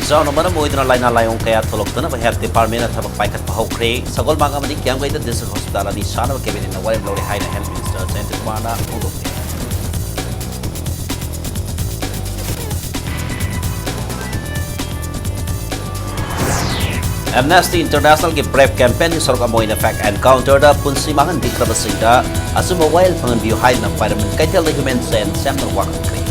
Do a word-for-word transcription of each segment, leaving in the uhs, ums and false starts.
ꯆꯥꯎꯅ ꯃꯔꯝ ꯑꯣꯏꯗꯨꯅ ꯂꯥꯏꯅꯥ ꯂꯥꯏꯑꯣꯡ ꯀꯌꯥ ꯊꯣꯛꯂꯛꯇꯅꯕ health department ꯅ ꯊꯕꯛ ꯄꯥꯏꯈꯠꯄ ꯍꯧꯈ꯭ꯔꯦ꯫ ꯁꯒꯣꯜꯕꯟꯗ ꯑꯃꯗꯤ ꯀꯤꯌꯥꯝꯒꯩꯗ district hospital ꯑꯅꯤ ꯁꯥꯅꯕ cabinet ꯅ ꯋꯥꯔꯦꯞ ꯂꯧꯔꯦ ꯍꯥꯏꯅ health minister ꯖꯌꯟꯇ ꯀꯨꯃꯥꯔꯅ ꯐꯣꯡꯗꯣꯛꯈꯤ꯫ Amnesty International ꯒꯤ brave campaign ꯒꯤ ꯁꯔꯨꯛ ꯑꯃ ꯑꯣꯏꯅ fact encounter ꯗ ꯄꯨꯟꯁꯤ ꯃꯥꯡꯍꯟꯕꯤꯈ꯭ꯔꯕꯁꯤꯡꯗ ꯑꯆꯨꯝꯕ ꯋꯥꯌꯦꯜ ꯐꯪꯍꯟꯕꯤꯌꯨ ꯍꯥꯏꯗꯨꯅ ꯄꯥꯏꯔꯝꯕꯟ ꯀꯩꯊꯦꯜꯗ human chain ꯁꯦꯝꯗꯨꯅ ꯋꯥꯀꯠꯈ꯭ꯔꯦ꯫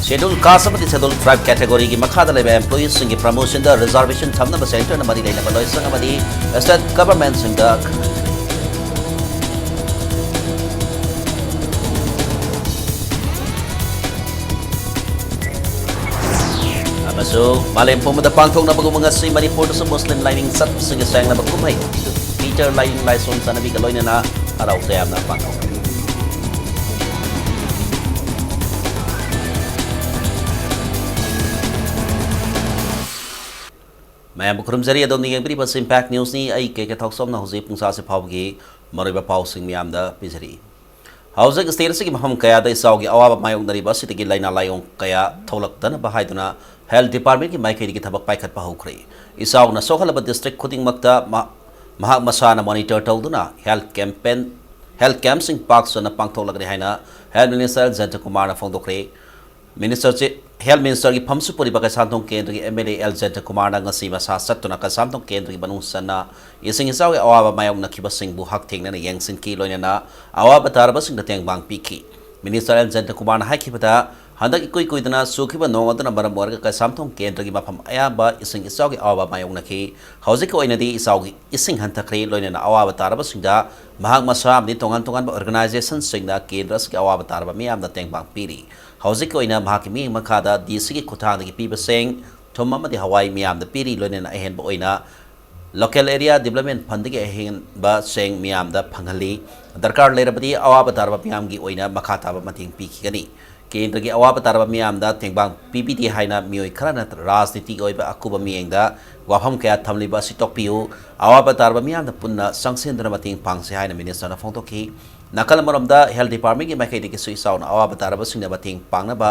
Schedule caste ꯑꯃꯗꯤ schedule tribe category ꯒꯤ ꯃꯈꯥꯗ ꯂꯩꯕ employee ꯁꯤꯡꯒꯤ promotion ꯗ reservation ꯊꯝꯅꯕ centre ꯅ ꯃꯔꯤ ꯂꯩꯅꯕ ꯂꯣꯏꯁꯪ ꯑꯃꯗꯤ state government ꯁꯤꯡꯗ ꯈꯪꯍꯟꯈ꯭ꯔꯦ꯫ ꯑꯃꯁꯨꯡ ꯃꯥꯂꯦꯝ ꯄꯨꯝꯕꯗ ꯄꯥꯡꯊꯣꯛꯅꯕꯒꯨꯝꯕ ꯉꯁꯤ ꯃꯅꯤꯄꯨꯔꯗꯁꯨ ꯃꯨꯁꯂꯤꯝ ꯂꯥꯏꯅꯤꯡ ꯆꯠꯄꯁꯤꯡꯒꯤ ꯁꯦꯡꯂꯕ ꯀꯨꯝꯍꯩ ꯏꯗ ꯎꯜ ꯐꯤꯇꯔ ꯂꯥꯏꯅꯤꯡ ꯂꯥꯏꯁꯣꯟ ꯆꯠꯅꯕꯤꯒ ꯂꯣꯏꯅꯅ ꯍꯔꯥꯎ ꯇꯌꯥꯝꯅ ꯄꯥꯡꯊꯣꯛꯈ꯭ꯔꯦ꯫ ꯃꯌꯥꯝꯕꯨ ꯈꯨꯔꯨꯝꯖꯔꯤ, ꯑꯗꯣꯝꯅ ꯌꯦꯡꯕꯤꯔꯤꯕ ꯑꯁꯤ Impact News ꯅꯤ꯫ ꯑꯩ ꯀꯦ ꯀꯦ ꯊꯥꯎꯁꯣꯝꯅ ꯍꯧꯖꯤꯛ ꯄꯨꯡ ꯁꯥꯁꯤ ꯐꯥꯎꯕꯒꯤ ꯃꯔꯨꯑꯣꯏꯕ ꯄꯥꯎꯁꯤꯡ ꯃꯌꯥꯝꯗ ꯄꯤꯖꯔꯤ꯫ ꯍꯧꯖꯤꯛ state ꯑꯁꯤꯒꯤ ꯃꯐꯝ ꯀꯌꯥꯗ ꯏꯆꯥꯎꯒꯤ ꯑꯋꯥꯕ ꯃꯥꯌꯣꯛꯅꯔꯤꯕ ꯑꯁꯤꯗꯒꯤ ꯂꯥꯏꯅꯥ ꯂꯥꯏꯑꯣꯡ ꯀꯌꯥ ꯊꯣꯛꯂꯛꯇꯅꯕ ꯍꯥꯏꯗꯨꯅ health department ꯀꯤ ꯃꯥꯏꯀꯩꯗꯒꯤ ꯊꯕꯛ ꯄꯥꯏꯈꯠꯄ ꯍꯧꯈ꯭ꯔꯦ꯫ ꯏꯆꯥꯎꯅ ꯁꯣꯛꯍꯜꯂꯕ district ꯈꯨꯗꯤꯡꯃꯛꯇ ꯃ-, ꯃꯍꯥꯛ ꯃꯁꯥꯅ monitor ꯇꯧꯗꯨꯅ health campaign, health camp ꯁꯤꯡ ꯄꯥꯛ ꯁꯟꯅ ꯄꯥꯡꯊꯣꯛꯂꯒꯅꯤ ꯍꯥꯏꯅ health minister ꯖꯌꯟꯇ ꯀꯨꯃꯥꯔꯅ ꯐꯣꯡꯗꯣꯛꯈ꯭ꯔꯦ꯫ Minister ꯆꯤ-, health minister ꯒꯤ ꯐꯝꯁꯨ ꯄꯨꯔꯤꯕ ꯀꯩꯁꯥꯝꯊꯣꯡ ꯀꯦꯟꯗ꯭ꯔꯒꯤ M L A ꯑꯦꯜ ꯖꯌꯟꯇ ꯀꯨꯃꯥꯔꯅ ꯉꯁꯤ ꯃꯁꯥ ꯆꯠꯇꯨꯅ ꯀꯩꯁꯥꯝꯊꯣꯡ ꯀꯦꯟꯗ꯭ꯔꯒꯤ ꯃꯅꯨꯡ ꯆꯟꯅ ꯏꯁꯤꯡ ꯏꯆꯥꯎꯒꯤ ꯑꯋꯥꯕ ꯃꯥꯌꯣꯛꯅꯈꯤꯕꯁꯤꯡꯕꯨ ꯍꯛꯊꯦꯡꯅꯅ ꯌꯦꯡꯁꯤꯟꯈꯤ, ꯂꯣꯏꯅꯅ ꯑꯋꯥꯕ ꯇꯥꯔꯕꯁꯤꯡꯗ ꯇꯦꯡꯕꯥꯡ ꯄꯤꯈꯤ꯫ Minister ꯑꯦꯜ ꯖꯌꯟꯇ ꯀꯨꯃꯥꯔꯅ ꯍꯥꯏꯈꯤꯕꯗ, ꯍꯟꯗꯛ ꯏꯀꯨꯏ ꯀꯨꯏꯗꯅ ꯆꯨꯈꯤꯕ ꯅꯣꯡ ꯑꯗꯨꯅ ꯃꯔꯝ ꯑꯣꯏꯔꯒ ꯀꯩꯁꯥꯝꯊꯣꯡ ꯀꯦꯟꯗ꯭ꯔꯒꯤ ꯃꯐꯝ ꯑꯌꯥꯝꯕ ꯏꯁꯤꯡ ꯏꯆꯥꯎꯒꯤ ꯑꯋꯥꯕ ꯃꯥꯌꯣꯛꯅꯈꯤ꯫ ꯍꯧꯖꯤꯛꯀꯤ ꯑꯣꯏꯅꯗꯤ ꯏꯆꯥꯎꯒꯤ ꯏꯁꯤꯡ ꯍꯟꯊꯈ꯭ꯔꯦ, ꯂꯣꯏꯅꯅ ꯑꯋꯥꯕ ꯇꯥꯔꯕꯁꯤꯡꯗ ꯃꯍꯥꯛ ꯃꯁꯥ ꯑꯃꯗꯤ ꯇꯣꯉꯥꯟ ꯇꯣꯉꯥꯟꯕ organization ꯁꯤꯡꯅ ꯀꯦꯟꯗ꯭ꯔ ꯑꯁꯤꯒꯤ ꯑꯋꯥꯕ ꯇꯥꯔꯕ ꯃꯤꯌꯥꯝꯗ ꯇꯦꯡꯕꯥꯡ ꯄꯤꯔꯤ꯫ ꯍꯧꯖꯤꯛꯀꯤ ꯑꯣꯏꯅ ꯃꯍꯥꯛꯀꯤ ꯃꯤꯠꯌꯦꯡ ꯃꯈꯥꯗ D C ꯒꯤ ꯈꯨꯠꯊꯥꯡꯗꯒꯤ ꯄꯤꯕ ꯆꯦꯡ, ꯊꯨꯝ ꯑꯃꯗꯤ ꯍꯋꯥꯏ ꯃꯤꯌꯥꯝꯗ ꯄꯤꯔꯤ, ꯂꯣꯏꯅꯅ ꯑꯍꯦꯟꯕ ꯑꯣꯏꯅ local area development fund ꯗꯒꯤ ꯑꯍꯦꯟꯕ ꯆꯦꯡ ꯃꯤꯌꯥꯝꯗ ꯐꯪꯍꯜꯂꯤ꯫ ꯗꯔꯀꯥꯔ ꯂꯩꯔꯕꯗꯤ ꯑꯋꯥꯕ ꯇꯥꯔꯕ ꯃꯤꯌꯥꯝꯒꯤ ꯑꯣꯏꯅ ꯃꯈꯥ ꯇꯥꯕ ꯃꯇꯦꯡ ꯄꯤꯈꯤꯒꯅꯤ꯫ ꯀꯦꯟꯗ꯭ꯔꯒꯤ ꯑꯋꯥꯕ ꯇꯥꯔꯕ ꯃꯤꯌꯥꯝꯗ ꯇꯦꯡꯕꯥꯡ ꯄꯤꯕꯤꯗꯦ ꯍꯥꯏꯅ ꯃꯤꯑꯣꯏ ꯈꯔꯅ ꯔꯥꯖꯅꯤꯇꯤꯒꯤ ꯑꯣꯏꯕ ꯑꯀꯨꯕ ꯃꯤꯠꯌꯦꯡꯗ ꯋꯥꯐꯝ ꯀꯌꯥ ꯊꯝꯂꯤꯕ ꯑꯁꯤ ꯇꯣꯛꯄꯤꯌꯨ꯫ ꯑꯋꯥꯕ ꯇꯥꯔꯕ ꯃꯤꯌꯥꯝꯗ ꯄꯨꯟꯅ ꯆꯪꯁꯤꯟꯗꯨꯅ ꯃꯇꯦꯡ ꯄꯥꯡꯁꯤ ꯍꯥꯏꯅ minister ꯅ ꯐꯣꯡꯗꯣꯛꯈꯤ꯫ ꯅꯥꯀꯜ ꯑꯃꯔꯣꯝꯗ health departmentꯀꯤ ꯃꯥꯏꯀꯩꯗꯒꯤꯁꯨ ꯏꯆꯥꯎꯅ ꯑꯋꯥꯕ ꯇꯥꯔꯕꯁꯤꯡꯗ ꯃꯇꯦꯡ ꯄꯥꯡꯅꯕ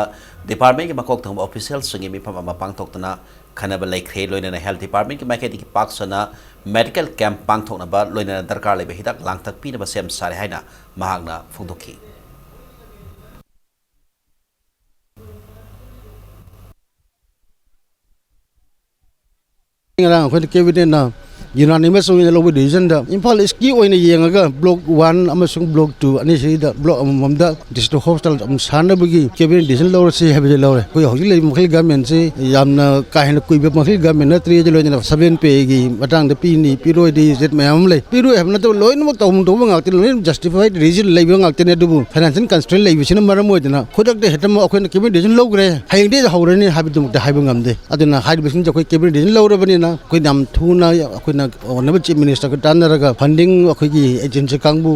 departmentꯀꯤ ꯃꯀꯣꯛ ꯊꯣꯡꯕ officialꯁꯤꯡꯒꯤ ꯃꯤꯐꯝ ꯑꯃ ꯄꯥꯡꯊꯣꯛꯇꯨꯅ ꯈꯟꯅꯕ ꯂꯩꯈ꯭ꯔꯦ꯫ ꯂꯣꯏꯅꯅ health departmentꯀꯤ ꯃꯥꯏꯀꯩꯗꯒꯤ ꯄꯥꯛ ꯁꯟꯅ medical camp ꯄꯥꯡꯊꯣꯛꯅꯕ, ꯂꯣꯏꯅꯅ ꯗꯔꯀꯥꯔ ꯂꯩꯕ ꯍꯤꯗꯥꯛ ꯂꯥꯡꯊꯛ ꯄꯤꯅꯕ ꯁꯦꯝ ꯁꯥꯔꯦ ꯍꯥꯏꯅ ꯃꯍꯥꯛꯅ ꯐꯣꯡꯗꯣꯛꯈꯤ꯫ ꯉꯔꯥꯡ ꯑꯩꯈꯣꯏꯅ cabinetꯅ unanimous ꯑꯣꯏꯅ ꯂꯧꯕ decisionꯗ ꯏꯝꯐꯥꯜ Eastꯀꯤ ꯑꯣꯏꯅ ꯌꯦꯡꯉꯒ block one ꯑꯃꯁꯨꯡ block two ꯑꯅꯤꯁꯤꯗ block ꯑꯃꯃꯝꯗ district hospital ꯑꯃ ꯁꯥꯅꯕꯒꯤ cabinet decision ꯂꯧꯔꯁꯤ ꯍꯥꯏꯕꯁꯤ ꯂꯧꯔꯦ꯫ ꯑꯩꯈꯣꯏ ꯍꯧꯖꯤꯛ ꯂꯩꯔꯤꯕ ꯃꯈꯩ governmentꯁꯤ ꯌꯥꯝꯅ ꯀꯥ ꯍꯦꯟꯅ ꯀꯨꯏꯕ ꯃꯈꯩ government ꯅꯠꯇ꯭ꯔꯤ꯫ ꯑꯗꯨ ꯂꯣꯏꯅꯅ seven payꯒꯤ ꯃꯇꯥꯡꯗ ꯄꯤꯅꯤ ꯄꯤꯔꯣꯏꯗꯤ ꯖꯦꯠ ꯃꯌꯥꯝ ꯑꯃ ꯂꯩ꯫ ꯄꯤꯔꯣꯏ ꯍꯥꯏꯕ ꯅꯠꯇꯕ ꯂꯣꯏꯅꯃꯛ ꯇꯧꯐꯝ ꯊꯣꯛꯄ ꯉꯥꯛꯇꯅꯤ, ꯂꯣꯏꯅꯃꯛ justified reason ꯂꯩꯕ ꯉꯥꯛꯇꯅꯤ꯫ ꯑꯗꯨꯕꯨ financial constraint ꯂꯩꯕꯁꯤꯅ ꯃꯔꯝ ꯑꯣꯏꯗꯅ ꯈꯨꯗꯛꯇ ꯍꯦꯛꯇꯃꯛ ꯑꯩꯈꯣꯏꯅ cabinet decision ꯂꯧꯈ꯭ꯔꯦ, ꯍꯌꯦꯡꯗꯒꯤ ꯍꯧꯔꯅꯤ ꯍꯥꯏꯕꯗꯨꯃꯛꯇꯤ ꯍꯥꯏꯕ ꯉꯝꯗꯦ꯫ ꯑꯗꯨꯅ ꯍꯥꯏꯔꯤꯕꯁꯤꯡꯁꯦ ꯑꯩꯈꯣꯏ cabinet decision ꯂꯧꯔꯕꯅꯤꯅ ꯑꯩꯈꯣꯏ ꯌꯥꯝ ꯊꯨꯅ ꯑꯩꯈꯣꯏꯅ honourable chief ministerꯒ ꯇꯥꯟꯅꯔꯒ funding ꯑꯩꯈꯣꯏꯒꯤ agency ꯀꯥꯡꯕꯨ,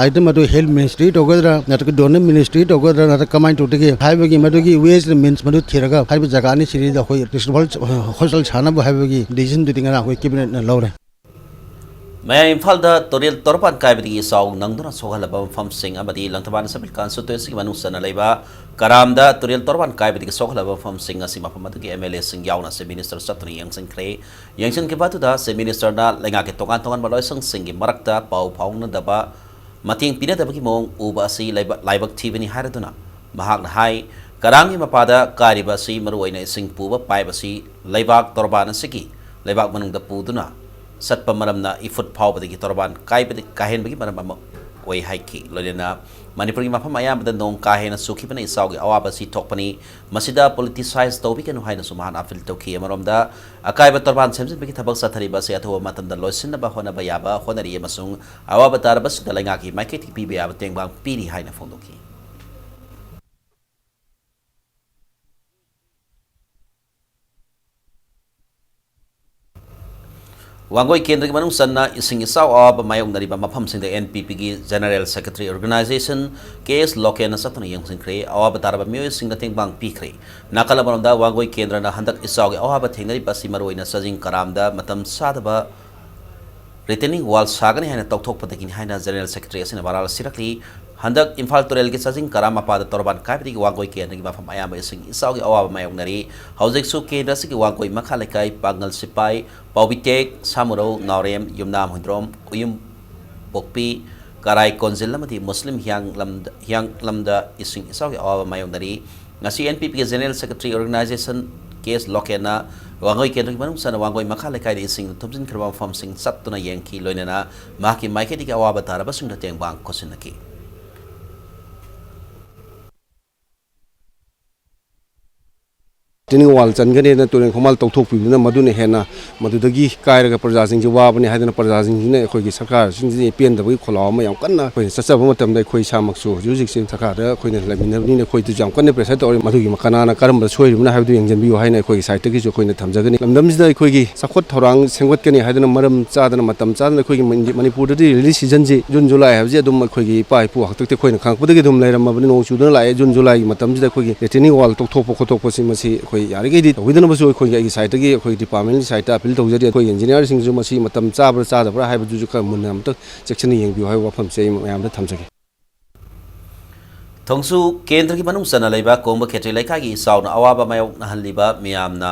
ꯑꯗꯨ ꯃꯗꯨ health ministry ꯇꯧꯒꯗ꯭ꯔꯥ ꯅꯠꯇ꯭ꯔꯒ donor ministry ꯇꯧꯒꯗ꯭ꯔꯥ ꯅꯠꯇ꯭ꯔꯒ ꯀꯃꯥꯏꯅ ꯇꯧꯗꯒꯦ ꯍꯥꯏꯕꯒꯤ ꯃꯗꯨꯒꯤ ways and means ꯃꯗꯨ ꯊꯤꯔꯒ ꯍꯥꯏꯔꯤꯕ ꯖꯒꯥ ꯑꯅꯤꯁꯤꯗ ꯑꯩꯈꯣꯏ district hospital ꯁꯥꯅꯕ ꯍꯥꯏꯕꯒꯤ decisionꯗꯨꯗꯤ ꯉꯔꯥꯡ ꯑꯩꯈꯣꯏ cabinetꯅ ꯂꯧꯔꯦ꯫ ꯃꯌꯥꯏ ꯏꯝꯐꯥꯜꯗ ꯇꯨꯔꯦꯜ ꯇꯣꯔꯕꯥꯟ ꯀꯥꯏꯕꯗꯒꯤ ꯏꯆꯥꯎ ꯅꯪꯗꯨꯅ ꯁꯣꯛꯍꯜꯂꯕ ꯃꯐꯝꯁꯤꯡ ꯑꯃꯗꯤ ꯂꯪꯊꯕꯥꯜ Assembly constituencyꯒꯤ ꯃꯅꯨꯡ ꯆꯟꯅ ꯂꯩꯕ ꯀꯔꯥꯝꯗ ꯇꯨꯔꯦꯜ ꯇꯣꯔꯕꯥꯟ ꯀꯥꯏꯕꯗꯒꯤ ꯁꯣꯛꯍꯜꯂꯕ ꯃꯐꯝꯁꯤꯡ ꯑꯁꯤ ꯃꯐꯝ ꯑꯗꯨꯒꯤ MLAꯁꯤꯡ ꯌꯥꯎꯅ Chief Minister ꯆꯠꯇꯨꯅ ꯌꯦꯡꯁꯤꯟꯈ꯭ꯔꯦ꯫ ꯌꯦꯡꯁꯤꯟꯈꯤꯕ ꯑꯗꯨꯗ Chief Ministerꯅ ꯂꯩꯉꯥꯛꯀꯤ ꯇꯣꯉꯥꯟ ꯇꯣꯉꯥꯟꯕ ꯂꯣꯏꯁꯪꯁꯤꯡꯒꯤ ꯃꯔꯛꯇ ꯄꯥꯎ ꯐꯥꯎꯅꯗꯕ, ꯃꯇꯦꯡ ꯄꯤꯅꯗꯕꯒꯤ ꯃꯑꯣꯡ ꯎꯕ ꯑꯁꯤ ꯂꯥꯏꯕꯛ ꯊꯤꯕꯅꯤ ꯍꯥꯏꯔꯗꯨꯅ ꯃꯍꯥꯛꯅ ꯍꯥꯏ, ꯀꯔꯥꯡꯒꯤ ꯃꯄꯥꯗ ꯀꯥꯏꯔꯤꯕ ꯑꯁꯤ ꯃꯔꯨꯑꯣꯏꯅ ꯏꯁꯤꯡ ꯄꯨꯕ pipe ꯑꯁꯤ ꯂꯩꯕꯥꯛ ꯇꯣꯔꯕꯥꯟ ꯑꯁꯤꯒꯤ ꯂꯩꯕꯥꯛ ꯃꯅꯨꯡꯗ ꯄꯨꯗꯨꯅ ꯆꯠꯄ ꯃꯔꯝꯅ ꯏꯐꯨꯠ ꯐꯥꯎꯕꯗꯒꯤ ꯇꯣꯔꯕꯥꯟ ꯀꯥꯏꯕꯗ ꯀꯥꯏꯍꯟꯕꯒꯤ ꯃꯔꯝ ꯑꯃ ꯑꯣꯏ ꯍꯥꯏꯈꯤ꯫ ꯂꯣꯏꯅꯅ ꯃꯅꯤꯄꯨꯔꯒꯤ ꯃꯐꯝ ꯑꯌꯥꯝꯕꯗ ꯅꯣꯡ ꯀꯥ ꯍꯦꯟꯅ ꯆꯨꯈꯤꯕꯅ ꯏꯆꯥꯎꯒꯤ ꯑꯋꯥꯕ ꯑꯁꯤ ꯊꯣꯛꯄꯅꯤ꯫ ꯃꯁꯤꯗ politicize ꯇꯧꯕꯤꯒꯅꯨ ꯍꯥꯏꯅꯁꯨ ꯃꯍꯥꯛꯅ appeal ꯇꯧꯈꯤ꯫ ꯑꯃꯔꯣꯝꯗ ꯑꯀꯥꯏꯕ ꯇꯣꯔꯕꯥꯟ ꯁꯦꯝꯖꯤꯟꯕꯒꯤ ꯊꯕꯛ ꯆꯠꯊꯔꯤꯕ ꯑꯁꯤ ꯑꯊꯨꯕ ꯃꯇꯝꯗ ꯂꯣꯏꯁꯤꯟꯅꯕ ꯍꯣꯠꯅꯕ ꯌꯥꯕ ꯍꯣꯠꯅꯔꯤ ꯑꯃꯁꯨꯡ ꯑꯋꯥꯕ ꯇꯥꯔꯕꯁꯤꯡꯗ ꯂꯩꯉꯥꯛꯀꯤ ꯃꯥꯏꯀꯩꯗꯒꯤ ꯄꯤꯕ ꯌꯥꯕ ꯇꯦꯡꯕꯥꯡ ꯄꯤꯔꯤ ꯍꯥꯏꯅ ꯐꯣꯡꯗꯣꯛꯈꯤ꯫ ꯋꯥꯡꯒꯣꯏ ꯀꯦꯟꯗ꯭ꯔꯒꯤ ꯃꯅꯨꯡ ꯆꯟꯅ ꯏꯁꯤꯡ ꯏꯆꯥꯎ ꯑꯋꯥꯕ ꯃꯥꯌꯣꯛꯅꯔꯤꯕ ꯃꯐꯝꯁꯤꯡꯗ NPPꯒꯤ General Secretary Organization K S ꯂꯣꯀꯦꯟꯅ ꯆꯠꯇꯨꯅ ꯌꯦꯡꯁꯤꯟꯈ꯭ꯔꯦ꯫ ꯑꯋꯥꯕ ꯇꯥꯔꯕ ꯃꯤꯑꯣꯏꯁꯤꯡꯗ ꯇꯦꯡꯕꯥꯡ ꯄꯤꯈ꯭ꯔꯦ꯫ ꯅꯥꯀꯜ ꯑꯃꯔꯣꯝꯗ ꯋꯥꯡꯒꯣꯏ ꯀꯦꯟꯗ꯭ꯔꯅ ꯍꯟꯗꯛ ꯏꯆꯥꯎꯒꯤ ꯑꯋꯥꯕ ꯊꯦꯡꯅꯔꯤꯕ ꯑꯁꯤ ꯃꯔꯨꯑꯣꯏꯅ ꯆꯥꯖꯤꯡ ꯀꯔꯥꯝꯗ ꯃꯇꯝ ꯆꯥꯗꯕ retaining wall ꯁꯥꯒꯅꯤ ꯍꯥꯏꯅ ꯇꯧꯊꯣꯛꯄꯗꯒꯤꯅꯤ ꯍꯥꯏꯅ General Secretary ꯑꯁꯤꯅ ꯃꯔꯥꯜ ꯁꯤꯔꯛꯂꯤ꯫ ꯍꯟꯗꯛ ꯏꯝꯐꯥꯜ ꯇꯨꯔꯦꯜꯒꯤ ꯆꯥꯖꯤꯡ ꯀꯔꯥ ꯃꯄꯥꯗ ꯇꯣꯔꯕꯥꯟ ꯀꯥꯏꯕꯗꯒꯤ ꯋꯥꯡꯒꯣꯏ ꯀꯦꯟꯗ꯭ꯔꯒꯤ ꯃꯐꯝ ꯑꯌꯥꯝꯕ ꯏꯁꯤꯡ ꯏꯆꯥꯎꯒꯤ ꯑꯋꯥꯕ ꯃꯥꯌꯣꯛꯅꯔꯤ꯫ ꯍꯧꯖꯤꯛꯁꯨ ꯀꯦꯟꯗ꯭ꯔ ꯑꯁꯤꯒꯤ ꯋꯥꯡꯒꯣꯏ ꯃꯈꯥ ꯂꯩꯀꯥꯏ, ꯄꯥꯡꯒꯜ ꯁꯤꯄꯥꯏ, ꯄꯥꯎꯕꯤꯇꯦꯛ, ꯁꯥꯃꯨꯔꯧ, ꯅꯥꯎꯔꯦꯝ, ꯌꯨꯝꯅꯥꯝ ꯍꯨꯟꯗ꯭ꯔꯣꯝ, ꯎꯌꯨꯝ ꯄꯣꯛꯄꯤ, ꯀꯔꯥꯏ ꯀꯣꯟꯖꯤꯜ ꯑꯃꯗꯤ ꯃꯨꯁꯂꯤꯝ ꯍꯤꯌꯥꯡꯂꯝꯗ, ꯍꯤꯌꯥꯡꯂꯝꯗ ꯏꯁꯤꯡ ꯏꯆꯥꯎꯒꯤ ꯑꯋꯥꯕ ꯃꯥꯌꯣꯛꯅꯔꯤ꯫ ꯉꯁꯤ N P P ꯒꯤ General Secretary Organization K S ꯂꯣꯀꯦꯟꯅ Wangoi ꯀꯦꯟꯗ꯭ꯔꯒꯤ ꯃꯅꯨꯡ ꯆꯟꯅ ꯋꯥꯡꯒꯣꯏ ꯃꯈꯥ ꯂꯩꯀꯥꯏꯗ ꯏꯁꯤꯡꯅ ꯊꯨꯝꯖꯤꯟꯈ꯭ꯔꯕ ꯃꯐꯝꯁꯤꯡ ꯆꯠꯇꯨꯅ ꯌꯦꯡꯈꯤ, ꯂꯣꯏꯅꯅ ꯃꯍꯥꯛꯀꯤ ꯃꯥꯏꯀꯩꯗꯒꯤ ꯑꯋꯥꯕ ꯇꯥꯔꯕꯁꯤꯡꯗ ꯇꯦꯡꯕꯥꯡ ꯈꯣꯠꯆꯤꯟꯅꯈꯤ꯫ Retaining wall ꯆꯟꯒꯅꯦꯅ ꯇꯨꯔꯦꯟ ꯈꯣꯡꯕꯥꯜ ꯇꯧꯊꯣꯛꯄꯤꯕꯗꯨꯅ ꯃꯗꯨꯅ ꯍꯦꯟꯅ ꯃꯗꯨꯗꯒꯤ ꯀꯥꯏꯔꯒ ꯄ꯭ꯔꯖꯥꯁꯤꯡꯁꯤ ꯋꯥꯕꯅꯤ ꯍꯥꯏꯗꯅ ꯄ꯭ꯔꯖꯥꯁꯤꯡꯁꯤꯅ ꯑꯩꯈꯣꯏꯒꯤ ꯁꯔꯀꯥꯔꯁꯤꯡꯁꯤꯗ ꯄꯦꯟꯗꯕꯒꯤ ꯈꯣꯜꯂꯥꯎ ꯑꯃ ꯌꯥꯝ ꯀꯟꯅ ꯑꯩꯈꯣꯏꯅ ꯆꯠꯆꯕ ꯃꯇꯝꯗ ꯑꯩꯈꯣꯏ ꯏꯁꯥꯃꯛꯁꯨ ꯍꯧꯖꯤꯛ ꯍꯧꯖꯤꯛꯁꯦ ꯁꯔꯀꯥꯔꯗ ꯑꯩꯈꯣꯏꯅ ꯂꯩꯃꯤꯟꯅꯕꯅꯤꯅ ꯑꯩꯈꯣꯏꯗꯁꯨ ꯌꯥꯝ ꯀꯟꯅ pressure ꯇꯧꯔꯤ꯫ ꯃꯗꯨꯒꯤ ꯀꯅꯥꯅ ꯀꯔꯝꯕ ꯁꯣꯏꯔꯤꯕꯅꯣ ꯍꯥꯏꯕꯗꯨ ꯌꯦꯡꯁꯤꯟꯕꯤꯌꯨ ꯍꯥꯏꯅ ꯑꯩꯈꯣꯏꯒꯤ side ꯇꯒꯤꯁꯨ ꯑꯩꯈꯣꯏꯅ ꯊꯝꯖꯒꯅꯤ꯫ ꯂꯝꯗꯝꯁꯤꯗ ꯑꯩꯈꯣꯏꯒꯤ ꯆꯥꯎꯈꯠ ꯊꯧꯔꯥꯡ ꯁꯦꯝꯒꯠꯀꯅꯤ ꯍꯥꯏꯗꯅ ꯃꯔꯝ ꯆꯥꯗꯅ, ꯃꯇꯝ ꯆꯥꯗꯅ ꯑꯩꯈꯣꯏꯒꯤ ꯃꯅꯤ-, ꯃꯅꯤꯄꯨꯔꯗꯗꯤ rainy season ꯁꯤ June July ꯍꯥꯏꯕꯁꯤ ꯑꯗꯨꯝ ꯑꯩꯈꯣꯏꯒꯤ ꯏꯄꯥ ꯏꯄꯨ ꯍꯥꯛꯇꯛꯇꯒꯤ ꯑꯩꯈꯣꯏꯅ ꯈꯪꯉꯛꯄꯗꯒꯤ ꯑꯗꯨꯝ ꯂꯩꯔꯝꯃꯕꯅꯤ꯫ ꯅꯣꯡ ꯆꯨꯗꯨꯅ ꯂꯥꯛꯑꯦ꯫ June July ꯒꯤ ꯃꯇꯝꯁꯤꯗ ꯑꯩꯈꯣꯏꯒꯤ retaining wall ꯇꯧꯊꯣꯛꯄ ꯈꯣꯠꯇꯣꯛꯄꯁꯤ ꯃꯁꯤ ꯑꯩꯈꯣꯏ ꯌꯥꯔꯤꯈꯩꯗꯤ ꯇꯧꯕꯤꯗꯅꯕꯁꯨ ꯑꯩꯈꯣꯏꯒꯤ, ꯑꯩꯒꯤ side ꯇꯒꯤ, ꯑꯩꯈꯣꯏ department ꯀꯤ side ꯇ appeal ꯇꯧꯖꯔꯤ꯫ ꯑꯩꯈꯣꯏ engineer ꯁꯤꯡꯁꯨ ꯃꯁꯤ ꯃꯇꯝ ꯆꯥꯕ꯭ꯔꯥ ꯆꯥꯗꯕ꯭ꯔꯥ ꯍꯥꯏꯕꯗꯨꯁꯨ ꯈꯔ ꯃꯨꯟꯅ ꯑꯃꯨꯛꯇ ꯆꯦꯛꯁꯤꯟꯅ ꯌꯦꯡꯕꯤꯌꯨ ꯍꯥꯏꯕ ꯋꯥꯐꯝꯁꯦ ꯑꯩ ꯃꯌꯥꯝꯗ ꯊꯝꯖꯒꯦ꯫ ꯊꯣꯡꯖꯨ ꯀꯦꯟꯗ꯭ꯔꯒꯤ ꯃꯅꯨꯡ ꯆꯟꯅ ꯂꯩꯕ ꯀꯣꯡꯕ ꯈꯦꯇ꯭ꯔꯤ ꯂꯩꯀꯥꯏꯒꯤ ꯏꯆꯥꯎꯅ ꯑꯋꯥꯕ ꯃꯥꯌꯣꯛꯅꯍꯜꯂꯤꯕ ꯃꯤꯌꯥꯝꯅ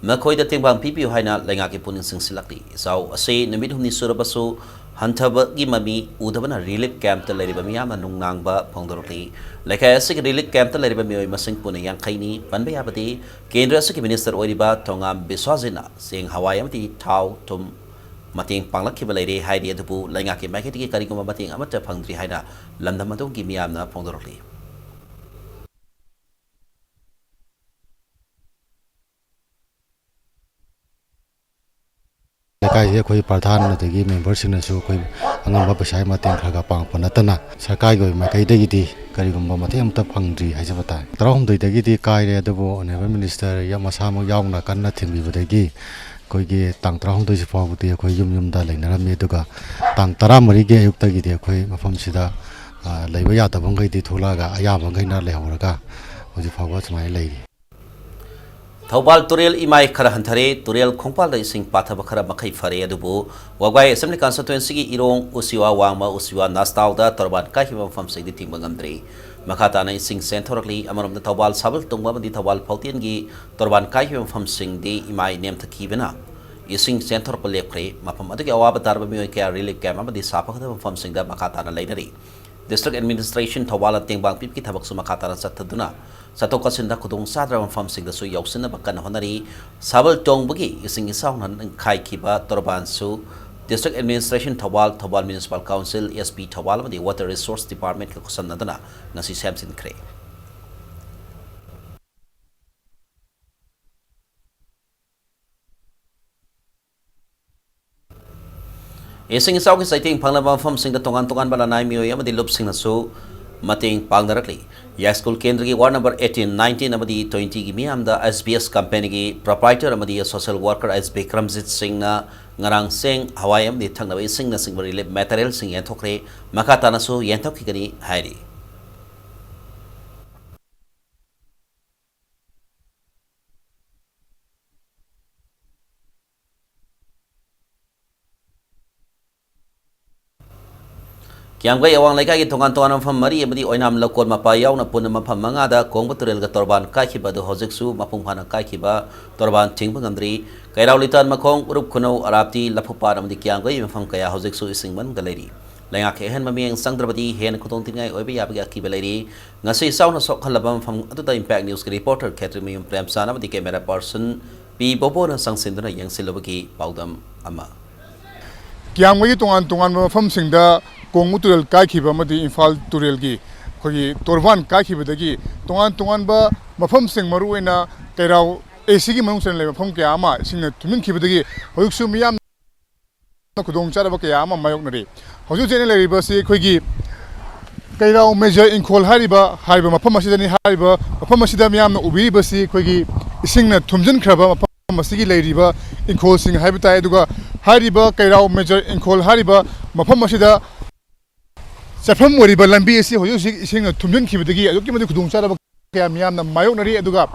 ꯃꯈꯣꯏꯗ ꯇꯦꯡꯕꯥꯡ ꯄꯤꯕꯤꯌꯨ ꯍꯥꯏꯅ ꯂꯩꯉꯥꯛꯀꯤ ꯄꯨꯛꯅꯤꯡ ꯆꯤꯡꯁꯤꯜꯂꯛꯂꯤ꯫ ꯏꯆꯥꯎ ꯑꯁꯤ ꯅꯨꯃꯤꯠ ꯍꯨꯝꯅꯤ ꯁꯨꯔꯕꯁꯨ ꯍꯟꯊꯕꯒꯤ ꯃꯃꯤ ꯎꯗꯕꯅ relief camp ꯇ ꯂꯩꯔꯤꯕ ꯃꯤꯌꯥꯝꯅ ꯅꯨꯡꯅꯥꯡꯕ ꯐꯣꯡꯗꯣꯔꯛꯂꯤ꯫ ꯂꯩꯀꯥꯏ ꯑꯁꯤꯒꯤ relief camp ꯇ ꯂꯩꯔꯤꯕ ꯃꯤꯑꯣꯏ ꯃꯁꯤꯡ ꯄꯨꯟꯅ ꯌꯥꯡꯈꯩꯅꯤ꯫ ꯄꯟꯕ ꯌꯥꯕꯗꯤ, ꯀꯦꯟꯗ꯭ꯔ ꯑꯁꯤꯒꯤ minister ꯑꯣꯏꯔꯤꯕ ꯊꯣꯉꯥꯝ ꯕꯤꯁ꯭ꯋꯥꯖꯤꯠꯅ ꯆꯦꯡ, ꯍꯋꯥꯏ ꯑꯃꯗꯤ ꯊꯥꯎ, ꯊꯨꯝ ꯃꯇꯦꯡ ꯄꯥꯡꯂꯛꯈꯤꯕ ꯂꯩꯔꯦ ꯍꯥꯏꯔꯤ, ꯑꯗꯨꯕꯨ ꯂꯩꯉꯥꯛꯀꯤ ꯃꯥꯏꯀꯩꯗꯒꯤ ꯀꯔꯤꯒꯨꯝꯕ ꯃꯇꯦꯡ ꯑꯃꯠꯇ ꯐꯪꯗ꯭ꯔꯤ ꯍꯥꯏꯅ ꯂꯝꯗꯝ ꯑꯗꯨꯒꯤ ꯃꯤꯌꯥꯝꯅ ꯐꯣꯡꯗꯣꯔꯛꯂꯤ꯫ ꯂꯩꯀꯥꯏꯁꯤꯗ ꯑꯩꯈꯣꯏ ꯄ꯭ꯔꯙꯥꯟ ꯑꯗꯒꯤ member ꯁꯤꯡꯅꯁꯨ ꯑꯩꯈꯣꯏ ꯑꯉꯝꯕ ꯄꯩꯁꯥꯒꯤ ꯃꯇꯦꯡ ꯈꯔ ꯈꯔ ꯄꯥꯡꯉꯛꯄ ꯅꯠꯇꯅ ꯁꯔꯀꯥꯔꯒꯤ ꯑꯣꯏꯕ ꯃꯥꯏꯀꯩꯗꯒꯤꯗꯤ ꯀꯔꯤꯒꯨꯝꯕ ꯃꯇꯦꯡ ꯑꯃꯠꯇ ꯐꯪꯗ꯭ꯔꯤ ꯍꯥꯏꯖꯕ ꯇꯥꯔꯦ꯫ ꯇꯔꯥꯍꯨꯝꯗꯣꯏꯗꯒꯤꯗꯤ ꯀꯥꯏꯔꯦ, ꯑꯗꯨꯕꯨ honourable minister ꯌꯥꯝ ꯃꯁꯥꯃꯛ ꯌꯥꯎꯅ ꯀꯟꯅ ꯊꯤꯡꯕꯤꯕꯗꯒꯤ ꯑꯩꯈꯣꯏꯒꯤ ꯇꯥꯡ ꯇꯔꯥꯍꯨꯝꯗꯣꯏꯁꯤ ꯐꯥꯎꯕꯗꯤ ꯑꯩꯈꯣꯏ ꯌꯨꯝ ꯌꯨꯝꯗ ꯂꯩꯅꯔꯝꯃꯤ꯫ ꯑꯗꯨꯒ ꯇꯥꯡ ꯇꯔꯥꯃꯔꯤꯒꯤ ꯑꯌꯨꯛꯇꯒꯤꯗꯤ ꯑꯩꯈꯣꯏ ꯃꯐꯝꯁꯤꯗ, ꯑ, ꯂꯩꯕ ꯌꯥꯗꯕ ꯃꯈꯩꯗꯤ ꯊꯣꯛꯂꯛꯑꯒ ꯑꯌꯥꯕ ꯃꯈꯩꯅ ꯂꯩꯍꯧꯔꯒ ꯍꯧꯖꯤꯛ ꯐꯥꯎꯕ ꯁꯨꯃꯥꯏꯅ ꯂꯩꯔꯤ꯫ ꯊꯧꯕꯥꯜ ꯇꯨꯔꯦꯜ ꯏꯃꯥꯏ ꯈꯔ ꯍꯟꯊꯔꯦ, ꯇꯨꯔꯦꯜ ꯈꯣꯡꯕꯥꯜꯗ ꯏꯁꯤꯡ ꯄꯥꯊꯕ ꯈꯔ ꯃꯈꯩ ꯐꯔꯦ, ꯑꯗꯨꯕꯨ ꯋꯥꯕꯒꯥꯏ Assembly Constituencyꯒꯤ ꯏꯔꯣꯡ, ꯎꯆꯤꯋꯥ ꯋꯥꯡꯃ, ꯎꯆꯤꯋꯥ ꯅꯥꯁꯇꯥꯎꯗ ꯇꯣꯔꯕꯥꯟ ꯀꯥꯏꯈꯤꯕ ꯃꯐꯝꯁꯤꯡꯗꯤ ꯊꯤꯡꯕ ꯉꯝꯗ꯭ꯔꯤ꯫ ꯃꯈꯥ ꯇꯥꯅ ꯏꯁꯤꯡ ꯆꯦꯟꯊꯣꯔꯛꯂꯤ꯫ ꯑꯃꯔꯣꯝꯗ ꯊꯧꯕꯥꯜ ꯁꯥꯕꯜ ꯇꯣꯡꯕ ꯑꯃꯗꯤ ꯊꯧꯕꯥꯜ ꯐꯥꯎꯇꯦꯟꯒꯤ ꯇꯣꯔꯕꯥꯟ ꯀꯥꯏꯈꯤꯕ ꯃꯐꯝꯁꯤꯡꯗꯤ ꯏꯃꯥꯏ ꯅꯦꯝꯊꯈꯤꯕꯅ ꯏꯁꯤꯡ ꯆꯦꯟꯊꯣꯔꯛꯄ ꯂꯦꯞꯈ꯭ꯔꯦ꯫ ꯃꯐꯝ ꯑꯗꯨꯒꯤ ꯑꯋꯥꯕ ꯇꯥꯔꯕ ꯃꯤꯑꯣꯏ ꯀꯌꯥ relief camp ꯑꯃꯗꯤ ꯁꯥꯐꯒꯗꯕ ꯃꯐꯝꯁꯤꯡꯗ ꯃꯈꯥ ꯇꯥꯅ ꯂꯩꯅꯔꯤ꯫ District Administration ꯊꯧꯕꯥꯜꯅ ꯇꯦꯡꯕꯥꯡ ꯄꯤꯕꯒꯤ ꯊꯕꯛꯁꯨ ꯃꯈꯥ ꯇꯥꯅ ꯆꯠꯊꯗꯨꯅ ꯆꯠꯊꯣꯛ ꯆꯠꯁꯤꯟꯗ ꯈꯨꯗꯣꯡ ꯆꯥꯗ꯭ꯔꯕ ꯃꯐꯝꯁꯤꯡꯗꯁꯨ ꯌꯧꯁꯤꯟꯅꯕ ꯀꯟꯅ ꯍꯣꯠꯅꯔꯤ꯫ ꯁꯥꯕꯜ ꯇꯣꯡꯕꯒꯤ ꯏꯁꯤꯡ ꯏꯆꯥꯎꯅ ꯅꯤꯡꯈꯥꯏꯈꯤꯕ ꯇꯣꯔꯕꯥꯟꯁꯨ District Administration Thoubal, Thoubal Municipal Council, S P Thoubal ꯑꯃꯗꯤ Water Resource Departmentꯀ ꯈꯨꯠꯁꯝꯅꯗꯨꯅ ꯉꯁꯤ ꯁꯦꯝꯖꯤꯟꯈ꯭ꯔꯦ꯫ ꯏꯁꯤꯡ ꯏꯆꯥꯎꯒꯤ ꯆꯩꯊꯦꯡ ꯐꯪꯂꯕ ꯃꯐꯝꯁꯤꯡꯗ ꯇꯣꯉꯥꯟ ꯇꯣꯉꯥꯟꯕ ꯂꯅꯥꯏ ꯃꯤꯑꯣꯏ ꯑꯃꯗꯤ ꯂꯨꯞꯁꯤꯡꯅꯁꯨ ꯃꯇꯦꯡ ꯄꯥꯡꯅꯔꯛꯂꯤ꯫ ꯌꯥꯏꯁ꯭ꯀꯨꯜ ꯀꯦꯟꯗ꯭ꯔꯒꯤ ward number eighteen, nineteen ꯑꯃꯗꯤ twentyꯒꯤ ꯃꯤꯌꯥꯝꯗ S B S companyꯒꯤ proprietor ꯑꯃꯗꯤ social worker S Bikramjit Singhꯅ ꯉꯔꯥꯡ ꯆꯦꯡ, ꯍꯋꯥꯏ ꯑꯃꯗꯤ ꯊꯛꯅꯕ ꯏꯁꯤꯡꯅꯆꯤꯡꯕ relief materialꯁꯤꯡ ꯌꯦꯟꯊꯣꯛꯈ꯭ꯔꯦ꯫ ꯃꯈꯥ ꯇꯥꯅꯁꯨ ꯌꯦꯟꯊꯣꯛꯈꯤꯒꯅꯤ ꯍꯥꯏꯔꯤ꯫ ꯀꯤꯌꯥꯝꯒꯩ ꯑꯋꯥꯡ ꯂꯩꯀꯥꯏꯒꯤ ꯇꯣꯉꯥꯟ ꯇꯣꯉꯥꯟꯕ ꯃꯐꯝ ꯃꯔꯤ ꯑꯃꯗꯤ ꯑꯣꯏꯅꯥꯝ ꯂꯧꯀꯣꯟ ꯃꯄꯥ ꯌꯥꯎꯅ ꯄꯨꯟꯅ ꯃꯐꯝ ꯃꯉꯥꯗ ꯀꯣꯡꯕ ꯇꯨꯔꯦꯜꯒ ꯇꯣꯔꯕꯥꯟ ꯀꯥꯏꯈꯤꯕ ꯑꯗꯨ ꯍꯧꯖꯤꯛꯁꯨ ꯃꯄꯨꯡ ꯐꯥꯅ ꯀꯥꯏꯈꯤꯕ ꯇꯣꯔꯕꯥꯟ ꯊꯤꯡꯕ ꯉꯝꯗ꯭ꯔꯤ꯫ ꯀꯩꯔꯥꯎ, ꯂꯤꯇꯥꯟ ꯃꯈꯣꯡ, ꯎꯔꯨꯞ ꯈꯨꯅꯧ, ꯑꯔꯥꯞꯇꯤ, ꯂꯐꯨꯄꯥꯠ ꯑꯃꯗꯤ ꯀꯤꯌꯥꯝꯒꯩ ꯃꯐꯝ ꯀꯌꯥ ꯍꯧꯖꯤꯛꯁꯨ ꯏꯁꯤꯡ ꯃꯅꯨꯡꯗ ꯂꯩꯔꯤ꯫ ꯂꯩꯉꯥꯛꯀꯤ ꯑꯍꯦꯟꯕ ꯃꯤꯠꯌꯦꯡ ꯆꯪꯗ꯭ꯔꯕꯗꯤ ꯍꯦꯟꯅ ꯈꯨꯗꯣꯡꯊꯤꯅꯤꯡꯉꯥꯏ ꯑꯣꯏꯕ ꯌꯥꯕꯒꯤ ꯑꯀꯤꯕ ꯂꯩꯔꯤ꯫ ꯉꯁꯤ ꯏꯆꯥꯎꯅ ꯁꯣꯛꯍꯜꯂꯕ ꯃꯐꯝ ꯑꯗꯨꯗ Impact Newsꯀꯤ reporter ꯈꯦꯇ꯭ꯔꯤꯃꯌꯨꯝ ꯄ꯭ꯔꯦꯝꯆꯥꯟ ꯑꯃꯗꯤ camera person ꯄꯤ ꯕꯣꯕꯣꯅ ꯆꯪꯁꯤꯟꯗꯨꯅ ꯌꯦꯡꯁꯤꯜꯂꯨꯕꯒꯤ ꯄꯥꯎꯗꯝ ꯑꯃ꯫ ꯀꯤꯌꯥꯝꯒꯩꯒꯤ ꯇꯣꯉꯥꯟ ꯇꯣꯉꯥꯟꯕ ꯃꯐꯝꯁꯤꯡꯗ ꯀꯣꯡꯕ ꯇꯨꯔꯦꯜ ꯀꯥꯏꯈꯤꯕ ꯑꯃꯗꯤ ꯏꯝꯐꯥꯜ ꯇꯨꯔꯦꯜꯒꯤ ꯑꯩꯈꯣꯏꯒꯤ ꯇꯣꯔꯕꯥꯟ ꯀꯥꯏꯈꯤꯕꯗꯒꯤ ꯇꯣꯉꯥꯟ ꯇꯣꯉꯥꯟꯕ ꯃꯐꯝꯁꯤꯡ, ꯃꯔꯨꯑꯣꯏꯅ ꯀꯩꯔꯥꯎ A Cꯒꯤ ꯃꯅꯨꯡ ꯆꯟꯅ ꯂꯩꯕ ꯃꯐꯝ ꯀꯌꯥ ꯑꯃ ꯏꯁꯤꯡꯅ ꯊꯨꯝꯖꯤꯟꯈꯤꯕꯗꯒꯤ ꯍꯧꯖꯤꯛꯁꯨ ꯃꯤꯌꯥꯝꯅ ꯈꯨꯗꯣꯡ ꯆꯥꯗꯕ ꯀꯌꯥ ꯑꯃ ꯃꯥꯌꯣꯛꯅꯔꯤ꯫ ꯍꯧꯖꯤꯛ ꯍꯧꯖꯤꯛ ꯑꯩꯅ ꯂꯩꯔꯤꯕꯁꯤ ꯑꯩꯈꯣꯏꯒꯤ ꯀꯩꯔꯥꯎ ꯃꯦꯖꯔ ꯏꯪꯈꯣꯜ ꯍꯥꯏꯔꯤꯕ, ꯍꯥꯏꯔꯤꯕ ꯃꯐꯝ ꯑꯁꯤꯗꯅꯤ꯫ ꯍꯥꯏꯔꯤꯕ ꯃꯐꯝ ꯑꯁꯤꯗ ꯃꯤꯌꯥꯝꯅ ꯎꯕꯤꯔꯤꯕꯁꯤ ꯑꯩꯈꯣꯏꯒꯤ ꯏꯁꯤꯡꯅ ꯊꯨꯝꯖꯤꯟꯈ꯭ꯔꯕ ꯃꯐꯝ ꯑꯁꯤꯒꯤ ꯂꯩꯔꯤꯕ ꯏꯪꯈꯣꯜꯁꯤꯡ ꯍꯥꯏꯕ ꯇꯥꯏ꯫ ꯑꯗꯨꯒ ꯍꯥꯏꯔꯤꯕ ꯀꯩꯔꯥꯎ ꯃꯦꯖꯔ ꯏꯪꯈꯣꯜ ꯍꯥꯏꯔꯤꯕ ꯃꯐꯝ ꯑꯁꯤꯗ ꯆꯠꯐꯝ ꯑꯣꯏꯔꯤꯕ ꯂꯝꯕꯤ ꯑꯁꯤ ꯍꯧꯖꯤꯛ ꯍꯧꯖꯤꯛ ꯏꯁꯤꯡꯅ ꯊꯨꯝꯖꯤꯟꯈꯤꯕꯗꯒꯤ ꯑꯗꯨꯛꯀꯤ ꯃꯇꯤꯛ ꯈꯨꯗꯣꯡꯆꯥꯗꯕ ꯀꯌꯥ ꯃꯤꯌꯥꯝꯅ ꯃꯥꯌꯣꯛꯅꯔꯤ꯫ ꯑꯗꯨꯒ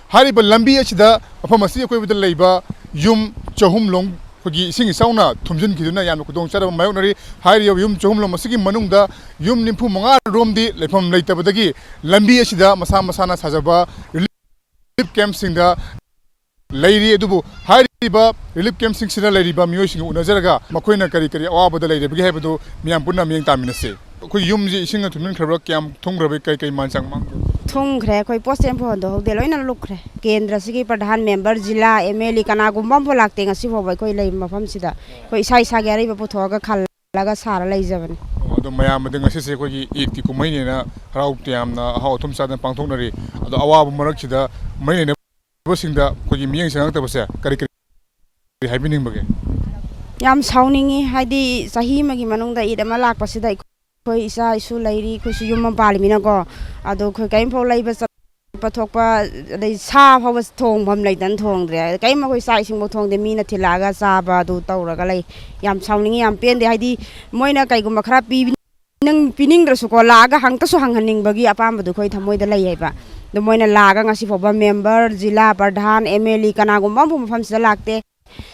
ꯍꯥꯏꯔꯤꯕ ꯂꯝꯕꯤ ꯑꯁꯤꯗ, ꯃꯐꯝ ꯑꯁꯤꯒꯤ ꯑꯀꯣꯏꯕꯗ ꯂꯩꯕ ꯌꯨꯝ ꯆꯍꯨꯝ ꯂꯣꯝ ꯑꯩꯈꯣꯏꯒꯤ ꯏꯁꯤꯡ ꯏꯆꯥꯎꯅ ꯊꯨꯝꯖꯤꯟꯈꯤꯗꯨꯅ ꯌꯥꯝꯅ ꯈꯨꯗꯣꯡꯆꯥꯗꯕ ꯃꯥꯌꯣꯛꯅꯔꯤ꯫ ꯍꯥꯏꯔꯤꯕ ꯌꯨꯝ ꯆꯍꯨꯝ ꯂꯣꯝ ꯑꯁꯤꯒꯤ ꯃꯅꯨꯡꯗ ꯌꯨꯝ ꯅꯤꯐꯨ ꯃꯉꯥ ꯔꯣꯝꯗꯤ ꯂꯩꯐꯝ ꯂꯩꯇꯕꯗꯒꯤ ꯂꯝꯕꯤ ꯑꯁꯤꯗ ꯃꯁꯥ ꯃꯁꯥꯅ ꯁꯥꯖꯕ ꯔꯤꯂꯤꯐ ꯀꯦꯝꯞꯁꯤꯡꯗ ꯂꯩꯔꯤ꯫ ꯑꯗꯨꯕꯨ ꯍꯥꯏꯔꯤꯕ ꯔꯤꯂꯤꯐ ꯀꯦꯝꯞꯁꯤꯡꯁꯤꯗ ꯂꯩꯔꯤꯕ ꯃꯤꯑꯣꯏꯁꯤꯡꯒ ꯎꯅꯖꯔꯒ ꯃꯈꯣꯏꯅ ꯀꯔꯤ ꯀꯔꯤ ꯑꯋꯥꯕꯗ ꯂꯩꯔꯤꯕꯒꯦ ꯍꯥꯏꯕꯗꯨ ꯃꯤꯌꯥꯝ ꯄꯨꯟꯅ ꯃꯤꯠꯌꯦꯡ ꯇꯥꯃꯤꯟꯅꯁꯤ꯫ ꯑꯩꯈꯣꯏ ꯌꯨꯝꯁꯤ ꯏꯁꯤꯡꯅ ꯊꯨꯝꯖꯤꯟꯈ꯭ꯔꯕ꯭ꯔꯥ, ꯀꯌꯥꯝ ꯊꯨꯝꯈ꯭ꯔꯕ, ꯀꯩ ꯀꯩ ꯃꯥꯟ ꯆꯥꯡ ꯃꯥꯡꯈ꯭ꯔꯕ? ꯊꯨꯝꯈ꯭ꯔꯦ꯫ ꯑꯩꯈꯣꯏ ꯄꯣꯠꯁꯦ ꯑꯝꯐꯥꯎ ꯍꯣꯟꯗꯣꯛꯍꯧꯗꯦ, ꯂꯣꯏꯅ ꯂꯨꯞꯈ꯭ꯔꯦ꯫ ꯀꯦꯟꯗ꯭ꯔꯁꯤꯒꯤ pradhan, member, zila, M L A ꯀꯅꯥꯒꯨꯝꯕ ꯑꯝꯐꯥꯎ ꯂꯥꯛꯇꯦ ꯉꯁꯤ ꯐꯥꯎꯕ ꯑꯩꯈꯣꯏ ꯂꯩꯕ ꯃꯐꯝꯁꯤꯗ꯫ ꯑꯩꯈꯣꯏ ꯏꯁꯥ ꯏꯁꯥꯒꯤ ꯑꯔꯩꯕ ꯄꯨꯊꯣꯛꯑꯒ ꯈꯜꯂꯒ ꯁꯥꯔ ꯂꯩꯖꯕꯅꯤ꯫ ꯑꯣ, ꯑꯗꯣ ꯃꯌꯥꯝ ꯑꯗꯨ ꯉꯁꯤꯁꯦ ꯑꯩꯈꯣꯏꯒꯤ ꯏꯗꯀꯤ ꯀꯨꯝꯍꯩꯅꯦꯅ ꯍꯔꯥꯎ ꯇꯌꯥꯝꯅ ꯑꯍꯥꯎ ꯑꯊꯨꯝ ꯆꯥꯗꯅ ꯄꯥꯡꯊꯣꯛꯅꯔꯤ꯫ ꯑꯗꯣ ꯑꯋꯥꯕ ꯃꯔꯛꯁꯤꯗ ꯃꯔꯤ ꯂꯩꯅꯕꯁꯤꯡꯗ ꯑꯩꯈꯣꯏꯒꯤ ꯃꯤꯠꯌꯦꯡ ꯆꯪꯉꯛꯇꯕꯁꯦ ꯀꯔꯤ ꯀꯔꯤ ꯍꯥꯏꯕꯤꯅꯤꯡꯕꯒꯦ? ꯌꯥꯝ ꯁꯥꯎꯅꯤꯡꯉꯤ꯫ ꯍꯥꯏꯗꯤ ꯆꯍꯤ ꯑꯃꯒꯤ ꯃꯅꯨꯡꯗ ꯏꯗ ꯑꯃ ꯂꯥꯛꯄꯁꯤꯗ ꯑꯩꯈꯣꯏ ꯏꯆꯥ ꯏꯁꯨ ꯂꯩꯔꯤ, ꯑꯩꯈꯣꯏꯁꯨ ꯌꯨꯝ ꯑꯃ ꯄꯥꯜꯂꯤꯃꯤꯅꯀꯣ꯫ ꯑꯗꯣ ꯑꯩꯈꯣꯏ ꯀꯔꯤꯝꯐꯥꯎ ꯂꯩꯕ ꯆꯠꯄ ꯊꯣꯛꯄ, ꯑꯗꯩ ꯁꯥ ꯐꯥꯎꯕ ꯊꯣꯡꯐꯝ ꯂꯩꯇꯅ ꯊꯣꯡꯗ꯭ꯔꯦ꯫ ꯀꯔꯤꯝ ꯑꯩꯈꯣꯏ ꯆꯥꯛ ꯏꯁꯤꯡꯐꯥꯎ ꯊꯣꯡꯗꯦ, ꯃꯤꯅ ꯊꯤꯜꯂꯛꯑꯒ ꯆꯥꯕ ꯑꯗꯨ ꯇꯧꯔꯒ ꯂꯩ꯫ ꯌꯥꯝ ꯁꯥꯎꯅꯤꯡꯉꯤ, ꯌꯥꯝ ꯄꯦꯟꯗꯦ꯫ ꯍꯥꯏꯗꯤ ꯃꯣꯏꯅ ꯀꯩꯒꯨꯝꯕ ꯈꯔ ꯄꯤ-, ꯅꯪ ꯄꯤꯅꯤꯡꯗ꯭ꯔꯁꯨꯀꯣ, ꯂꯥꯛꯑꯒ ꯍꯪꯇꯁꯨ ꯍꯪꯍꯟꯅꯤꯡꯕꯒꯤ ꯑꯄꯥꯝꯕꯗꯨ ꯑꯩꯈꯣꯏ ꯊꯃꯣꯏꯗ ꯂꯩ ꯍꯥꯏꯕ꯫ ꯑꯗꯣ ꯃꯣꯏꯅ ꯂꯥꯛꯑꯒ ꯉꯁꯤ ꯐꯥꯎꯕ member, zila Pradhan, M L A ꯀꯅꯥꯒꯨꯝꯕ ꯑꯃꯐꯥꯎ ꯃꯐꯝꯁꯤꯗ ꯂꯥꯛꯇꯦ꯫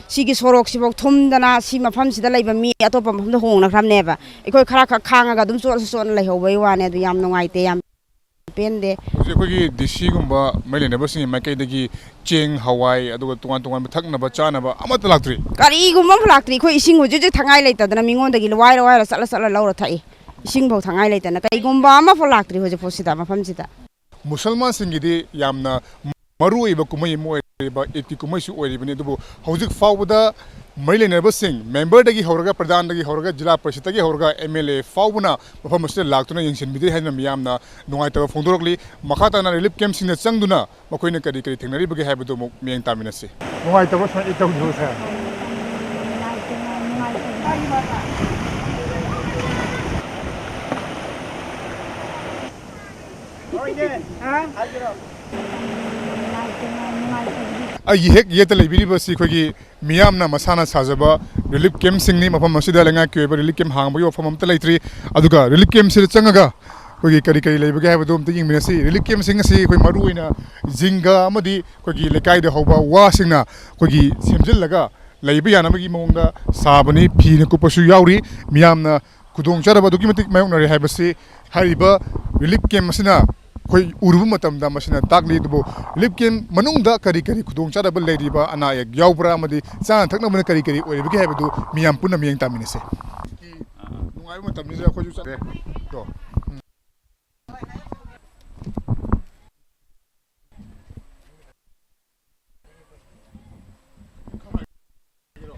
ꯁꯤꯒꯤ ꯁꯣꯔꯣꯛꯁꯤꯐꯥꯎ ꯊꯨꯝꯗꯅ ꯁꯤ ꯃꯐꯝꯁꯤꯗ ꯂꯩꯕ ꯃꯤ ꯑꯇꯣꯞꯄ ꯃꯐꯝꯗ ꯍꯣꯡꯅꯈ꯭ꯔꯕꯅꯦꯕ꯫ ꯑꯩꯈꯣꯏ ꯈꯔ ꯈꯛ ꯈꯥꯡꯉꯒ ꯑꯗꯨꯝ ꯆꯣꯠꯅ ꯆꯣꯠꯅ ꯂꯩꯍꯧꯕꯩ ꯋꯥꯅꯦ꯫ ꯑꯗꯨ ꯌꯥꯝ ꯅꯨꯡꯉꯥꯏꯇꯦ, ꯌꯥꯝ ꯄꯦꯟꯗꯦ꯫ ꯍꯧꯖꯤꯛ ꯑꯩꯈꯣꯏꯒꯤ ꯗꯤ ꯁꯤꯒꯨꯝꯕ ꯃꯔꯤ ꯂꯩꯅꯕꯁꯤꯡꯒꯤ ꯃꯥꯏꯀꯩꯗꯒꯤ ꯆꯦꯡ, ꯍꯋꯥꯏ, ꯑꯗꯨꯒ ꯇꯣꯉꯥꯟ ꯇꯣꯉꯥꯟꯕ ꯊꯛꯅꯕ ꯆꯥꯅꯕ ꯑꯃꯠꯇ ꯂꯥꯛꯇ꯭ꯔꯤ꯫ ꯀꯔꯤꯒꯨꯝꯕ ꯑꯃꯐꯥꯎ ꯂꯥꯛꯇ꯭ꯔꯤ꯫ ꯑꯩꯈꯣꯏ ꯏꯁꯤꯡ ꯍꯧꯖꯤꯛ ꯍꯧꯖꯤꯛ ꯊꯛꯉꯥꯏ ꯂꯩꯇꯗꯅ ꯃꯤꯉꯣꯟꯗꯒꯤ ꯋꯥꯏꯔ ꯋꯥꯏꯔ ꯆꯠꯂ ꯆꯠꯂ ꯂꯧꯔ ꯊꯛꯏ꯫ ꯏꯁꯤꯡꯐꯥꯎ ꯊꯛꯉꯥꯏ ꯂꯩꯇꯅ ꯀꯔꯤꯒꯨꯝꯕ ꯑꯃꯐꯥꯎ ꯂꯥꯛꯇ꯭ꯔꯤ ꯍꯧꯖꯤꯛꯐꯥꯎ ꯁꯤꯗ ꯃꯐꯝꯁꯤꯗ꯫ ꯃꯨꯁꯜꯃꯥꯟꯁꯤꯡꯒꯤꯗꯤ ꯌꯥꯝꯅ ꯃꯔꯨꯑꯣꯏꯕ ꯀꯨꯝꯍꯩ ꯑꯃ ꯑꯣꯏꯔꯤꯕ ꯏꯗꯀꯤ ꯀꯨꯝꯍꯩꯁꯨ ꯑꯣꯏꯔꯤꯕꯅꯤ꯫ ꯑꯗꯨꯕꯨ ꯍꯧꯖꯤꯛ ꯐꯥꯎꯕꯗ ꯃꯔꯤ ꯂꯩꯅꯕꯁꯤꯡ, ꯃꯦꯝꯕꯔꯗꯒꯤ ꯍꯧꯔꯒ, ꯄ꯭ꯔꯙꯥꯟꯗꯒꯤ ꯍꯧꯔꯒ, ꯖꯤꯂꯥ ꯄꯔꯤꯁꯠꯇꯒꯤ ꯍꯧꯔꯒ, ꯑꯦꯝ ꯑꯦꯜ ꯑꯦ ꯐꯥꯎꯕꯅ ꯃꯐꯝ ꯑꯁꯤꯗ ꯂꯥꯛꯇꯨꯅ ꯌꯦꯡꯁꯤꯟꯕꯤꯗꯦ ꯍꯥꯏꯗꯨꯅ ꯃꯤꯌꯥꯝꯅ ꯅꯨꯡꯉꯥꯏꯇꯕ ꯐꯣꯡꯗꯣꯔꯛꯂꯤ꯫ ꯃꯈꯥ ꯇꯥꯅ ꯔꯤꯂꯤꯐ ꯀꯦꯝꯞꯁꯤꯡꯗ ꯆꯪꯗꯨꯅ ꯃꯈꯣꯏꯅ ꯀꯔꯤ ꯀꯔꯤ ꯊꯦꯡꯅꯔꯤꯕꯒꯦ ꯍꯥꯏꯕꯗꯨ ꯑꯃꯨꯛ ꯃꯤꯠꯌꯦꯡ ꯇꯥꯃꯤꯟꯅꯁꯤ꯫ ꯅꯨꯡꯉꯥꯏꯇꯕ ꯁꯨꯃꯥꯏꯅ ꯇꯧꯈꯤꯕꯁꯦ꯫ ꯑꯩꯒꯤ ꯍꯦꯛ ꯌꯦꯠꯇ ꯂꯩꯕꯤꯔꯤꯕꯁꯤ ꯑꯩꯈꯣꯏꯒꯤ ꯃꯤꯌꯥꯝꯅ ꯃꯁꯥꯅ ꯁꯥꯖꯕ ꯔꯤꯂꯤꯐ ꯀꯦꯝꯞꯁꯤꯡꯅꯤ꯫ ꯃꯐꯝ ꯑꯁꯤꯗ ꯂꯩꯉꯥꯛꯀꯤ ꯑꯣꯏꯕ ꯔꯤꯂꯤꯐ ꯀꯦꯝꯞ ꯍꯥꯡꯕꯒꯤ ꯋꯥꯐꯝ ꯑꯃꯠꯇ ꯂꯩꯇ꯭ꯔꯤ꯫ ꯑꯗꯨꯒ ꯔꯤꯂꯤꯐ ꯀꯦꯝꯞꯁꯤꯗ ꯆꯪꯉꯒ ꯑꯩꯈꯣꯏꯒꯤ ꯀꯔꯤ ꯀꯔꯤ ꯂꯩꯕꯒꯦ ꯍꯥꯏꯕꯗꯨ ꯑꯝꯇ ꯌꯦꯡꯃꯤꯟꯅꯁꯤ꯫ ꯔꯤꯂꯤꯐ ꯀꯦꯝꯞꯁꯤꯡ ꯑꯁꯤ ꯑꯩꯈꯣꯏ ꯃꯔꯨ ꯑꯣꯏꯅ ꯖꯤꯡꯒ ꯑꯃꯗꯤ ꯑꯩꯈꯣꯏꯒꯤ ꯂꯩꯀꯥꯏꯗ ꯍꯧꯕ ꯋꯥꯁꯤꯡꯅ ꯑꯩꯈꯣꯏꯒꯤ ꯁꯦꯝꯖꯤꯜꯂꯒ ꯂꯩꯕ ꯌꯥꯅꯕꯒꯤ ꯃꯑꯣꯡꯗ ꯁꯥꯕꯅꯤ꯫ ꯐꯤꯅ ꯀꯨꯞꯄꯁꯨ ꯌꯥꯎꯔꯤ꯫ ꯃꯤꯌꯥꯝꯅ ꯈꯨꯗꯣꯡꯆꯥꯗꯕ ꯑꯗꯨꯛꯀꯤ ꯃꯇꯤꯛ ꯃꯥꯌꯣꯛꯅꯔꯦ ꯍꯥꯏꯕꯁꯤ ꯍꯥꯏꯔꯤꯕ ꯔꯤꯂꯤꯐ ꯀꯦꯝꯞ ꯑꯁꯤꯅ ꯑꯩꯈꯣꯏ ꯎꯔꯨꯕ ꯃꯇꯝꯗ ꯃꯁꯤꯅ ꯇꯥꯛꯂꯤ꯫ ꯑꯗꯨꯕꯨ ꯔꯤꯂꯤꯐ ꯀꯦꯝꯞ ꯃꯅꯨꯡꯗ ꯀꯔꯤ ꯀꯔꯤ ꯈꯨꯗꯣꯡꯆꯥꯗꯕ ꯂꯩꯔꯤꯕ, ꯑꯅꯥ ꯑꯌꯦꯛ ꯌꯥꯎꯕ꯭ꯔꯥ ꯑꯃꯗꯤ ꯆꯥꯅ ꯊꯛꯅꯕꯅ ꯀꯔꯤ ꯀꯔꯤ ꯑꯣꯏꯔꯤꯕꯒꯦ ꯍꯥꯏꯕꯗꯨ ꯃꯤꯌꯥꯝ ꯄꯨꯟꯅ ꯃꯤꯠꯌꯦꯡ ꯇꯥꯃꯤꯟꯅꯁꯦ꯫ ꯅꯨꯡꯉꯥꯏꯕ ꯃꯇꯝꯁꯤꯗ ꯑꯩꯈꯣꯏꯁꯨ ꯆꯠꯂꯦ꯫ ꯑꯗꯣ, ꯎꯝ꯫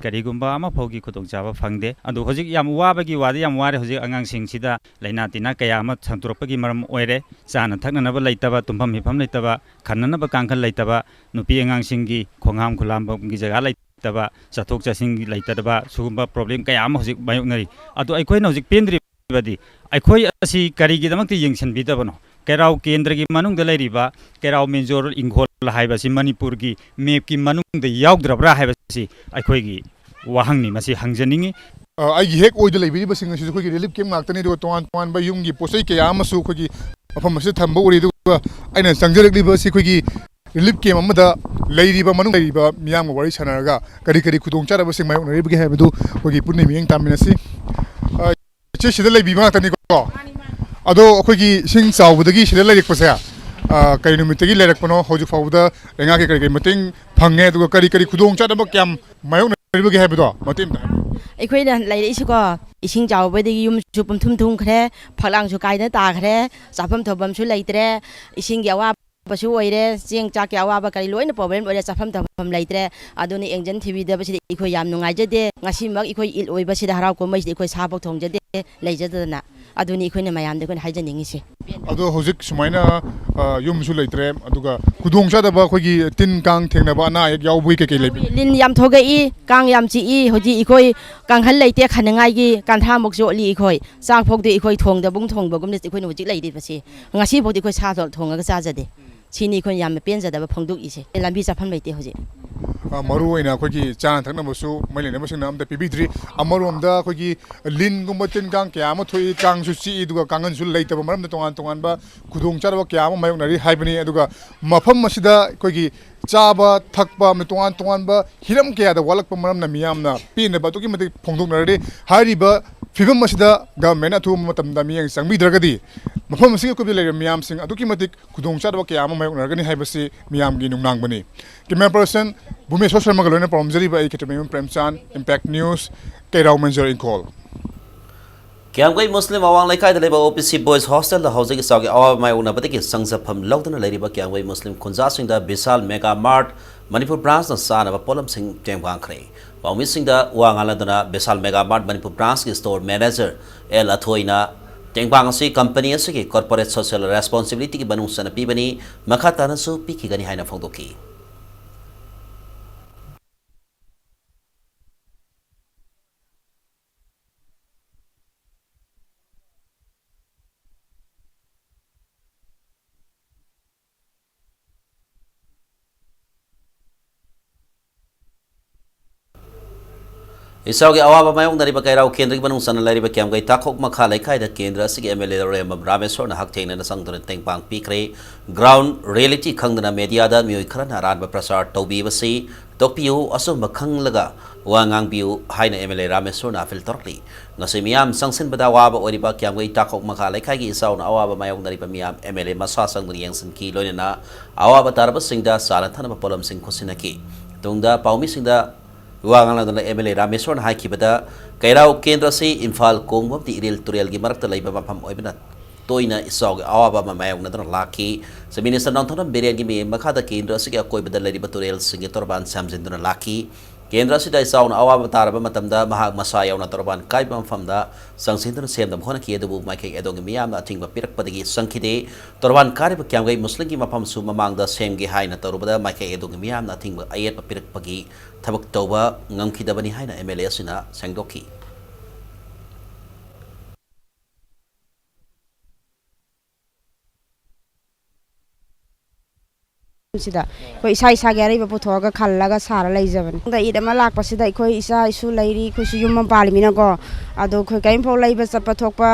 ꯀꯔꯤꯒꯨꯝꯕ ꯑꯃꯐꯥꯎꯒꯤ ꯈꯨꯗꯣꯡꯆꯥꯕ ꯐꯪꯗꯦ꯫ ꯑꯗꯨ ꯍꯧꯖꯤꯛ ꯌꯥꯝ ꯋꯥꯕꯒꯤ ꯋꯥꯗꯤ ꯌꯥꯝ ꯋꯥꯔꯦ꯫ ꯍꯧꯖꯤꯛ ꯑꯉꯥꯡꯁꯤꯡꯁꯤꯗ ꯂꯥꯏꯅꯥ ꯇꯤꯟꯅꯥ ꯀꯌꯥ ꯑꯃ ꯁꯟꯗꯣꯔꯛꯄꯒꯤ ꯃꯔꯝ ꯑꯣꯏꯔꯦ꯫ ꯆꯥꯅ ꯊꯛꯅꯅꯕ ꯂꯩꯇꯕ, ꯇꯨꯝꯐꯝ ꯍꯤꯞꯐꯝ ꯂꯩꯇꯕ, ꯈꯟꯅꯅꯕ ꯀꯥꯡꯈꯜ ꯂꯩꯇꯕ, ꯅꯨꯄꯤ ꯑꯉꯥꯡꯁꯤꯡꯒꯤ ꯈꯣꯡꯍꯥꯝ ꯈꯨꯂꯥꯝꯕꯒꯤ ꯖꯒꯥ ꯂꯩꯇꯕ, ꯆꯠꯊꯣꯛ ꯆꯠꯁꯤꯟꯒꯤ ꯂꯩꯇꯕ, ꯁꯤꯒꯨꯝꯕ ꯄ꯭ꯔꯣꯕ꯭ꯂꯦꯝ ꯀꯌꯥ ꯑꯃ ꯍꯧꯖꯤꯛ ꯃꯥꯌꯣꯛꯅꯔꯤ꯫ ꯑꯗꯨ ꯑꯩꯈꯣꯏꯅ ꯍꯧꯖꯤꯛ ꯄꯦꯟꯗ꯭ꯔꯤꯕꯗꯤ ꯑꯩꯈꯣꯏ ꯑꯁꯤ ꯀꯔꯤꯒꯤꯗꯃꯛꯇ ꯌꯦꯡꯁꯤꯟꯕꯤꯗꯕꯅꯣ? ꯀꯩꯔꯥꯎ ꯀꯦꯟꯗ꯭ꯔꯒꯤ ꯃꯅꯨꯡꯗ ꯂꯩꯔꯤꯕ ꯀꯩꯔꯥꯎ ꯃꯦꯟꯖꯣꯔ ꯏꯪꯈꯣꯜ ꯍꯥꯏꯕꯁꯤ ꯃꯅꯤꯄꯨꯔꯒꯤ ꯃꯦꯞꯀꯤ ꯃꯅꯨꯡꯗ ꯌꯥꯎꯗ꯭ꯔꯕ꯭ꯔꯥ ꯍꯥꯏꯕꯁꯤ ꯑꯩꯈꯣꯏꯒꯤ ꯋꯥꯍꯪꯅꯤ꯫ ꯃꯁꯤ ꯍꯪꯖꯅꯤꯡꯉꯤ꯫ ꯑ, ꯑꯩꯒꯤ ꯍꯦꯛ ꯑꯣꯏꯗ ꯂꯩꯕꯤꯔꯤꯕꯁꯤꯡ ꯑꯁꯤꯁꯨ ꯑꯩꯈꯣꯏꯒꯤ ꯔꯤꯂꯤꯐ ꯀꯦꯝꯞ ꯉꯥꯛꯇꯅꯤ꯫ ꯑꯗꯨꯒ ꯇꯣꯉꯥꯟ ꯇꯣꯉꯥꯟꯕ ꯌꯨꯝꯒꯤ ꯄꯣꯠ ꯆꯩ ꯀꯌꯥ ꯑꯃꯁꯨ ꯑꯩꯈꯣꯏꯒꯤ ꯃꯐꯝ ꯑꯁꯤꯗ ꯊꯝꯕ ꯎꯔꯤ꯫ ꯑꯗꯨꯒ ꯑꯩꯅ ꯆꯪꯖꯔꯛꯂꯤꯕ ꯑꯁꯤ ꯑꯩꯈꯣꯏꯒꯤ ꯔꯤꯂꯤꯐ ꯀꯦꯝꯞ ꯑꯃꯗ ꯂꯩꯔꯤꯕ, ꯃꯅꯨꯡ ꯂꯩꯔꯤꯕ ꯃꯤꯌꯥꯝꯒ ꯋꯥꯔꯤ ꯁꯥꯟꯅꯔꯒ ꯀꯔꯤ ꯀꯔꯤ ꯈꯨꯗꯣꯡꯆꯥꯗꯕꯁꯤꯡ ꯃꯥꯌꯣꯛꯅꯔꯤꯕꯒꯦ ꯍꯥꯏꯕꯗꯨ ꯑꯩꯈꯣꯏꯒꯤ ꯄꯨꯟꯅ ꯃꯤꯠꯌꯦꯡ ꯇꯥꯃꯤꯟꯅꯁꯤ꯫ ꯑ, ꯏꯆꯦ, ꯁꯤꯗ ꯂꯩꯕꯤꯕ ꯉꯥꯛꯇꯅꯤꯀꯣ? ꯑꯗꯣ ꯑꯩꯈꯣꯏꯒꯤ ꯏꯁꯤꯡ ꯆꯥꯎꯕꯗꯒꯤ ꯁꯤꯗ ꯂꯩꯔꯛꯄꯁꯦ, ꯑ, ꯀꯔꯤ ꯅꯨꯃꯤꯠꯇꯒꯤ ꯂꯩꯔꯛꯄꯅꯣ? ꯍꯧꯖꯤꯛ ꯐꯥꯎꯕꯗ ꯂꯩꯉꯥꯛꯀꯤ ꯀꯔꯤ ꯀꯔꯤ ꯃꯇꯦꯡ ꯐꯪꯉꯦ? ꯑꯗꯨꯒ ꯀꯔꯤ ꯀꯔꯤ ꯈꯨꯗꯣꯡꯆꯥꯗꯕ ꯀꯌꯥꯝ ꯃꯥꯌꯣꯛꯅꯔꯤꯕꯒꯦ ꯍꯥꯏꯕꯗꯣ ꯃꯇꯦꯡ ꯑꯝꯇ ꯍꯥꯏꯕꯤꯌꯨ꯫ ꯑꯩꯈꯣꯏꯅ ꯂꯩꯔꯛꯏꯁꯤꯀꯣ, ꯏꯁꯤꯡ ꯆꯥꯎꯕꯗꯒꯤ ꯌꯨꯝꯁꯨ ꯄꯨꯝꯊꯨꯝ ꯊꯨꯝꯈ꯭ꯔꯦ, ꯐꯛꯂꯥꯡꯁꯨ ꯀꯥꯏꯗꯅ ꯇꯥꯈ꯭ꯔꯦ, ꯆꯥꯐꯝ ꯊꯛꯐꯝꯁꯨ ꯂꯩꯇ꯭ꯔꯦ, ꯏꯁꯤꯡꯒꯤ ꯑꯋꯥꯕꯁꯨ ꯑꯣꯏꯔꯦ, ꯆꯦꯡ ꯆꯥꯛꯀꯤ ꯑꯋꯥꯕ ꯀꯔꯤ ꯂꯣꯏꯅ ꯄ꯭ꯔꯣꯕ꯭ꯂꯦꯝ ꯑꯣꯏꯔꯦ, ꯆꯥꯐꯝ ꯊꯛꯐꯝ ꯂꯩꯇ꯭ꯔꯦ꯫ ꯑꯗꯨꯅ ꯌꯦꯡꯁꯤꯟ ꯊꯤꯕꯤꯗꯕꯁꯤꯗ ꯑꯩꯈꯣꯏ ꯌꯥꯝ ꯅꯨꯡꯉꯥꯏꯖꯗꯦ꯫ ꯉꯁꯤꯃꯛ ꯑꯩꯈꯣꯏ ꯏꯗ ꯑꯣꯏꯕꯁꯤꯗ, ꯍꯔꯥꯎ ꯀꯨꯝꯍꯩꯁꯤꯗ ꯑꯩꯈꯣꯏ ꯁꯥꯐꯥꯎ ꯊꯣꯡꯖꯗꯦ, ꯂꯩꯖꯗꯗꯅ꯫ ꯑꯗꯨꯅꯤ ꯑꯩꯈꯣꯏꯅ ꯃꯌꯥꯝꯗ ꯑꯩꯈꯣꯏꯅ ꯍꯥꯏꯖꯅꯤꯡꯉꯤꯁꯦ꯫ ꯑꯗꯣ ꯍꯧꯖꯤꯛ ꯁꯨꯃꯥꯏꯅ, ꯑ, ꯌꯨꯝꯁꯨ ꯂꯩꯇ꯭ꯔꯦ, ꯑꯗꯨꯒ ꯈꯨꯗꯣꯡꯆꯥꯗꯕ ꯑꯩꯈꯣꯏꯒꯤ ꯇꯤꯟ ꯀꯥꯡ ꯊꯦꯡꯅꯕ, ꯑꯅꯥ ꯑꯌꯦꯛ ꯌꯥꯎꯕꯒꯤ ꯀꯩꯀꯩ ꯂꯩꯕꯤ? ꯂꯤꯟ ꯌꯥꯝ ꯊꯣꯛꯂꯛꯏ, ꯀꯥꯡ ꯌꯥꯝ ꯆꯤꯛꯏ꯫ ꯍꯧꯖꯤꯛ ꯑꯩꯈꯣꯏ ꯀꯥꯡꯈꯜ ꯂꯩꯇꯦ ꯈꯟꯅꯉꯥꯏꯒꯤ, ꯀꯥꯟꯊꯥꯃꯨꯛ ꯆꯣꯠꯂꯤ꯫ ꯑꯩꯈꯣꯏ ꯆꯥꯛ ꯐꯥꯎꯗꯤ ꯑꯩꯈꯣꯏ ꯊꯣꯡꯗꯕꯨꯡ ꯊꯣꯡꯕꯒꯨꯝꯅ ꯑꯩꯈꯣꯏꯅ ꯍꯧꯖꯤꯛ ꯂꯩꯔꯤꯕꯁꯦ꯫ ꯉꯁꯤꯐꯥꯎꯗꯤ ꯑꯩꯈꯣꯏ ꯁꯥ ꯊꯣꯡꯉꯒ ꯆꯥꯖꯗꯦ꯫ ꯁꯤꯅꯤ ꯑꯩꯈꯣꯏꯅ ꯌꯥꯝꯅ ꯄꯦꯟꯖꯗꯕ ꯐꯣꯡꯗꯣꯛꯏꯁꯦ꯫ ꯂꯝꯕꯤ ꯆꯠꯐꯝ ꯂꯩꯇꯦ ꯍꯧꯖꯤꯛ꯫ ꯑ, ꯃꯔꯨ ꯑꯣꯏꯅ ꯑꯩꯈꯣꯏꯒꯤ ꯆꯥꯅ ꯊꯛꯅꯕꯁꯨ ꯃꯩ ꯂꯩꯅꯕꯁꯤꯡꯅ ꯑꯝꯇ ꯄꯤꯕꯤꯗ꯭ꯔꯤ꯫ ꯑꯃꯔꯣꯝꯗ ꯑꯩꯈꯣꯏꯒꯤ ꯂꯤꯟꯒꯨꯝꯕ ꯇꯤꯟ ꯀꯥꯡ ꯀꯌꯥ ꯑꯃ ꯊꯣꯛꯏ, ꯀꯥꯡꯁꯨ ꯆꯤꯛꯏ, ꯑꯗꯨꯒ ꯀꯥꯡꯈꯟꯁꯨ ꯂꯩꯇꯕ ꯃꯔꯝꯅ ꯇꯣꯉꯥꯟ ꯇꯣꯉꯥꯟꯕ ꯈꯨꯗꯣꯡꯆꯥꯗꯕ ꯀꯌꯥ ꯑꯃ ꯃꯥꯌꯣꯛꯅꯔꯤ ꯍꯥꯏꯕꯅꯤ꯫ ꯑꯗꯨꯒ ꯃꯐꯝ ꯑꯁꯤꯗ ꯑꯩꯈꯣꯏꯒꯤ ꯆꯥꯕ ꯊꯛꯄ ꯑꯃꯗꯤ ꯇꯣꯉꯥꯟ ꯇꯣꯉꯥꯟꯕ ꯍꯤꯔꯝ ꯀꯌꯥꯗ ꯋꯥꯠꯂꯛꯄ ꯃꯔꯝꯅ ꯃꯤꯌꯥꯝꯅ ꯄꯦꯟꯗꯕ ꯑꯗꯨꯛꯀꯤ ꯃꯇꯤꯛ ꯐꯣꯡꯗꯣꯛꯅꯔꯤ꯫ ꯍꯥꯏꯔꯤꯕ ꯐꯤꯕꯝ ꯑꯁꯤꯗ ꯒꯚꯔꯟꯃꯦꯟꯅ ꯑꯊꯨꯕ ꯃꯇꯝꯗ ꯃꯤꯠꯌꯦꯡ ꯆꯪꯕꯤꯗ꯭ꯔꯒꯗꯤ ꯃꯐꯝ ꯑꯁꯤꯒꯤ ꯑꯀꯣꯏꯕꯗ ꯂꯩꯔꯤꯕ ꯃꯤꯌꯥꯝꯁꯤꯡ ꯑꯗꯨꯛꯀꯤ ꯃꯇꯤꯛ ꯈꯨꯗꯣꯡꯆꯥꯗꯕ ꯀꯌꯥ ꯑꯃ ꯃꯥꯌꯣꯛꯅꯔꯒꯅꯤ ꯍꯥꯏꯕꯁꯤ ꯃꯤꯌꯥꯝꯒꯤ ꯅꯨꯡꯅꯥꯡꯕꯅꯤ꯫ Camera person ꯚꯨꯃꯦꯁ꯭ꯋꯔ ꯁꯔꯃꯒ ꯂꯣꯏꯅꯅ ꯄꯥꯎꯔꯝꯖꯔꯤꯕ ꯑꯩ ꯈꯦꯇ꯭ꯔꯤꯃꯌꯨꯝ ꯄ꯭ꯔꯦꯝꯆꯥꯟ, Impact News, ꯀꯩꯔꯥꯎ ꯃꯟꯖꯔ, ꯏꯪꯈꯣꯜ꯫ ꯀ꯭ꯌꯥꯝꯒꯩ ꯃꯨꯁꯂꯤꯝ ꯑꯋꯥꯡ ꯂꯩꯀꯥꯏꯗ ꯂꯩꯕ ꯑꯣ ꯄꯤ ꯁꯤ ꯕꯣꯏꯁ ꯍꯣꯁꯇꯦꯜꯗ ꯍꯧꯖꯤꯛ ꯏꯆꯥꯎꯒꯤ ꯑꯋꯥꯕ ꯃꯥꯌꯣꯛꯅꯕꯗꯒꯤ ꯆꯪꯖꯐꯝ ꯂꯧꯗꯨꯅ ꯂꯩꯔꯤꯕ ꯀ꯭ꯌꯥꯝꯒꯩ ꯃꯨꯁꯂꯤꯝ ꯈꯨꯟꯖꯥꯁꯤꯡꯗ ꯕꯤꯁꯥꯜ ꯃꯦꯒꯥ ꯃꯥꯔꯠ ꯃꯅꯤꯄꯨꯔ ꯕ꯭ꯔꯥꯟꯁꯅ ꯆꯥꯅꯕ ꯄꯣꯠꯂꯝꯁꯤꯡ ꯇꯦꯡꯕꯥꯡꯈ꯭ꯔꯦ꯫ ꯄꯥꯎꯃꯤꯁꯤꯡꯗ ꯋꯥ ꯉꯥꯡꯂꯗꯨꯅ ꯕꯤꯁꯥꯜ ꯃꯦꯒꯥ ꯃꯥꯔꯠ ꯃꯅꯤꯄꯨꯔ ꯕ꯭ꯔꯥꯟꯁꯀꯤ ꯁ꯭ꯇꯣꯔ ꯃꯦꯅꯦꯖꯔ ꯑꯦꯜ ꯑꯊꯣꯏꯅ ꯇꯦꯡꯕꯥꯡ ꯑꯁꯤ ꯀꯝꯄꯅꯤ ꯑꯁꯤꯒꯤ ꯀꯣꯔꯄꯣꯔꯦꯠ ꯁꯣꯁꯤꯌꯦꯜ ꯔꯦꯁꯄꯣꯟꯁꯤꯕꯤꯂꯤꯇꯤꯒꯤ ꯃꯅꯨꯡ ꯆꯟꯅ ꯄꯤꯕꯅꯤ꯫ ꯃꯈꯥ ꯇꯥꯅꯁꯨ ꯄꯤꯈꯤꯒꯅꯤ ꯍꯥꯏꯅ ꯐꯣꯡꯗꯣꯛꯈꯤ꯫ ꯏꯆꯥꯎꯒꯤ ꯑꯋꯥꯕ ꯃꯥꯌꯣꯛꯅꯔꯤꯕ ꯀꯩꯔꯥꯎ ꯀꯦꯟꯗ꯭ꯔꯒꯤ ꯃꯅꯨꯡ ꯆꯟꯅ ꯂꯩꯔꯤꯕ ꯀ꯭ꯌꯥꯝꯒꯩ ꯇꯥꯈꯣꯛ ꯃꯈꯥ ꯂꯩꯀꯥꯏꯗ ꯀꯦꯟꯗ꯭ꯔ ꯑꯁꯤꯒꯤ ꯑꯦꯝ ꯑꯦꯜ ꯑꯦ ꯂꯧꯔꯦꯝꯕꯝ ꯔꯥꯃꯦꯁꯣꯔꯅ ꯍꯛꯊꯦꯡꯅꯅ ꯆꯪꯗꯨꯅ ꯇꯦꯡꯄꯥꯡ ꯄꯤꯈ꯭ꯔꯦ꯫ ꯒ꯭ꯔꯥꯎꯟ ꯔꯤꯌꯦꯂꯤꯇꯤ ꯈꯪꯗꯅ ꯃꯦꯗꯤꯌꯥꯗ ꯃꯤꯑꯣꯏ ꯈꯔꯅ ꯑꯔꯥꯟꯕ ꯄ꯭ꯔꯆꯥꯔ ꯇꯧꯕꯤꯕꯁꯤ ꯇꯣꯛꯄꯤꯌꯨ, ꯑꯆꯨꯝꯕ ꯈꯪꯂꯒ ꯋꯥ ꯉꯥꯡꯕꯤꯌꯨ ꯍꯥꯏꯅ ꯑꯦꯝ ꯑꯦꯜ ꯑꯦ ꯔꯥꯃꯦꯁꯣꯔꯅ ꯑꯄꯤꯜ ꯇꯧꯔꯛꯂꯤ꯫ ꯉꯁꯤ ꯃꯤꯌꯥꯝ ꯆꯪꯁꯤꯟꯕꯗ ꯑꯋꯥꯕ ꯑꯣꯏꯔꯤꯕ ꯀ꯭ꯌꯥꯝꯒꯩ ꯇꯥꯈꯣꯛ ꯃꯈꯥ ꯂꯩꯀꯥꯏꯒꯤ ꯏꯆꯥꯎꯅ ꯑꯋꯥꯕ ꯃꯥꯌꯣꯛꯅꯔꯤꯕ ꯃꯤꯌꯥꯝ ꯑꯦꯝ ꯑꯦꯜ ꯑꯦ ꯃꯁꯥ ꯆꯪꯗꯨꯅ ꯌꯦꯡꯁꯤꯟꯈꯤ, ꯂꯣꯏꯅꯅ ꯑꯋꯥꯕ ꯇꯥꯔꯕꯁꯤꯡꯗ ꯆꯥꯅ ꯊꯛꯅꯕ ꯄꯣꯠꯂꯝꯁꯤꯡ ꯈꯨꯠꯁꯤꯟꯅꯈꯤ꯫ ꯇꯨꯡꯗ ꯄꯥꯎꯃꯤꯁꯤꯡꯗ ꯋꯥ ꯉꯥꯡꯂꯗꯨꯅ ꯑꯦꯝ ꯑꯦꯜ ꯑꯦ ꯔꯥꯃꯦꯁꯣꯔꯅ ꯍꯥꯏꯈꯤꯕꯗ, ꯀꯩꯔꯥꯎ ꯀꯦꯟꯗ꯭ꯔ ꯑꯁꯤ ꯏꯝꯐꯥꯜ ꯀꯣꯡꯕ ꯑꯃꯗꯤ ꯏꯔꯤꯜ ꯇꯨꯔꯦꯜꯒꯤ ꯃꯔꯛꯇ ꯂꯩꯕ ꯃꯐꯝ ꯑꯣꯏꯕꯅ ꯇꯣꯏꯅ ꯏꯆꯥꯎꯒꯤ ꯑꯋꯥꯕ ꯑꯃ ꯃꯥꯌꯣꯛꯅꯗꯨꯅ ꯂꯥꯛꯈꯤ꯫ ꯆꯤꯐ ꯃꯤꯅꯤꯁꯇꯔ ꯅꯣꯡꯊꯣꯝꯕꯝ ꯕꯤꯔꯦꯟꯒꯤ ꯃꯤꯠꯌꯦꯡ ꯃꯈꯥꯗ ꯀꯦꯟꯗ꯭ꯔ ꯑꯁꯤꯒꯤ ꯑꯀꯣꯏꯕꯗ ꯂꯩꯔꯤꯕ ꯇꯨꯔꯦꯜꯁꯤꯡꯒꯤ ꯇꯣꯔꯕꯥꯟ ꯁꯦꯝꯖꯤꯟꯗꯨꯅ ꯂꯥꯛꯈꯤ꯫ ꯀꯦꯟꯗ꯭ꯔ ꯑꯁꯤꯗ ꯏꯆꯥꯎꯅ ꯑꯋꯥꯕ ꯇꯥꯔꯕ ꯃꯇꯝꯗ ꯃꯍꯥꯛ ꯃꯁꯥ ꯌꯥꯎꯅ ꯇꯣꯔꯕꯥꯟ ꯀꯥꯏꯕ ꯃꯐꯝꯗ ꯆꯪꯁꯤꯟꯗꯨꯅ ꯁꯦꯝꯅꯕ ꯍꯣꯠꯅꯈꯤ, ꯑꯗꯨꯕꯨ ꯃꯥꯏꯀꯩ ꯑꯗꯣꯝꯒꯤ ꯃꯤꯌꯥꯝꯅ ꯑꯊꯤꯡꯕ ꯄꯤꯔꯛꯄꯗꯒꯤ ꯆꯪꯈꯤꯗꯦ꯫ ꯇꯣꯔꯕꯥꯟ ꯀꯥꯔꯤꯕ ꯀ꯭ꯌꯥꯝꯒꯩ ꯃꯨꯁꯂꯤꯝꯒꯤ ꯃꯐꯝꯁꯨ ꯃꯃꯥꯡꯗ ꯁꯦꯝꯒꯦ ꯍꯥꯏꯅ ꯇꯧꯔꯨꯕꯗ ꯃꯥꯏꯀꯩ ꯑꯗꯣꯝꯒꯤ ꯃꯤꯌꯥꯝꯅ ꯑꯊꯤꯡꯕ ꯑꯌꯦꯠꯄ ꯄꯤꯔꯛꯄꯒꯤ ꯊꯕꯛ ꯇꯧꯕ ꯉꯝꯈꯤꯗꯕꯅꯤ ꯍꯥꯏꯅ ꯑꯦꯝ ꯑꯦꯜ ꯑꯦ ꯑꯁꯤꯅ ꯁꯦꯡꯗꯣꯛꯈꯤ꯫ ꯁꯤꯗ ꯑꯩꯈꯣꯏ ꯏꯁꯥ ꯏꯁꯥꯒꯤ ꯑꯔꯩꯕ ꯄꯨꯊꯣꯛꯑꯒ ꯈꯜꯂꯒ ꯁꯥꯔ ꯂꯩꯖꯕꯅꯤ꯫ ꯏꯗ ꯑꯃ ꯂꯥꯛꯄꯁꯤꯗ ꯑꯩꯈꯣꯏ ꯏꯆꯥ ꯏꯁꯨ ꯂꯩꯔꯤ, ꯑꯩꯈꯣꯏꯁꯨ ꯌꯨꯝ ꯑꯃ ꯄꯥꯜꯂꯤꯃꯤꯅꯀꯣ꯫ ꯑꯗꯣ ꯑꯩꯈꯣꯏ ꯀꯔꯤꯝꯐꯥꯎ ꯂꯩꯕ ꯆꯠꯄ ꯊꯣꯛꯄ,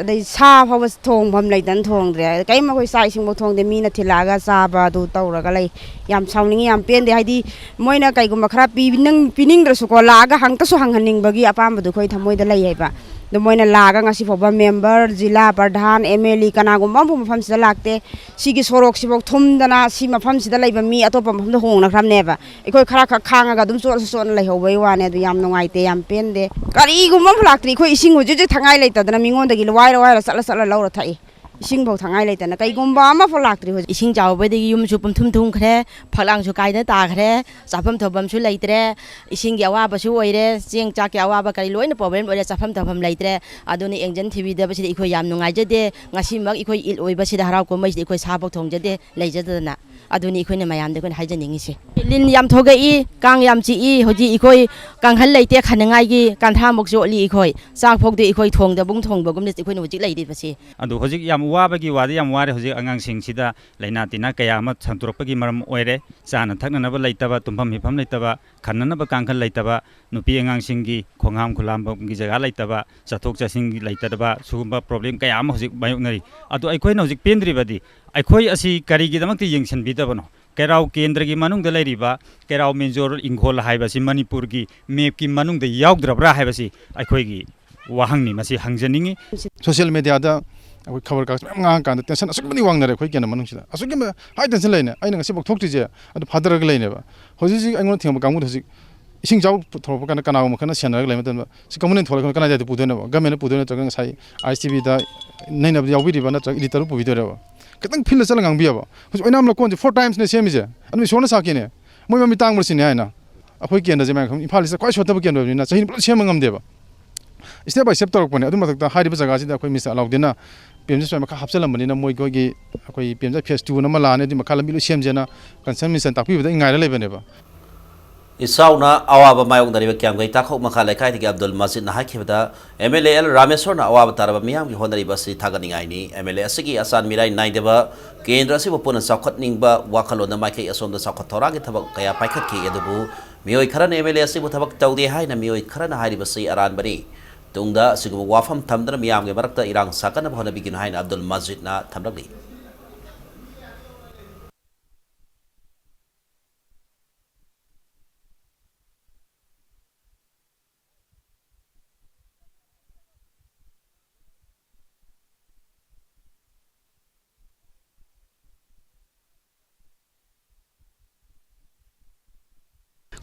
ꯑꯗꯩ ꯁꯥ ꯐꯥꯎꯕ ꯊꯣꯡꯐꯝ ꯂꯩꯇꯅ ꯊꯣꯡꯗ꯭ꯔꯦ꯫ ꯀꯔꯤꯝ ꯑꯩꯈꯣꯏ ꯆꯥꯛ ꯏꯁꯤꯡꯐꯥꯎ ꯊꯣꯡꯗꯦ, ꯃꯤꯅ ꯊꯤꯜꯂꯛꯑꯒ ꯆꯥꯕ ꯑꯗꯨ ꯇꯧꯔꯒ ꯂꯩ꯫ ꯌꯥꯝ ꯁꯥꯎꯅꯤꯡꯉꯤ, ꯌꯥꯝ ꯄꯦꯟꯗꯦ꯫ ꯍꯥꯏꯗꯤ ꯃꯣꯏꯅ ꯀꯩꯒꯨꯝꯕ ꯈꯔ ꯄꯤꯅꯤꯡ-, ꯄꯤꯅꯤꯡꯗ꯭ꯔꯁꯨꯀꯣ, ꯂꯥꯛꯑꯒ ꯍꯪꯇꯁꯨ ꯍꯪꯍꯟꯅꯤꯡꯕꯒꯤ ꯑꯄꯥꯝꯕꯗꯣ ꯑꯩꯈꯣꯏ ꯊꯃꯣꯏꯗ ꯂꯩ ꯍꯥꯏꯕ꯫ ꯑꯗꯣ ꯃꯣꯏꯅ ꯂꯥꯛꯑꯒ ꯉꯁꯤ ꯐꯥꯎꯕ member, zila Pradhan, M L A ꯀꯅꯥꯒꯨꯝꯕ ꯑꯃꯐꯥꯎ ꯃꯐꯝꯁꯤꯗ ꯂꯥꯛꯇꯦ꯫ ꯁꯤꯒꯤ ꯁꯣꯔꯣꯛꯁꯤꯐꯥꯎ ꯊꯨꯝꯗꯅ ꯁꯤ ꯃꯐꯝꯁꯤꯗ ꯂꯩꯕ ꯃꯤ ꯑꯇꯣꯞꯄ ꯃꯐꯝꯗ ꯍꯣꯡꯅꯈ꯭ꯔꯕꯅꯦꯕ꯫ ꯑꯩꯈꯣꯏ ꯈꯔ ꯈꯛ ꯈꯥꯡꯉꯒ ꯑꯗꯨꯝ ꯆꯣꯠꯅ ꯆꯣꯠꯅ ꯂꯩꯍꯧꯕꯩ ꯋꯥꯅꯦ꯫ ꯑꯗꯨ ꯌꯥꯝ ꯅꯨꯡꯉꯥꯏꯇꯦ, ꯌꯥꯝ ꯄꯦꯟꯗꯦ꯫ ꯀꯔꯤꯒꯨꯝꯕ ꯑꯃ ꯂꯥꯛꯇ꯭ꯔꯤ꯫ ꯑꯩꯈꯣꯏ ꯏꯁꯤꯡ ꯍꯧꯖꯤꯛ ꯍꯧꯖꯤꯛ ꯊꯛꯉꯥꯏ ꯂꯩꯇꯗꯅ ꯃꯤꯉꯣꯟꯗꯒꯤ ꯋꯥꯏꯔ ꯋꯥꯏꯔ ꯆꯠꯂ ꯆꯠꯂ ꯂꯧꯔ ꯊꯛꯏ꯫ ꯏꯁꯤꯡꯐꯥꯎ ꯊꯛꯉꯥꯏ ꯂꯩꯇꯅ ꯀꯩꯒꯨꯝꯕ ꯑꯃꯐꯥꯎ ꯂꯥꯛꯇ꯭ꯔꯤ ꯍꯧꯖꯤꯛ꯫ ꯏꯁꯤꯡ ꯆꯥꯎꯕꯗꯒꯤ ꯌꯨꯝꯁꯨ ꯄꯨꯝꯊꯨꯝ ꯊꯨꯝꯈ꯭ꯔꯦ, ꯐꯛꯂꯥꯡꯁꯨ ꯀꯥꯏꯗꯅ ꯇꯥꯈ꯭ꯔꯦ, ꯆꯥꯐꯝ ꯊꯛꯐꯝꯁꯨ ꯂꯩꯇ꯭ꯔꯦ, ꯏꯁꯤꯡꯒꯤ ꯑꯋꯥꯕꯁꯨ ꯑꯣꯏꯔꯦ, ꯆꯦꯡ ꯆꯥꯛꯀꯤ ꯑꯋꯥꯕ ꯀꯔꯤ ꯂꯣꯏꯅ problem ꯑꯣꯏꯔꯦ, ꯆꯥꯐꯝ ꯊꯛꯐꯝ ꯂꯩꯇ꯭ꯔꯦ꯫ ꯑꯗꯨꯅ ꯌꯦꯡꯖꯟ ꯊꯤꯕꯤꯗꯕꯁꯤꯗ ꯑꯩꯈꯣꯏ ꯌꯥꯝ ꯅꯨꯡꯉꯥꯏꯖꯗꯦ꯫ ꯉꯁꯤꯃꯛ ꯑꯩꯈꯣꯏ ꯏꯗ ꯑꯣꯏꯕꯁꯤꯗ ꯍꯔꯥꯎ ꯀꯨꯝꯍꯩꯁꯤꯗ ꯑꯩꯈꯣꯏ ꯁꯥꯐꯥꯎ ꯊꯣꯡꯖꯗꯦ, ꯂꯩꯖꯗꯗꯅ꯫ ꯑꯗꯨꯅꯤ ꯑꯩꯈꯣꯏꯅ ꯃꯌꯥꯝꯗ ꯑꯩꯈꯣꯏꯅ ꯍꯥꯏꯖꯅꯤꯡꯉꯤꯁꯤ꯫ ꯂꯤꯟ ꯌꯥꯝ ꯊꯣꯛꯂꯛꯏ, ꯀꯥꯡ ꯌꯥꯝ ꯆꯤꯛꯏ꯫ ꯍꯧꯖꯤꯛ ꯑꯩꯈꯣꯏ ꯀꯥꯡꯈꯜ ꯂꯩꯇꯦ, ꯈꯟꯅꯉꯥꯏꯒꯤ ꯀꯥꯟꯊꯥꯃꯨꯛ ꯆꯣꯠꯂꯤ꯫ ꯑꯩꯈꯣꯏ ꯆꯥꯛ ꯐꯥꯎꯗꯤ ꯑꯩꯈꯣꯏ ꯊꯣꯡꯗꯕꯨꯡ ꯊꯣꯡꯕꯒꯨꯝꯅ ꯑꯩꯈꯣꯏꯅ ꯍꯧꯖꯤꯛ ꯂꯩꯔꯤꯕꯁꯤ꯫ ꯑꯗꯨ ꯍꯧꯖꯤꯛ ꯌꯥꯝ ꯋꯥꯕꯒꯤ ꯋꯥꯗꯤ ꯌꯥꯝ ꯋꯥꯔꯦ꯫ ꯍꯧꯖꯤꯛ ꯑꯉꯥꯡꯁꯤꯡꯁꯤꯗ ꯂꯥꯏꯅꯥ ꯇꯤꯟꯅꯥ ꯀꯌꯥ ꯑꯃ ꯁꯟꯗꯣꯔꯛꯄꯒꯤ ꯃꯔꯝ ꯑꯣꯏꯔꯦ꯫ ꯆꯥꯅ ꯊꯛꯅꯅꯕ ꯂꯩꯇꯕ, ꯇꯨꯝꯐꯝ ꯍꯤꯞꯐꯝ ꯂꯩꯇꯕ, ꯈꯟꯅꯅꯕ ꯀꯥꯡꯈꯜ ꯂꯩꯇꯕ, ꯅꯨꯄꯤ ꯑꯉꯥꯡꯁꯤꯡꯒꯤ ꯈꯣꯡꯍꯥꯝ ꯈꯨꯂꯥꯝꯕꯒꯤ ꯖꯒꯥ ꯂꯩꯇꯕ, ꯆꯠꯊꯣꯛ ꯆꯠꯁꯤꯟꯒꯤ ꯂꯩꯇꯕ, ꯁꯤꯒꯨꯝꯕ problem ꯀꯌꯥ ꯑꯃ ꯍꯧꯖꯤꯛ ꯃꯥꯌꯣꯛꯅꯔꯤ꯫ ꯑꯗꯣ ꯑꯩꯈꯣꯏꯅ ꯍꯧꯖꯤꯛ ꯄꯦꯟꯗ꯭ꯔꯤꯕꯗꯤ ꯑꯩꯈꯣꯏ ꯑꯁꯤ ꯀꯔꯤꯒꯤꯗꯃꯛꯇ ꯌꯦꯡꯁꯤꯟꯕꯤꯗꯕꯅꯣ? ꯀꯩꯔꯥꯎ ꯀꯦꯟꯗ꯭ꯔꯒꯤ ꯃꯅꯨꯡꯗ ꯂꯩꯔꯤꯕ ꯀꯩꯔꯥꯎ ꯃꯦꯟꯖꯣꯔ ꯏꯪꯈꯣꯜ ꯍꯥꯏꯕꯁꯤ ꯃꯅꯤꯄꯨꯔꯒꯤ mapꯀꯤ ꯃꯅꯨꯡꯗ ꯌꯥꯎꯗ꯭ꯔꯕ꯭ꯔꯥ ꯍꯥꯏꯕꯁꯤ ꯑꯩꯈꯣꯏꯒꯤ ꯋꯥꯍꯪꯅꯤ, ꯃꯁꯤ ꯍꯪꯖꯅꯤꯡꯉꯤ꯫ Social mediaꯗ ꯑꯩꯈꯣꯏ ꯈꯕꯔ ꯀꯥꯒꯖ ꯃꯌꯥꯝ ꯉꯥꯡꯉꯀꯥꯟꯗ tension ꯑꯁꯨꯛꯀꯤ ꯃꯇꯤꯛ ꯋꯥꯡꯅꯔꯦ ꯑꯩꯈꯣꯏ ꯀꯦꯟꯗ꯭ꯔ ꯃꯅꯨꯡꯁꯤꯗ꯫ ꯑꯁꯨꯛꯀꯤ ꯃ-, high tension ꯂꯩꯅꯦ꯫ ꯑꯩꯅ ꯉꯁꯤꯐꯥꯎ ꯊꯣꯛꯇ꯭ꯔꯤꯁꯦ ꯑꯗꯨ ꯐꯥꯊꯔꯒ ꯂꯩꯅꯦꯕ꯫ ꯍꯧꯖꯤꯛ ꯍꯧꯖꯤꯛ ꯑꯩꯉꯣꯟꯗ ꯊꯦꯡꯕ ꯀꯥꯡꯕꯨꯗ ꯍꯧꯖꯤꯛ ꯏꯁꯤꯡ ꯏꯆꯥꯎ ꯊꯣꯛꯂꯛꯄ ꯀꯥꯟꯗ ꯀꯅꯥꯒꯨꯝꯕ ꯈꯔꯅ ꯁꯦꯟꯅꯔꯒ ꯂꯩꯕ ꯃꯇꯝꯗ ꯁꯤ ꯀꯃꯟ ꯊꯣꯛꯂꯛꯄ ꯀꯅꯥꯗ ꯄꯨꯗꯣꯏꯅꯣꯕ? Governmentꯅ ꯄꯨꯗꯣꯏꯔꯣ ꯅꯠꯇ꯭ꯔꯒ ꯉꯁꯥꯏ ISTVꯗ ꯅꯩꯅꯕꯗ ꯌꯥꯎꯕꯤꯔꯤꯕ ꯅꯠꯇ꯭ꯔꯒ editorꯕꯨ ꯄꯨꯕꯤꯗꯣꯏꯔꯣꯕ? ꯈꯤꯇꯪ fieldꯇ ꯆꯠꯂꯒ ꯉꯥꯡꯕꯤꯌꯣꯕ꯫ ꯍꯧꯖꯤꯛ ꯑꯣꯏꯅꯥꯝ ꯂꯧꯀꯣꯟꯁꯦ four timesꯅꯦ ꯁꯦꯝꯃꯤꯁꯦ꯫ ꯑꯗꯨꯝ ꯏꯁꯣꯔꯅ ꯁꯥꯈꯤꯅꯦ꯫ ꯃꯣꯏ ꯃꯃꯤ ꯇꯥꯡꯕ꯭ꯔ ꯁꯤꯅꯦ ꯍꯥꯏꯅ꯫ ꯑꯩꯈꯣꯏ ꯀꯦꯟꯗ꯭ꯔꯁꯦ ꯃꯌꯥꯝ ꯈꯪ-, ꯏꯝꯐꯥꯜꯁꯤꯗ ꯈ꯭ꯋꯥꯏ ꯁꯣꯠꯊꯕ ꯀꯦꯟꯗ꯭ꯔ ꯑꯣꯏꯕꯅꯤꯅ ꯆꯍꯤ ꯄꯨꯂꯞ ꯁꯦꯝꯕ ꯉꯝꯗꯦꯕ꯫ Step by step ꯇꯧꯔꯛꯄꯅꯦ꯫ ꯑꯗꯨ ꯃꯊꯛꯇ ꯍꯥꯏꯔꯤꯕ ꯖꯒꯥꯁꯤꯗ ꯑꯩꯈꯣꯏ Mister ꯑꯂꯥꯎꯗꯤꯟꯅ ꯄꯤ ꯑꯦꯝ ꯖꯤ ꯁ꯭ꯋꯥꯏ ꯃꯈꯥ ꯍꯥꯞꯆꯤꯜꯂꯝꯕꯅꯤꯅ ꯃꯣꯏ ꯑꯩꯈꯣꯏꯒꯤ, ꯑꯩꯈꯣꯏ ꯄꯤ ꯑꯦꯝ ꯖꯤ phase twoꯅ ꯑꯃ ꯂꯥꯛꯑꯅꯤ, ꯑꯗꯨꯒꯤ ꯃꯈꯥ ꯂꯝꯕꯤ ꯂꯣꯏ ꯁꯦꯝꯁꯦꯅ concerned ministerꯅ ꯇꯥꯛꯄꯤꯕꯗ ꯑꯩ ꯉꯥꯏꯔ ꯂꯩꯕꯅꯦꯕ꯫ ꯏꯆꯥꯎꯅ ꯑꯋꯥꯕ ꯃꯥꯌꯣꯛꯅꯔꯤꯕ ꯀ꯭ꯌꯥꯝꯒꯩ ꯇꯥꯈꯣꯛ ꯃꯈꯥ ꯂꯩꯀꯥꯏꯗꯒꯤ ꯑꯕꯗꯨꯜ ꯃꯖꯤꯗꯅ ꯍꯥꯏꯈꯤꯕꯗ, ꯑꯦꯝ ꯑꯦꯜ ꯑꯦ ꯑꯦꯜ ꯔꯥꯃꯦꯁꯣꯔꯅ ꯑꯋꯥꯕ ꯇꯥꯔꯕ ꯃꯤꯌꯥꯝꯒꯤ ꯍꯣꯠꯅꯔꯤꯕ ꯑꯁꯤ ꯊꯥꯒꯠꯅꯤꯡꯉꯥꯏꯅꯤ꯫ ꯑꯦꯝ ꯑꯦꯜ ꯑꯦ ꯑꯁꯤꯒꯤ ꯑꯆꯥꯟ ꯃꯤꯔꯥꯏ ꯅꯥꯏꯗꯕ ꯀꯦꯟꯗ꯭ꯔ ꯑꯁꯤꯕꯨ ꯄꯨꯟꯅ ꯆꯥꯎꯈꯠꯅꯤꯡꯕ ꯋꯥꯈꯜꯂꯣꯟꯗ ꯃꯥꯏꯀꯩ ꯑꯁꯣꯝꯗ ꯆꯥꯎꯈꯠ ꯊꯧꯔꯥꯡꯒꯤ ꯊꯕꯛ ꯀꯌꯥ ꯄꯥꯏꯈꯠꯈꯤ, ꯑꯗꯨꯕꯨ ꯃꯤꯑꯣꯏ ꯈꯔꯅ ꯑꯦꯝ ꯑꯦꯜ ꯑꯦ ꯑꯁꯤꯕꯨ ꯊꯕꯛ ꯇꯧꯗꯦ ꯍꯥꯏꯅ ꯃꯤꯑꯣꯏ ꯈꯔꯅ ꯍꯥꯏꯔꯤꯕꯁꯤ ꯑꯔꯥꯟꯕꯅꯤ꯫ ꯇꯨꯡꯗ ꯑꯁꯤꯒꯨꯝꯕ ꯋꯥꯐꯝ ꯊꯝꯗꯅ ꯃꯤꯌꯥꯝꯒꯤ ꯃꯔꯛꯇ ꯏꯔꯥꯡ ꯁꯥꯒꯠꯅꯕ ꯍꯣꯠꯅꯕꯤꯒꯅꯨ ꯍꯥꯏꯅ ꯑꯕꯗꯨꯜ ꯃꯖꯤꯗꯅ ꯊꯝꯂꯛꯂꯤ꯫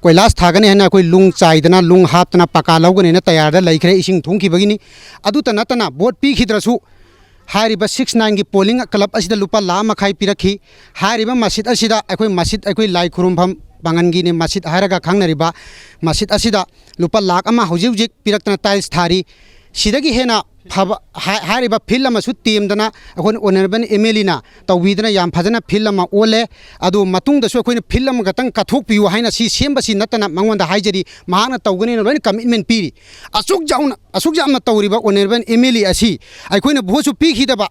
ꯀꯣꯏꯂꯥꯁ ꯊꯥꯒꯅꯤ ꯍꯥꯏꯅ ꯑꯩꯈꯣꯏ ꯂꯨꯡ ꯆꯥꯏꯗꯅ, ꯂꯨꯡ ꯍꯥꯞꯇꯅ, ꯄꯀꯥ ꯂꯧꯒꯅꯤ ꯍꯥꯏꯅ ꯇꯌꯥꯔꯗ ꯂꯩꯈ꯭ꯔꯦ, ꯏꯁꯤꯡ ꯊꯨꯝꯈꯤꯕꯒꯤꯅꯤ꯫ ꯑꯗꯨꯇ ꯅꯠꯇꯅ, ꯚꯣꯠ ꯄꯤꯈꯤꯗ꯭ꯔꯁꯨ ꯍꯥꯏꯔꯤꯕ ꯁꯤꯛꯁ ꯅꯥꯏꯟꯒꯤ ꯄꯣꯂꯤꯡ ꯀ꯭ꯂꯕ ꯑꯁꯤꯗ ꯂꯨꯄꯥ ꯂꯥꯈ ꯃꯈꯥꯏ ꯄꯤꯔꯛꯈꯤ꯫ ꯍꯥꯏꯔꯤꯕ ꯃꯁꯖꯤꯗ ꯑꯁꯤꯗ, ꯑꯩꯈꯣꯏ ꯃꯁꯖꯤꯗ, ꯑꯩꯈꯣꯏ ꯂꯥꯏ ꯈꯨꯔꯨꯝꯐꯝ ꯄꯥꯡꯒꯟꯒꯤꯅꯤ, ꯃꯁꯖꯤꯗ ꯍꯥꯏꯔꯒ ꯈꯪꯅꯔꯤꯕ ꯃꯁꯖꯤꯗ ꯑꯁꯤꯗ ꯂꯨꯄꯥ ꯂꯥꯈ ꯑꯃ ꯍꯧꯖꯤꯛ ꯍꯧꯖꯤꯛ ꯄꯤꯔꯛꯇꯅ ꯇꯥꯏꯜꯁ ꯊꯥꯔꯤ꯫ ꯁꯤꯗꯒꯤ ꯍꯦꯟꯅ ꯐꯕ ꯍꯥꯏ-, ꯍꯥꯏꯔꯤꯕ ꯐꯤꯜꯗ ꯑꯃꯁꯨ ꯇꯦꯝꯗꯅ ꯑꯩꯈꯣꯏꯅ ꯑꯣꯅꯔꯦꯕꯜ ꯑꯦꯝ ꯑꯦꯜ ꯑꯦꯅ ꯇꯧꯕꯤꯗꯅ ꯌꯥꯝ ꯐꯖꯅ ꯐꯤꯜꯗ ꯑꯃ ꯑꯣꯜꯂꯦ꯫ ꯑꯗꯨ ꯃꯇꯨꯡꯗꯁꯨ ꯑꯩꯈꯣꯏꯅ ꯐꯤꯜꯗ ꯑꯃꯈꯛꯇꯪ ꯀꯠꯊꯣꯛꯄꯤꯌꯨ ꯍꯥꯏꯅ ꯁꯤ ꯁꯦꯝꯕꯁꯤ ꯅꯠꯇꯅ ꯃꯉꯣꯟꯗ ꯍꯥꯏꯖꯔꯤ, ꯃꯍꯥꯛꯅ ꯇꯧꯒꯅꯤꯅ ꯂꯣꯏꯅ ꯀꯃꯤꯠꯃꯦꯟ ꯄꯤꯔꯤ꯫ ꯑꯁꯨꯛ ꯌꯥꯝꯅ, ꯑꯁꯨꯛ ꯌꯥꯝꯅ ꯇꯧꯔꯤꯕ ꯑꯣꯅꯔꯦꯕꯜ ꯑꯦꯝ ꯑꯦꯜ ꯑꯦ ꯑꯁꯤ ꯑꯩꯈꯣꯏꯅ ꯚꯣꯠꯁꯨ ꯄꯤꯈꯤꯗꯕ,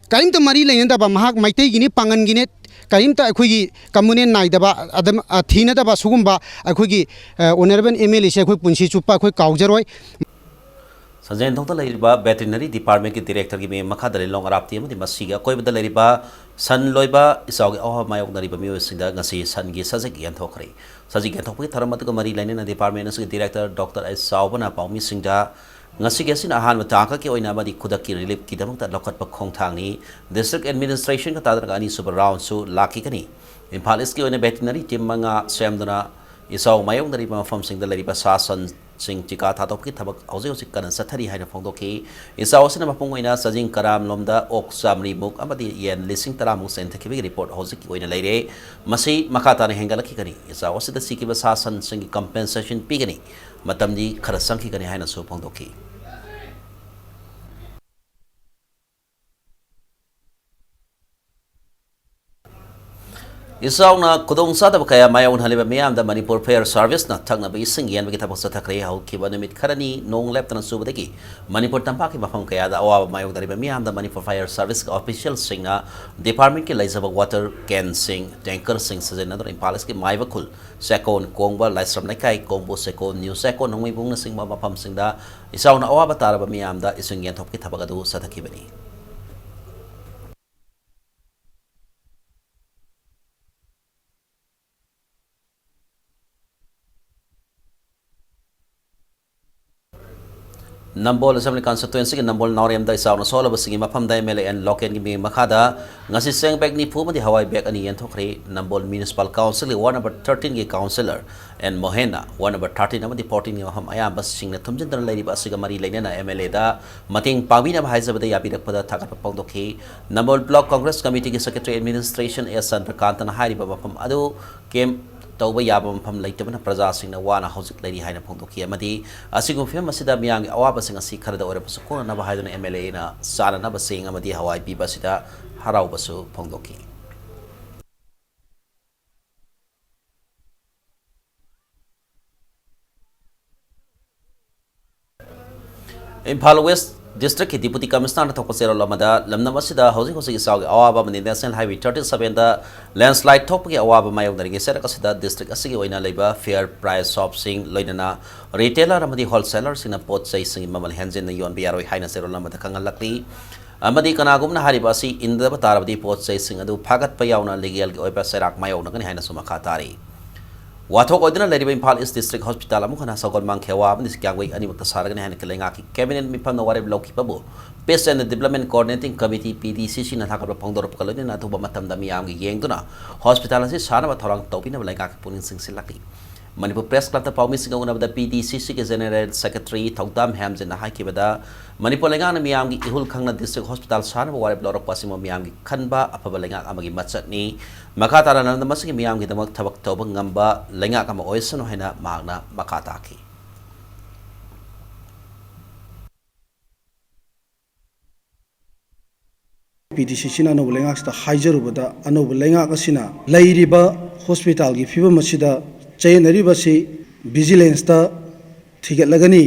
ꯀꯔꯤꯝꯇ ꯃꯔꯤ ꯂꯩꯅꯗꯕ, ꯃꯍꯥꯛ ꯃꯩꯇꯩꯒꯤꯅꯤ, ꯄꯥꯉꯟꯒꯤꯅꯤ, ꯀꯔꯤꯝꯇ ꯑꯩꯈꯣꯏꯒꯤ ꯀꯝꯃꯨꯅꯦꯜ ꯅꯥꯏꯗꯕ, ꯑꯗꯨꯝ, ꯑ, ꯊꯤꯅꯗꯕ ꯁꯤꯒꯨꯝꯕ ꯑꯩꯈꯣꯏꯒꯤ, ꯑ, ꯑꯣꯅꯔꯦꯕꯜ ꯑꯦꯝ ꯑꯦꯜ ꯑꯦꯁꯦ ꯑꯩꯈꯣꯏ ꯄꯨꯟꯁꯤ ꯆꯨꯞꯄ ꯑꯩꯈꯣꯏ ꯀꯥꯎꯖꯔꯣꯏ꯫ ꯁꯟꯖꯦꯟꯊꯣꯡꯗ ꯂꯩꯔꯤꯕ ꯚꯦꯇꯤꯅꯔꯤ ꯗꯤꯄꯥꯔꯠꯃꯦꯟꯒꯤ ꯗꯤꯔꯦꯛꯇꯔꯒꯤ ꯃꯌꯨꯝ ꯃꯈꯥꯗ ꯂꯤꯂꯣꯡ ꯑꯔꯥꯞꯇꯤ ꯑꯃꯗꯤ ꯃꯁꯤꯒꯤ ꯑꯀꯣꯏꯕꯗ ꯂꯩꯔꯤꯕ ꯁꯟ ꯂꯣꯏꯕ ꯏꯆꯥꯎꯒꯤ ꯑꯋꯥꯕ ꯃꯥꯌꯣꯛꯅꯔꯤꯕ ꯃꯤꯑꯣꯏꯁꯤꯡꯗ ꯉꯁꯤ ꯁꯟꯒꯤ ꯁꯖꯤꯛ ꯌꯦꯟꯊꯣꯛꯈ꯭ꯔꯦ꯫ ꯁꯖꯤꯛ ꯌꯦꯟꯊꯣꯛꯄꯒꯤ ꯊꯧꯔꯝ ꯑꯗꯨꯒ ꯃꯔꯤ ꯂꯩꯅꯅ ꯗꯤꯄꯥꯔꯠꯃꯦꯟ ꯑꯁꯤꯒꯤ ꯗꯤꯔꯦꯛꯇꯔ ꯗꯣꯛꯇꯔ ꯑꯩꯆ ꯆꯥꯎꯕꯅ ꯄꯥꯎꯃꯤꯁꯤꯡꯗ ꯉꯁꯤꯒꯤ ꯑꯁꯤꯅ ꯑꯍꯥꯟꯕ ꯇꯥꯡꯀꯛꯀꯤ ꯑꯣꯏꯅ ꯑꯃꯗꯤ ꯈꯨꯗꯛꯀꯤ ꯔꯤꯂꯤꯐꯀꯤꯗꯃꯛꯇ ꯂꯧꯈꯠꯄ ꯈꯣꯡꯊꯥꯡꯅꯤ꯫ ꯗꯤꯁꯇ꯭ꯔꯤꯛ ꯑꯦꯗꯃꯤꯅꯤꯁꯇ꯭ꯔꯦꯁꯟꯒ ꯇꯥꯟꯅꯔꯒ ꯑꯅꯤꯁꯨꯕ ꯔꯥꯎꯟꯁꯨ ꯂꯥꯛꯈꯤꯒꯅꯤ꯫ ꯏꯝꯐꯥꯜ ꯏꯁꯀꯤ ꯑꯣꯏꯅ ꯚꯦꯇꯤꯅꯔꯤ ꯇꯤꯝ ꯃꯉꯥ ꯁꯦꯝꯗꯨꯅ ꯏꯆꯥꯎ ꯃꯥꯌꯣꯛꯅꯔꯤꯕ ꯃꯐꯝꯁꯤꯡꯗ ꯂꯩꯔꯤꯕ ꯁꯥ ꯁꯟꯁꯤꯡ ꯇꯤꯀꯥ ꯊꯥꯗꯣꯛꯄꯒꯤ ꯊꯕꯛ ꯍꯧꯖꯤꯛ ꯍꯧꯖꯤꯛ ꯀꯟꯅ ꯆꯠꯊꯔꯤ ꯍꯥꯏꯅ ꯐꯣꯡꯗꯣꯛꯈꯤ꯫ ꯏꯆꯥꯎ ꯑꯁꯤꯅ ꯃꯄꯨꯡ ꯑꯣꯏꯅ ꯆꯥꯖꯤꯡ ꯀꯔꯥꯝ ꯂꯣꯝꯗ ꯑꯣꯛ ꯆꯥꯃꯔꯤꯃꯨꯛ ꯑꯃꯗꯤ ꯌꯦꯟ ꯂꯤꯁꯤꯡ ꯇꯔꯥꯃꯨꯛ ꯆꯦꯟꯊꯈꯤꯕꯒꯤ ꯔꯤꯄꯣꯔꯠ ꯍꯧꯖꯤꯛꯀꯤ ꯑꯣꯏꯅ ꯂꯩꯔꯦ꯫ ꯃꯁꯤ ꯃꯈꯥ ꯇꯥꯅ ꯍꯦꯟꯒꯠꯂꯛꯈꯤꯒꯅꯤ꯫ ꯏꯆꯥꯎ ꯑꯁꯤꯗ ꯁꯤꯈꯤꯕ ꯁꯥ ꯁꯟꯁꯤꯡꯒꯤ ꯀꯝꯄꯦꯟꯁꯦꯁꯟ ꯄꯤꯒꯅꯤ꯫ ꯃꯇꯝꯗꯤ ꯈꯔ ꯆꯪꯈꯤꯒꯅꯤ ꯍꯥꯏꯅꯁꯨ ꯐꯣꯡꯗꯣꯛꯈꯤ꯫ ꯏꯆꯥꯎꯅ ꯈꯨꯗꯣꯡꯆꯥꯗꯕ ꯀꯌꯥ ꯃꯥꯌꯣꯛꯅꯍꯜꯂꯤꯕ ꯃꯤꯌꯥꯝꯗ ꯃꯅꯤꯄꯨꯔ Fire Service ꯅ ꯊꯛꯅꯕ ꯏꯁꯤꯡ ꯌꯦꯟꯕꯒꯤ ꯊꯕꯛ ꯆꯠꯊꯈ꯭ꯔꯦ꯫ ꯍꯧꯈꯤꯕ ꯅꯨꯃꯤꯠ ꯈꯔꯅꯤ ꯅꯣꯡ ꯂꯦꯞꯇꯅ ꯆꯨꯕꯗꯒꯤ ꯃꯅꯤꯄꯨꯔ ꯇꯝꯄꯥꯛꯀꯤ ꯃꯐꯝ ꯀꯌꯥꯗ ꯑꯋꯥꯕ ꯃꯥꯌꯣꯛꯅꯔꯤꯕ ꯃꯤꯌꯥꯝꯗ ꯃꯅꯤꯄꯨꯔ Fire Service ꯀꯤ official ꯁꯤꯡꯅ department ꯀꯤ ꯂꯩꯖꯕ water can ꯁꯤꯡ, tanker ꯁꯤꯡ ꯁꯤꯖꯤꯟꯅꯗꯨꯅ ꯏꯝꯐꯥꯜ East ꯀꯤ ꯃꯥꯏꯕꯈꯨꯜ, ꯆꯦꯛꯀꯣꯟ, ꯀꯣꯡꯕ, ꯂꯥꯏꯁ꯭ꯔꯝ ꯂꯩꯀꯥꯏ, ꯀꯣꯡꯕꯨ, ꯆꯦꯛꯀꯣꯟ, ꯅ꯭ꯌꯨ ꯆꯦꯛꯀꯣꯟ, ꯅꯣꯡꯃꯩꯕꯨꯡꯅꯆꯤꯡꯕ ꯃꯐꯝꯁꯤꯡꯗ ꯏꯆꯥꯎꯅ ꯑꯋꯥꯕ ꯇꯥꯔꯕ ꯃꯤꯌꯥꯝꯗ ꯏꯁꯤꯡ ꯌꯦꯟꯊꯣꯛꯄꯒꯤ ꯊꯕꯛ ꯑꯗꯨ ꯆꯠꯊꯈꯤꯕꯅꯤ꯫ ꯅꯝꯕꯣꯜ Assembly Constituency ꯒꯤ ꯅꯝꯕꯣꯜ ꯅꯥꯎꯔꯦꯝꯗ ꯏꯆꯥꯎꯅ ꯁꯣꯛꯂꯕꯁꯤꯡꯒꯤ ꯃꯐꯝꯗ M L A N ꯂꯣꯀꯦꯟꯒꯤ ꯃꯤꯠꯌꯦꯡ ꯃꯈꯥꯗ ꯉꯁꯤ ꯆꯦꯡ bag ꯅꯤꯐꯨ ꯑꯃꯗꯤ ꯍꯋꯥꯏ bag ꯑꯅꯤ ꯌꯦꯟꯊꯣꯛꯈ꯭ꯔꯦ꯫ ꯅꯝꯕꯣꯜ Municipal Council ꯒꯤ ward number thirteen ꯒꯤ councillor N ꯃꯣꯍꯦꯟꯅ ward number thirteen ꯑꯃꯗꯤ fourteen ꯒꯤ ꯃꯐꯝ ꯑꯌꯥꯝꯕꯁꯤꯡꯅ ꯊꯨꯝꯖꯤꯟꯗꯨꯅ ꯂꯩꯔꯤꯕ ꯑꯁꯤꯒ ꯃꯔꯤ ꯂꯩꯅꯅ M L A ꯗ ꯃꯇꯦꯡ ꯄꯥꯡꯕꯤꯅꯕ ꯍꯥꯏꯖꯕꯗ ꯌꯥꯕꯤꯔꯛꯄꯗ ꯊꯥꯒꯠꯄ ꯐꯣꯡꯗꯣꯛꯈꯤ꯫ ꯅꯝꯕꯣꯜ Block Congress Committee ꯒꯤ Secretary Administration S ꯆꯟꯗ꯭ꯔꯀꯥꯟꯇꯅ ꯍꯥꯏꯔꯤꯕ ꯃꯐꯝ ꯑꯗꯨ camp ꯇꯧꯕ ꯌꯥꯕ ꯃꯐꯝ ꯂꯩꯇꯕꯅ ꯄ꯭ꯔꯖꯥꯁꯤꯡꯅ ꯋꯥꯅ ꯍꯧꯖꯤꯛ ꯂꯩꯔꯤ ꯍꯥꯏꯅ ꯐꯣꯡꯗꯣꯛꯈꯤ ꯑꯃꯗꯤ ꯑꯁꯤꯒꯨꯝꯕ ꯐꯤꯕꯝ ꯑꯁꯤꯗ ꯃꯤꯌꯥꯝꯒꯤ ꯑꯋꯥꯕꯁꯤꯡ ꯑꯁꯤ ꯈꯔꯗ ꯑꯣꯏꯔꯕꯁꯨ ꯀꯣꯛꯅꯅꯕ ꯍꯥꯏꯗꯨꯅ M L A ꯅ ꯆꯥꯅꯅꯕ ꯆꯦꯡ ꯑꯃꯗꯤ ꯍꯋꯥꯏ ꯄꯤꯕ ꯑꯁꯤꯗ ꯍꯔꯥꯎꯕꯁꯨ ꯐꯣꯡꯗꯣꯛꯈꯤ꯫ ꯏꯝꯐꯥꯜ West District ꯀꯤ Deputy Commissioner ꯅ ꯊꯣꯛꯄ ꯆꯦꯔꯣꯜ ꯑꯃꯗ ꯂꯝꯗꯝ ꯑꯁꯤꯗ ꯍꯧꯖꯤꯛ ꯍꯧꯖꯤꯛ ꯏꯆꯥꯎꯒꯤ ꯑꯋꯥꯕ ꯑꯃꯗꯤ National Highway thirty seven ꯗ landslide ꯊꯣꯛꯄꯒꯤ ꯑꯋꯥꯕ ꯃꯥꯌꯣꯛꯅꯔꯤꯉꯩ ꯆꯩꯔꯛ ꯑꯁꯤꯗ district ꯑꯁꯤꯒꯤ ꯑꯣꯏꯅ ꯂꯩꯕ fair price shop ꯁꯤꯡ ꯂꯣꯏꯅꯅ retailer ꯑꯃꯗꯤ wholesaler ꯁꯤꯡꯅ ꯄꯣꯠ ꯆꯩꯁꯤꯡꯒꯤ ꯃꯃꯜ ꯍꯦꯟꯖꯤꯟꯅ ꯌꯣꯟꯕ ꯌꯥꯔꯣꯏ ꯍꯥꯏꯅ ꯆꯦꯔꯣꯜ ꯑꯃꯗ ꯈꯪꯍꯜꯂꯛꯂꯤ꯫ ꯑꯃꯗꯤ ꯀꯅꯥꯒꯨꯝꯕꯅ ꯍꯥꯏꯔꯤꯕ ꯑꯁꯤ ꯏꯟꯗꯕ ꯇꯥꯔꯕꯗꯤ ꯄꯣꯠ ꯆꯩꯁꯤꯡ ꯑꯗꯨ ꯐꯥꯒꯠꯄ ꯌꯥꯎꯅ legal ꯒꯤ ꯑꯣꯏꯕ ꯆꯩꯔꯥꯛ ꯃꯥꯌꯣꯛꯅꯒꯅꯤ ꯍꯥꯏꯅꯁꯨ ꯃꯈꯥ ꯇꯥꯔꯤ꯫ ꯋꯥꯊꯣꯛ ꯑꯣꯏꯗꯨꯅ ꯂꯩꯔꯤꯕ ꯏꯝꯐꯥꯜ East District Hospital ꯑꯃꯨꯛ ꯍꯟꯅ ꯁꯒꯣꯜꯕꯟ ꯈꯦꯋꯥ ꯑꯃꯗꯤ ꯀꯤꯌꯥꯝꯒꯩ ꯑꯅꯤꯃꯛꯇ ꯁꯥꯔꯒꯅꯤ ꯍꯥꯏꯅ ꯂꯩꯉꯥꯛꯀꯤ Cabinet ꯃꯤꯐꯝꯅ ꯋꯥꯔꯦꯞ ꯂꯧꯈꯤꯕꯕꯨ Peace and Development Coordinating Committee P D C C ꯅ ꯊꯥꯒꯠꯄ ꯐꯣꯡꯗꯣꯔꯛꯄꯒ ꯂꯣꯏꯅꯅ ꯑꯊꯨꯕ ꯃꯇꯝꯗ ꯃꯤꯌꯥꯝꯒꯤ ꯌꯦꯡꯗꯨꯅ hospital ꯑꯁꯤ ꯁꯥꯅꯕ ꯊꯧꯔꯥꯡ ꯇꯧꯕꯤꯅꯕ ꯂꯩꯉꯥꯛꯀꯤ ꯄꯨꯛꯅꯤꯡ ꯆꯤꯡꯁꯤꯜꯂꯛꯂꯤ꯫ ꯃꯅꯤꯄꯨꯔ Press Club ꯇ ꯄꯥꯎꯃꯤꯁꯤꯡꯒ ꯎꯅꯕꯗ P D C C ꯒꯤ General Secretary ꯊꯧꯗꯥꯝ ꯍꯦꯝꯖꯤꯟꯅ ꯍꯥꯏꯈꯤꯕꯗ, ꯃꯅꯤꯄꯨꯔ ꯂꯩꯉꯥꯛꯅ ꯃꯤꯌꯥꯝꯒꯤ ꯏꯍꯨꯜ ꯈꯪꯅ district hospital ꯁꯥꯅꯕ ꯋꯥꯔꯦꯞ ꯂꯧꯔꯛꯄ ꯑꯁꯤꯃꯛ ꯃꯤꯌꯥꯝꯒꯤ ꯈꯟꯕ ꯑꯐꯕ ꯂꯩꯉꯥꯛ ꯑꯃꯒꯤ ꯃꯆꯠꯅꯤ꯫ ꯃꯈꯥ ꯇꯥꯅ ꯂꯝꯗꯝ ꯑꯁꯤꯒꯤ ꯃꯤꯌꯥꯝꯒꯤꯗꯃꯛ ꯊꯕꯛ ꯇꯧꯕ ꯉꯝꯕ ꯂꯩꯉꯥꯛ ꯑꯃ ꯑꯣꯏꯁꯅꯨ ꯍꯥꯏꯅ ꯃꯍꯥꯛꯅ ꯃꯈꯥ ꯇꯥꯈꯤ꯫ ꯄꯤ ꯗꯤ ꯁꯤ ꯁꯤꯅ ꯑꯅꯧꯕ ꯂꯩꯉꯥꯛꯁꯤꯗ ꯍꯥꯏꯖꯔꯨꯕꯗ, ꯑꯅꯧꯕ ꯂꯩꯉꯥꯛ ꯑꯁꯤꯅ ꯂꯩꯔꯤꯕ ꯍꯣꯁꯄꯤꯇꯥꯜꯒꯤ ꯐꯤꯕꯝ ꯑꯁꯤꯗ ꯆꯌꯦꯠꯅꯔꯤꯕ ꯑꯁꯤ ꯚꯤꯖꯤꯂꯦꯟꯁꯇ ꯊꯤꯒꯠꯂꯒꯅꯤ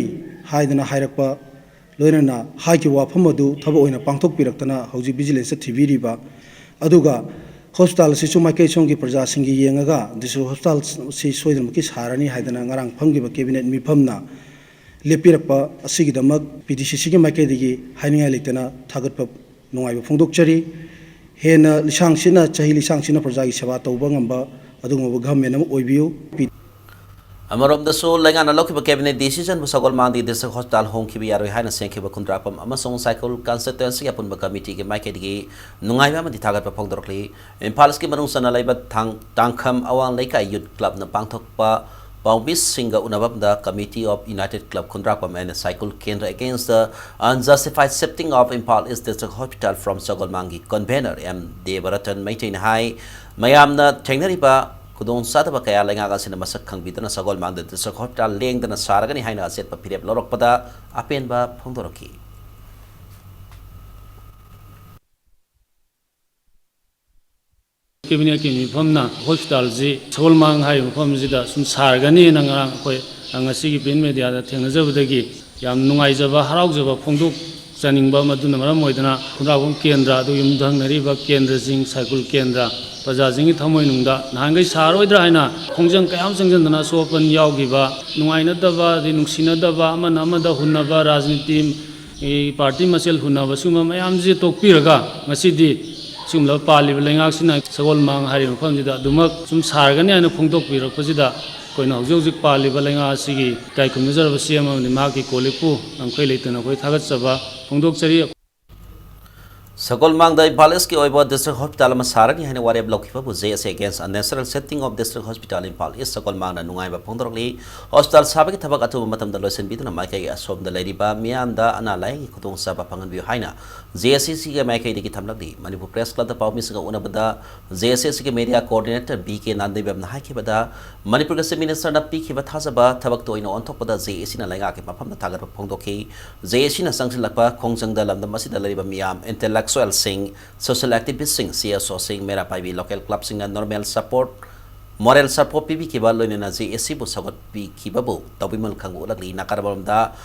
ꯍꯥꯏꯗꯅ ꯍꯥꯏꯔꯛꯄ, ꯂꯣꯏꯅꯅ ꯍꯥꯏꯈꯤꯕ ꯋꯥꯐꯝ ꯑꯗꯨ ꯊꯕꯛ ꯑꯣꯏꯅ ꯄꯥꯡꯊꯣꯛꯄꯤꯔꯛꯇꯅ ꯍꯧꯖꯤꯛ ꯚꯤꯖꯤꯂꯦꯟꯁꯇ ꯊꯤꯕꯤꯔꯤꯕ, ꯑꯗꯨꯒ ꯍꯣꯁꯄꯤꯇꯥꯜ ꯑꯁꯤꯁꯨ ꯃꯥꯏꯀꯩ ꯁꯣꯝꯒꯤ ꯄ꯭ꯔꯖꯥꯁꯤꯡꯒꯤ ꯌꯦꯡꯉꯒ ꯗꯤꯁꯇ꯭ꯔꯤꯛ ꯍꯣꯁꯄꯤꯇꯥꯜ ꯑꯁꯤ ꯁꯣꯏꯗꯅꯃꯛꯀꯤ ꯁꯥꯔꯅꯤ ꯍꯥꯏꯗꯅ ꯉꯔꯥꯡ ꯐꯝꯈꯤꯕ ꯀꯦꯕꯤꯅꯦꯠ ꯃꯤꯐꯝꯅ ꯂꯦꯞꯄꯤꯔꯛꯄ ꯑꯁꯤꯒꯤꯗꯃꯛ ꯄꯤ ꯗꯤ ꯁꯤ ꯁꯤꯒꯤ ꯃꯥꯏꯀꯩꯗꯒꯤ ꯍꯥꯏꯅꯤꯡꯉꯥꯏ ꯂꯩꯇꯅ ꯊꯥꯒꯠꯄ ꯅꯨꯡꯉꯥꯏꯕ ꯐꯣꯡꯗꯣꯛꯆꯔꯤ꯫ ꯍꯦꯟꯅ ꯂꯤꯁꯥꯡꯁꯤꯠꯅ, ꯆꯍꯤ ꯂꯤꯁꯥꯡꯁꯤꯠꯅ ꯄ꯭ꯔꯖꯥꯒꯤ ꯁꯦꯕꯥ ꯇꯧꯕ ꯉꯝꯕ ꯑꯗꯨꯒꯨꯝꯂꯕ ꯒꯚꯔꯟꯃꯦꯟ ꯑꯃ ꯑꯣꯏꯕꯤꯌꯨ꯫ ꯄꯤ- ꯑꯃꯔꯣꯝꯗꯁꯨ ꯂꯩꯉꯥꯛꯅ ꯂꯧꯈꯤꯕ ꯀꯦꯕꯤꯅꯦꯠ ꯗꯤꯁꯤꯖꯟꯕꯨ ꯁꯒꯣꯜꯃꯥꯡꯗꯒꯤ ꯗꯤꯁꯇ꯭ꯔꯤꯛ ꯍꯣꯁꯄꯤꯇꯥꯜ ꯍꯣꯡꯈꯤꯕ ꯌꯥꯔꯣꯏ ꯍꯥꯏꯅ ꯁꯦꯝꯈꯤꯕ ꯈꯨꯟꯗ꯭ꯔꯥꯛꯄꯝ ꯑꯃꯁꯨꯡ ꯁꯥꯏꯀꯨꯜ ꯀꯟꯁꯇꯤꯇ꯭ꯋꯦꯟꯁꯤꯒꯤ ꯑꯄꯨꯟꯕ ꯀꯃꯤꯇꯤꯒꯤ ꯃꯥꯏꯀꯩꯗꯒꯤ ꯅꯨꯡꯉꯥꯏꯕ ꯑꯃꯗꯤ ꯊꯥꯒꯠꯄ ꯐꯣꯡꯗꯣꯔꯛꯂꯤ꯫ ꯏꯝꯐꯥꯜ ꯏꯁꯀꯤ ꯃꯅꯨꯡ ꯆꯟꯅ ꯂꯩꯕ ꯊꯥꯡ-, ꯇꯥꯡꯈꯝ ꯑꯋꯥꯡ ꯂꯩꯀꯥꯏ ꯌꯨꯠ ꯀ꯭ꯂꯕꯅ ꯄꯥꯡꯊꯣꯛꯄ ꯄꯥꯎꯃꯤꯁꯤꯡꯒ ꯎꯅꯕ ꯑꯃꯗ Committee of United Club Khundrakpam and ꯁꯥꯏꯀꯨꯜ ꯀꯦꯟꯗ꯭ꯔ against the unjustified shifting of Imphal East District Hospital from ꯁꯒꯣꯜꯃꯥꯡꯒꯤ convener ꯑꯦꯝ ꯗꯦꯕꯔꯇꯟ ꯃꯩꯇꯩꯅ ꯍꯥꯏ, ꯃꯌꯥꯝꯅ ꯊꯦꯡꯅꯔꯤꯕ ꯈꯨꯗꯣꯡꯆꯥꯗꯕ ꯀꯌꯥ ꯂꯩꯉꯥꯛ ꯑꯁꯤꯅ ꯃꯁꯛ ꯈꯪꯕꯤꯗꯅ ꯁꯒꯣꯜꯃꯥꯡꯗ ꯗꯤꯁꯇ꯭ꯔꯤꯛ ꯍꯣꯁꯄꯤꯇꯥꯜ ꯂꯦꯡꯗꯅ ꯁꯥꯔꯒꯅꯤ ꯍꯥꯏꯅ ꯑꯆꯦꯠꯄ ꯐꯤꯔꯦꯞ ꯂꯧꯔꯛꯄꯗ ꯑꯄꯦꯟꯕ ꯐꯣꯡꯗꯣꯔꯛꯈꯤ꯫ ꯀꯦꯕꯤꯅꯦꯠꯀꯤ ꯃꯤꯐꯝꯅ ꯍꯣꯁꯄꯤꯇꯥꯜꯁꯤ ꯁꯒꯣꯜꯃꯥꯡ ꯍꯥꯏꯔꯤꯕ ꯃꯐꯝꯁꯤꯗ ꯁꯨꯝ ꯁꯥꯔꯒꯅꯤꯅ ꯉꯔꯥꯡ ꯑꯩꯈꯣꯏ ꯉꯁꯤꯒꯤ ꯄ꯭ꯔꯤꯟꯠ ꯃꯦꯗꯤꯌꯥꯗ ꯊꯦꯡꯅꯖꯕꯗꯒꯤ ꯌꯥꯝ ꯅꯨꯡꯉꯥꯏꯖꯕ, ꯍꯔꯥꯎꯖꯕ ꯐꯣꯡꯗꯣꯛꯆꯅꯤꯡꯕ꯫ ꯃꯗꯨꯅ ꯃꯔꯝ ꯑꯣꯏꯗꯅ ꯈꯨꯟꯗ꯭ꯔꯥꯛꯄꯝ ꯀꯦꯟꯗ꯭ꯔ, ꯑꯗꯨꯒ ꯌꯨꯝꯊꯪꯅꯔꯤꯕ ꯀꯦꯟꯗ꯭ꯔꯁꯤꯡ, ꯁꯥꯏꯀꯨꯜ ꯀꯦꯟꯗ꯭ꯔ, ꯄ꯭ꯔꯖꯥꯁꯤꯡꯒꯤ ꯊꯃꯣꯏꯅꯨꯡꯗ ꯅꯍꯥꯟꯈꯩ ꯁꯥꯔꯣꯏꯗ꯭ꯔꯥ ꯍꯥꯏꯅ ꯈꯣꯡꯖꯪ ꯀꯌꯥ ꯑꯃ ꯆꯪꯁꯤꯟꯗꯅ ꯑꯁꯣꯛ ꯑꯄꯟ ꯌꯥꯎꯈꯤꯕ, ꯅꯨꯡꯉꯥꯏꯅꯗꯕ, ꯑꯗꯩ ꯅꯨꯡꯁꯤꯅꯗꯕ, ꯑꯃꯅ ꯑꯃꯗ ꯍꯨꯟꯅꯕ, ꯔꯥꯖꯅꯤꯇꯤ ꯄꯥꯔꯇꯤ ꯃꯁꯦꯜ ꯍꯨꯟꯅꯕ, ꯁꯤꯒꯨꯝꯕ ꯃꯌꯥꯝꯁꯦ ꯇꯣꯛꯄꯤꯔꯒ ꯉꯁꯤꯗꯤ ꯁꯤꯒꯨꯝꯂꯕ ꯄꯥꯜꯂꯤꯕ ꯂꯩꯉꯥꯛꯁꯤꯅ ꯁꯒꯣꯜꯃꯥꯡ ꯍꯥꯏꯔꯤꯕ ꯃꯐꯝꯁꯤꯗ ꯑꯗꯨꯃꯛ ꯁꯨꯝ ꯁꯥꯔꯒꯅꯤ ꯍꯥꯏꯅ ꯐꯣꯡꯗꯣꯛꯄꯤꯔꯛꯄꯁꯤꯗ ꯑꯩꯈꯣꯏꯅ ꯍꯧꯖꯤꯛ ꯍꯧꯖꯤꯛ ꯄꯥꯜꯂꯤꯕ ꯂꯩꯉꯥꯛ ꯑꯁꯤꯒꯤ ꯏꯀꯥꯏ ꯈꯨꯝꯅꯖꯔꯕ ꯁꯤ ꯑꯦꯝ ꯑꯃꯗꯤ ꯃꯍꯥꯛꯀꯤ ꯀꯣꯜꯂꯤꯛꯄꯨ ꯂꯝꯈꯩ ꯂꯩꯇꯅ ꯑꯩꯈꯣꯏ ꯊꯥꯒꯠꯆꯕ ꯐꯣꯡꯗꯣꯛꯆꯔꯤ꯫ ꯁꯒꯣꯜꯃꯥꯡꯗ ꯏꯝꯐꯥꯜ ꯏꯁꯀꯤ ꯑꯣꯏꯕ ꯗꯤꯁꯇ꯭ꯔꯤꯛ ꯍꯣꯁꯄꯤꯇꯥꯜ ꯑꯃ ꯁꯥꯔꯅꯤ ꯍꯥꯏꯅ ꯋꯥꯔꯦꯞ ꯂꯧꯈꯤꯕꯕꯨ J S A against unnecessary shifting of District Hospital Imphal East ꯁꯒꯣꯜꯃꯥꯡꯅ ꯅꯨꯡꯉꯥꯏꯕ ꯐꯣꯡꯗꯣꯔꯛꯂꯤ꯫ ꯍꯣꯁꯄꯤꯇꯥꯜ ꯁꯥꯕꯒꯤ ꯊꯕꯛ ꯑꯊꯨꯕ ꯃꯇꯝꯗ ꯂꯣꯏꯁꯤꯟꯕꯤꯗꯨꯅ ꯃꯥꯏꯀꯩꯒꯤ ꯑꯁꯣꯝꯗ ꯂꯩꯔꯤꯕ ꯃꯤꯌꯥꯝꯗ ꯑꯅꯥ ꯂꯥꯌꯦꯡꯒꯤ ꯈꯨꯗꯣꯡꯆꯥꯕ ꯐꯪꯍꯟꯕꯤꯌꯨ ꯍꯥꯏꯅ J S A ꯁꯤꯒꯤ ꯃꯥꯏꯀꯩꯗꯒꯤ ꯊꯝꯂꯛꯂꯤ꯫ ꯃꯅꯤꯄꯨꯔ ꯄ꯭ꯔꯦꯁ ꯀ꯭ꯂꯕꯇ ꯄꯥꯎꯃꯤꯁꯤꯡꯒ ꯎꯅꯕꯗ J S A ꯁꯤꯒꯤ ꯃꯦꯗꯤꯌꯥ ꯀꯣꯑꯣꯔꯗꯤꯅꯦꯇꯔ ꯕꯤ ꯀꯦ ꯅꯥꯟꯗꯩꯕꯝꯅ ꯍꯥꯏꯈꯤꯕꯗ, ꯃꯅꯤꯄꯨꯔꯒꯤ ꯆꯤꯐ ꯃꯤꯅꯤꯁꯇꯔꯅ ꯄꯤꯈꯤꯕ ꯊꯥꯖꯕ ꯊꯕꯛꯇ ꯑꯣꯏꯅ ꯑꯣꯟꯊꯣꯛꯄꯗ J S A ꯁꯤꯅ ꯂꯩꯉꯥꯛꯀꯤ ꯃꯐꯝꯗ ꯊꯥꯒꯠꯄ ꯐꯣꯡꯗꯣꯛꯈꯤ꯫ J S A ꯁꯤꯅ ꯆꯪꯁꯤꯜꯂꯛꯄ ꯈꯣꯡꯖꯪꯗ ꯂꯝꯗꯝ ꯑꯁꯤꯗ ꯂꯩꯔꯤꯕ ꯃꯤꯌꯥꯝ, ꯏꯟꯇꯦꯂꯦꯛꯆꯨꯋꯦꯜ ꯁꯣꯏꯜꯁꯤꯡ, ꯁꯣꯁꯤꯌꯦꯜ ꯑꯦꯛꯇꯤꯚꯤꯁꯁꯤꯡ, ꯁꯤ ꯑꯦꯁ ꯑꯣꯁꯤꯡ, ꯃꯦꯔꯥ ꯄꯥꯏꯕꯤ ꯂꯣꯀꯦꯜ ꯀ꯭ꯂꯕꯁꯤꯡꯅ ꯅꯣꯔꯃꯦꯜ ꯁꯄꯣꯔꯠ, ꯃꯣꯔꯦꯜ ꯁꯄꯣꯔꯠ ꯄꯤꯕꯤꯈꯤꯕ, ꯂꯣꯏꯅꯅ ꯖꯦ ꯑꯦ ꯁꯤꯕꯨ ꯁꯧꯒꯠꯄꯤꯈꯤꯕꯕꯨ ꯇꯧꯕꯤꯃꯜ ꯈꯪꯕ ꯎꯠꯂꯛꯂꯤ꯫ ꯅꯥꯀꯜ ꯑꯃꯔꯣꯝꯗ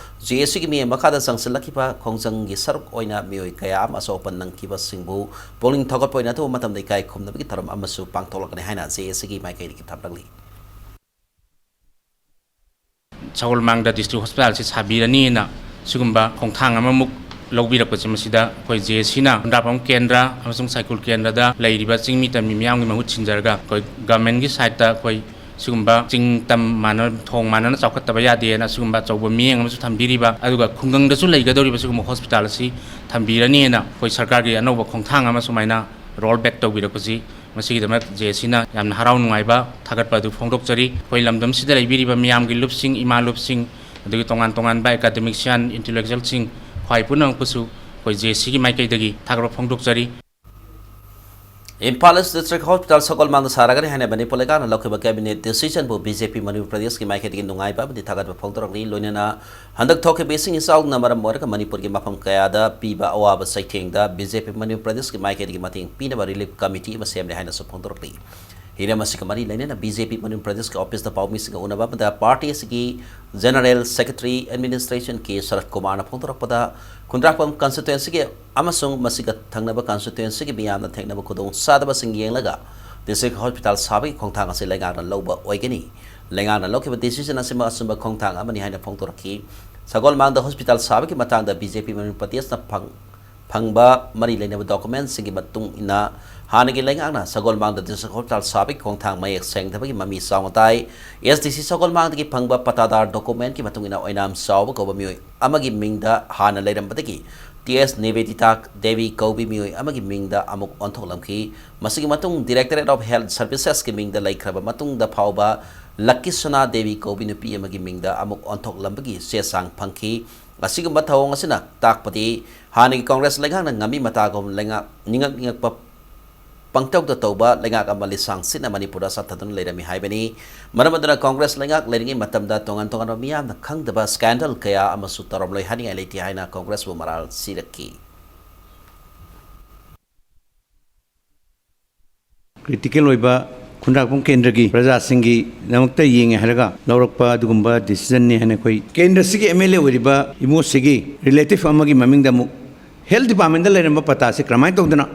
ꯖꯦ ꯑꯦ ꯁꯤꯒꯤ ꯃꯤꯠꯌꯦꯡ ꯃꯈꯥꯗ ꯆꯪꯁꯤꯜꯂꯛꯈꯤꯕ ꯈꯣꯡꯖꯪꯒꯤ ꯁꯔꯨꯛ ꯑꯣꯏꯅ ꯃꯤꯑꯣꯏ ꯀꯌꯥ ꯑꯃ ꯑꯁꯣꯛ ꯑꯄꯟ ꯅꯪꯈꯤꯕꯁꯤꯡꯕꯨ ꯄꯨꯛꯅꯤꯡ ꯊꯧꯒꯠꯄ ꯑꯣꯏꯅ ꯑꯊꯨꯕ ꯃꯇꯝꯗ ꯏꯀꯥꯏ ꯈꯨꯝꯅꯕꯒꯤ ꯊꯧꯔꯝ ꯑꯃꯁꯨ ꯄꯥꯡꯊꯣꯛꯂꯛꯀꯅꯤ ꯍꯥꯏꯅ ꯖꯦ ꯑꯦ ꯁꯤꯒꯤ ꯃꯥꯏꯀꯩꯗꯒꯤ ꯊꯝꯂꯛꯂꯤ꯫ ꯁꯒꯣꯜꯃꯥꯡꯗ ꯗꯤꯁꯇ꯭ꯔꯤꯛ ꯍꯣꯁꯄꯤꯇꯥꯜꯁꯤ ꯁꯥꯕꯤꯔꯅꯤꯅ ꯁꯤꯒꯨꯝꯕ ꯈꯣꯡꯊꯥꯡ ꯑꯃꯃꯨꯛ ꯂꯧꯕꯤꯔꯛꯄꯁꯦ, ꯃꯁꯤꯗ ꯑꯩꯈꯣꯏ ꯖꯦ ꯑꯦ ꯁꯤꯅ ꯈꯨꯟꯗ꯭ꯔꯥꯛꯄꯝ ꯀꯦꯟꯗ꯭ꯔ ꯑꯃꯁꯨꯡ ꯁꯥꯏꯀꯨꯜ ꯀꯦꯟꯗ꯭ꯔꯗ ꯂꯩꯔꯤꯕ ꯆꯤꯡꯃꯤ ꯇꯝꯃꯤ ꯃꯤꯌꯥꯝꯒꯤ ꯃꯍꯨꯠ ꯁꯤꯟꯖꯔꯒ ꯑꯩꯈꯣꯏ ꯒꯚꯔꯟꯃꯦꯟꯠꯀꯤ ꯁꯥꯏꯠꯇ ꯑꯩꯈꯣꯏ ꯁꯤꯒꯨꯝꯕ ꯆꯤꯡ ꯇꯝ ꯃꯥꯟꯅ, ꯊꯣꯡ ꯃꯥꯟꯅꯅ ꯆꯥꯎꯈꯠꯇꯕ ꯌꯥꯗꯦꯅ ꯁꯤꯒꯨꯝꯕ ꯑꯆꯧꯕ ꯃꯤꯠꯌꯦꯡ ꯑꯃꯁꯨ ꯊꯝꯕꯤꯔꯤꯕ, ꯑꯗꯨꯒ ꯈꯨꯡꯒꯪꯗꯁꯨ ꯂꯩꯒꯗꯧꯔꯤꯕ ꯁꯤꯒꯨꯝꯕ ꯍꯣꯁꯄꯤꯇꯥꯜ ꯑꯁꯤ ꯊꯝꯕꯤꯔꯅꯤꯅ ꯑꯩꯈꯣꯏ ꯁꯔꯀꯥꯔꯒꯤ ꯑꯅꯧꯕ ꯈꯣꯡꯊꯥꯡ ꯑꯃ ꯁꯨꯃꯥꯏꯅ ꯔꯣꯜ ꯕꯦꯛ ꯇꯧꯕꯤꯔꯛꯄꯁꯤ, ꯃꯁꯤꯒꯤꯗꯃꯛ ꯖꯦ ꯑꯦ ꯁꯤꯅ ꯌꯥꯝꯅ ꯍꯔꯥꯎ ꯅꯨꯡꯉꯥꯏꯕ ꯊꯥꯒꯠꯄ ꯑꯗꯨ ꯐꯣꯡꯗꯣꯛꯆꯔꯤ꯫ ꯑꯩꯈꯣꯏ ꯂꯝꯗꯝꯁꯤꯗ ꯂꯩꯕꯤꯔꯤꯕ ꯃꯤꯌꯥꯝꯒꯤ ꯂꯨꯞꯁꯤꯡ, ꯏꯃꯥ ꯂꯨꯞꯁꯤꯡ, ꯑꯗꯒꯤ ꯇꯣꯉꯥꯟ ꯇꯣꯉꯥꯟꯕ ꯑꯦꯀꯥꯗꯃꯤꯛꯁꯤꯌꯥꯟ, ꯏꯟꯇꯦꯂꯦꯛꯆꯨꯋꯦꯜꯁꯤꯡ, ꯈ꯭ꯋꯥꯏ ꯄꯨꯝꯅꯃꯛꯄꯨꯁꯨ ꯑꯩꯈꯣꯏ ꯖꯦ ꯑꯦ ꯁꯤꯒꯤ ꯃꯥꯏꯀꯩꯗꯒꯤ ꯊꯥꯒꯠꯄ ꯐꯣꯡꯗꯣꯛꯆꯔꯤ꯫ ꯏꯝꯐꯥꯜ ꯏꯁ ꯗꯤꯁꯇ꯭ꯔꯤꯛ ꯍꯣꯁꯄꯤꯇꯥꯜ ꯁꯒꯣꯜꯃꯥꯡꯗ ꯁꯥꯔꯒꯅꯤ ꯍꯥꯏꯅ ꯃꯅꯤꯄꯨꯔ ꯂꯩꯉꯥꯛꯅ ꯂꯧꯈꯤꯕ ꯀꯦꯕꯤꯅꯦꯠ ꯗꯤꯁꯤꯖꯟꯕꯨ ꯕꯤ ꯖꯦ ꯄꯤ ꯃꯅꯤꯄꯨꯔ ꯄ꯭ꯔꯗꯦꯁꯀꯤ ꯃꯥꯏꯀꯩꯗꯒꯤ ꯅꯨꯡꯉꯥꯏꯕ ꯑꯃꯗꯤ ꯊꯥꯒꯠꯄ ꯐꯣꯡꯗꯣꯔꯛꯂꯤ꯫ ꯂꯣꯏꯅꯅ ꯍꯟꯗꯛ ꯊꯣꯛꯈꯤꯕ ꯏꯁꯤꯡ ꯏꯆꯥꯎꯅ ꯃꯔꯝ ꯑꯣꯏꯔꯒ ꯃꯅꯤꯄꯨꯔꯒꯤ ꯃꯐꯝ ꯀꯌꯥꯗ ꯄꯤꯕ ꯑꯋꯥꯕ ꯆꯩꯊꯦꯡꯗ ꯕꯤ ꯖꯦ ꯄꯤ ꯃꯅꯤꯄꯨꯔ ꯄ꯭ꯔꯗꯦꯁꯀꯤ ꯃꯥꯏꯀꯩꯗꯒꯤ ꯃꯇꯦꯡ ꯄꯤꯅꯕ ꯔꯤꯂꯤꯐ ꯀꯃꯤꯇꯤ ꯑꯃ ꯁꯦꯝꯂꯦ ꯍꯥꯏꯅꯁꯨ ꯐꯣꯡꯗꯣꯔꯛꯂꯤ꯫ ꯍꯤꯔꯝ ꯑꯁꯤꯒ ꯃꯔꯤ ꯂꯩꯅꯅ ꯕꯤ ꯖꯦ ꯄꯤ ꯃꯅꯤꯄꯨꯔ ꯄ꯭ꯔꯗꯦꯁꯀꯤ ꯑꯣꯐꯤꯁꯇ ꯄꯥꯎꯃꯤꯁꯤꯡꯒ ꯎꯅꯕ ꯑꯃꯗ ꯄꯥꯔꯇꯤ ꯑꯁꯤꯒꯤ ꯖꯦꯅꯔꯦꯜ ꯁꯦꯀ꯭ꯔꯦꯇꯔꯤ ꯑꯦꯗꯃꯤꯅꯤꯁꯇ꯭ꯔꯦꯁꯟ ꯀꯦ ꯁꯔꯠ ꯀꯨꯃꯥꯔꯅ ꯐꯣꯡꯗꯣꯔꯛꯄꯗ, ꯈꯨꯟꯗ꯭ꯔꯥꯛꯄꯝ ꯀꯟꯁꯇꯤꯇ꯭ꯋꯦꯟꯁꯤꯒꯤ ꯑꯃꯁꯨꯡ ꯃꯁꯤꯒ ꯊꯪꯅꯕ ꯀꯟꯁꯇꯤꯇ꯭ꯋꯦꯟꯁꯤꯒꯤ ꯃꯤꯌꯥꯝꯅ ꯊꯦꯡꯅꯕ ꯈꯨꯗꯣꯡꯆꯥꯗꯕꯁꯤꯡ ꯌꯦꯡꯂꯒ ꯗꯤꯁꯇ꯭ꯔꯤꯛ ꯍꯣꯁꯄꯤꯇꯥꯜ ꯁꯥꯕꯒꯤ ꯈꯣꯡꯊꯥꯡ ꯑꯁꯤ ꯂꯩꯉꯥꯛꯅ ꯂꯧꯕ ꯑꯣꯏꯒꯅꯤ꯫ ꯂꯩꯉꯥꯛꯅ ꯂꯧꯈꯤꯕ ꯗꯤꯁꯤꯖꯟ ꯑꯁꯤꯃꯛ ꯑꯆꯨꯝꯕ ꯈꯣꯡꯊꯥꯡ ꯑꯃꯅꯤ ꯍꯥꯏꯅ ꯐꯣꯡꯗꯣꯔꯛꯈꯤ꯫ ꯁꯒꯣꯜꯃꯥꯡꯗ ꯍꯣꯁꯄꯤꯇꯥꯜ ꯁꯥꯕꯒꯤ ꯃꯇꯥꯡꯗ ꯕꯤ ꯖꯦ ꯄꯤ ꯃꯅꯤꯄꯨꯔ ꯄ꯭ꯔꯗꯦꯁꯅ ꯐꯪ-, ꯐꯪꯕ ꯃꯔꯤ ꯂꯩꯅꯕ ꯗꯣꯀꯨꯃꯦꯟꯁꯤꯡꯒꯤ ꯃꯇꯨꯡ ꯏꯟꯅ ꯍꯥꯟꯅꯒꯤ ꯂꯩꯉꯥꯛꯅ ꯁꯒꯣꯜꯃꯥꯡꯗ ꯗꯤꯁꯇ꯭ꯔꯤꯛ ꯍꯣꯁꯄꯤꯇꯥꯜ ꯁꯥꯕꯒꯤ ꯈꯣꯡꯊꯥꯡ ꯃꯌꯦꯛ ꯁꯦꯡꯗꯕꯒꯤ ꯃꯃꯤ ꯆꯥꯎꯅ ꯇꯥꯏ꯫ ꯑꯦꯁ ꯗꯤ ꯁꯤ ꯁꯒꯣꯜꯃꯥꯡꯗꯒꯤ ꯐꯪꯕ ꯄꯇꯥꯗꯥꯔ ꯗꯣꯀꯨꯃꯦꯟꯒꯤ ꯃꯇꯨꯡ ꯏꯟꯅ ꯑꯣꯏꯅꯥꯝ ꯆꯥꯎꯕ ꯀꯧꯕ ꯃꯤꯑꯣꯏ ꯑꯃꯒꯤ ꯃꯤꯡꯗ ꯍꯥꯟꯅ ꯂꯩꯔꯝꯕꯗꯒꯤ ꯇꯤ ꯑꯦꯁ ꯅꯤꯕꯦꯗꯤꯇꯥ ꯗꯦꯕꯤ ꯀꯧꯕꯤ ꯃꯤꯑꯣꯏ ꯑꯃꯒꯤ ꯃꯤꯡꯗ ꯑꯃꯨꯛ ꯑꯣꯟꯊꯣꯛꯂꯝꯈꯤ꯫ ꯃꯁꯤꯒꯤ ꯃꯇꯨꯡ ꯗꯤꯔꯦꯛꯇꯣꯔꯦꯠ ꯑꯣꯐ ꯍꯦꯜꯊ ꯁꯔꯚꯤꯁꯦꯁꯀꯤ ꯃꯤꯡꯗ ꯂꯩꯈ꯭ꯔꯕ ꯃꯇꯨꯡꯗ ꯐꯥꯎꯕ ꯂꯛꯀꯤꯁꯅꯥ ꯗꯦꯕꯤ ꯀꯧꯕꯤ ꯅꯨꯄꯤ ꯑꯃꯒꯤ ꯃꯤꯡꯗ ꯑꯃꯨꯛ ꯑꯣꯟꯊꯣꯛꯂꯝꯕꯒꯤ ꯆꯦ ꯆꯥꯡ ꯐꯪꯈꯤ꯫ ꯑꯁꯤꯒꯨꯝꯕ ꯊꯧꯑꯣꯡ ꯑꯁꯤꯅ ꯇꯥꯛꯄꯗꯤ ꯍꯥꯟꯅꯒꯤ ꯀꯣꯡꯒ꯭ꯔꯦꯁ ꯂꯩꯉꯥꯛꯅ ꯉꯝꯃꯤ ꯃꯇꯥꯒꯨꯝ ꯂꯩꯉꯥꯛ ꯅꯤꯡꯉꯛ ꯅꯤꯡꯉꯛꯄ ꯄꯪꯇꯧꯗ ꯇꯧꯕ ꯂꯩꯉꯥꯛ ꯑꯃ ꯂꯤꯁꯥꯡ ꯁꯤꯠꯅ ꯃꯅꯤꯄꯨꯔꯗ ꯆꯠꯊꯗꯨꯅ ꯂꯩꯔꯝꯃꯤ ꯍꯥꯏꯕꯅꯤ꯫ ꯃꯔꯝ ꯑꯗꯨꯅ ꯀꯣꯡꯒ꯭ꯔꯦꯁ ꯂꯩꯉꯥꯛ ꯂꯩꯔꯤꯉꯩ ꯃꯇꯝꯗ ꯇꯣꯉꯥꯟ ꯇꯣꯉꯥꯟꯕ ꯃꯤꯌꯥꯝꯅ ꯈꯪꯗꯕ ꯁ꯭ꯀꯦꯟꯗꯜ ꯀꯌꯥ ꯑꯃꯁꯨ ꯇꯧꯔꯝꯂꯣꯏ ꯍꯥꯏꯅꯤꯡꯉꯥꯏ ꯂꯩꯇꯦ ꯍꯥꯏꯅ ꯀꯣꯡꯒ꯭ꯔꯦꯁꯄꯨ ꯃꯔꯥꯜ ꯁꯤꯔꯛꯈꯤ꯫ ꯀ꯭ꯔꯤꯇꯤꯀꯦꯜ ꯑꯣꯏꯕ ꯈꯨꯟꯗ꯭ꯔꯥꯛꯄꯝ ꯀꯦꯟꯗ꯭ꯔꯒꯤ ꯄ꯭ꯔꯖꯥꯁꯤꯡꯒꯤꯗꯃꯛꯇ ꯌꯦꯡꯉꯦ ꯍꯥꯏꯔꯒ ꯂꯧꯔꯛꯄ ꯑꯗꯨꯒꯨꯝꯕ ꯗꯤꯁꯤꯖꯟꯅꯤ ꯍꯥꯏꯅ ꯑꯩꯈꯣꯏ ꯀꯦꯟꯗ꯭ꯔꯁꯤꯒꯤ ꯑꯦꯝ ꯑꯦꯜ ꯑꯦ ꯑꯣꯏꯔꯤꯕ ꯏꯃꯣꯁꯤꯒꯤ ꯔꯤꯂꯦꯇꯤꯚ ꯑꯃꯒꯤ ꯃꯃꯤꯡꯗ ꯑꯃꯨꯛ ꯍꯦꯜꯊ ꯗꯤꯄꯥꯔꯠꯃꯦꯟꯗ ꯂꯩꯔꯝꯕ ꯄꯇꯥꯁꯤ ꯀꯔꯝꯍꯥꯏꯅ ꯇꯧꯗꯅ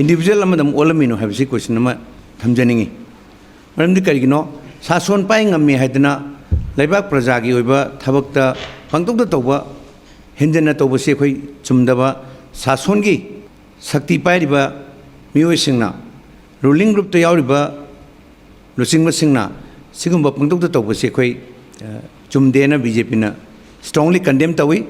ꯏꯟꯗꯤꯕꯤꯖꯨꯋꯦꯜ ꯑꯃꯗ ꯑꯃꯨꯛ ꯑꯣꯜꯂꯝꯃꯤꯅꯣ ꯍꯥꯏꯕꯁꯤ ꯀꯣꯏꯁꯟ ꯑꯃ ꯊꯝꯖꯅꯤꯡꯉꯤ꯫ ꯃꯔꯝꯗꯤ ꯀꯔꯤꯒꯤꯅꯣ? ꯁꯥꯁꯣꯟ ꯄꯥꯏ ꯉꯝꯃꯤ ꯍꯥꯏꯗꯅ ꯂꯩꯕꯥꯛ ꯄ꯭ꯔꯖꯥꯒꯤ ꯑꯣꯏꯕ ꯊꯕꯛꯇ ꯄꯪꯇꯧꯗ ꯇꯧꯕ, ꯍꯦꯟꯖꯟꯅ ꯇꯧꯕꯁꯤ ꯑꯩꯈꯣꯏ ꯆꯨꯝꯗꯕ꯫ ꯁꯥꯁꯣꯟꯒꯤ ꯁꯛꯇꯤ ꯄꯥꯏꯔꯤꯕ ꯃꯤꯑꯣꯏꯁꯤꯡꯅ, ꯔꯨꯂꯤꯡ ꯒ꯭ꯔꯨꯞꯇ ꯌꯥꯎꯔꯤꯕ ꯂꯨꯆꯤꯡꯕꯁꯤꯡꯅ ꯁꯤꯒꯨꯝꯕ ꯄꯪꯇꯧꯗ ꯇꯧꯕꯁꯤ ꯑꯩꯈꯣꯏ, ꯑ, ꯆꯨꯝꯗꯦꯅ ꯕꯤ ꯖꯦ ꯄꯤꯅ strongly condemn ꯇꯧꯏ꯫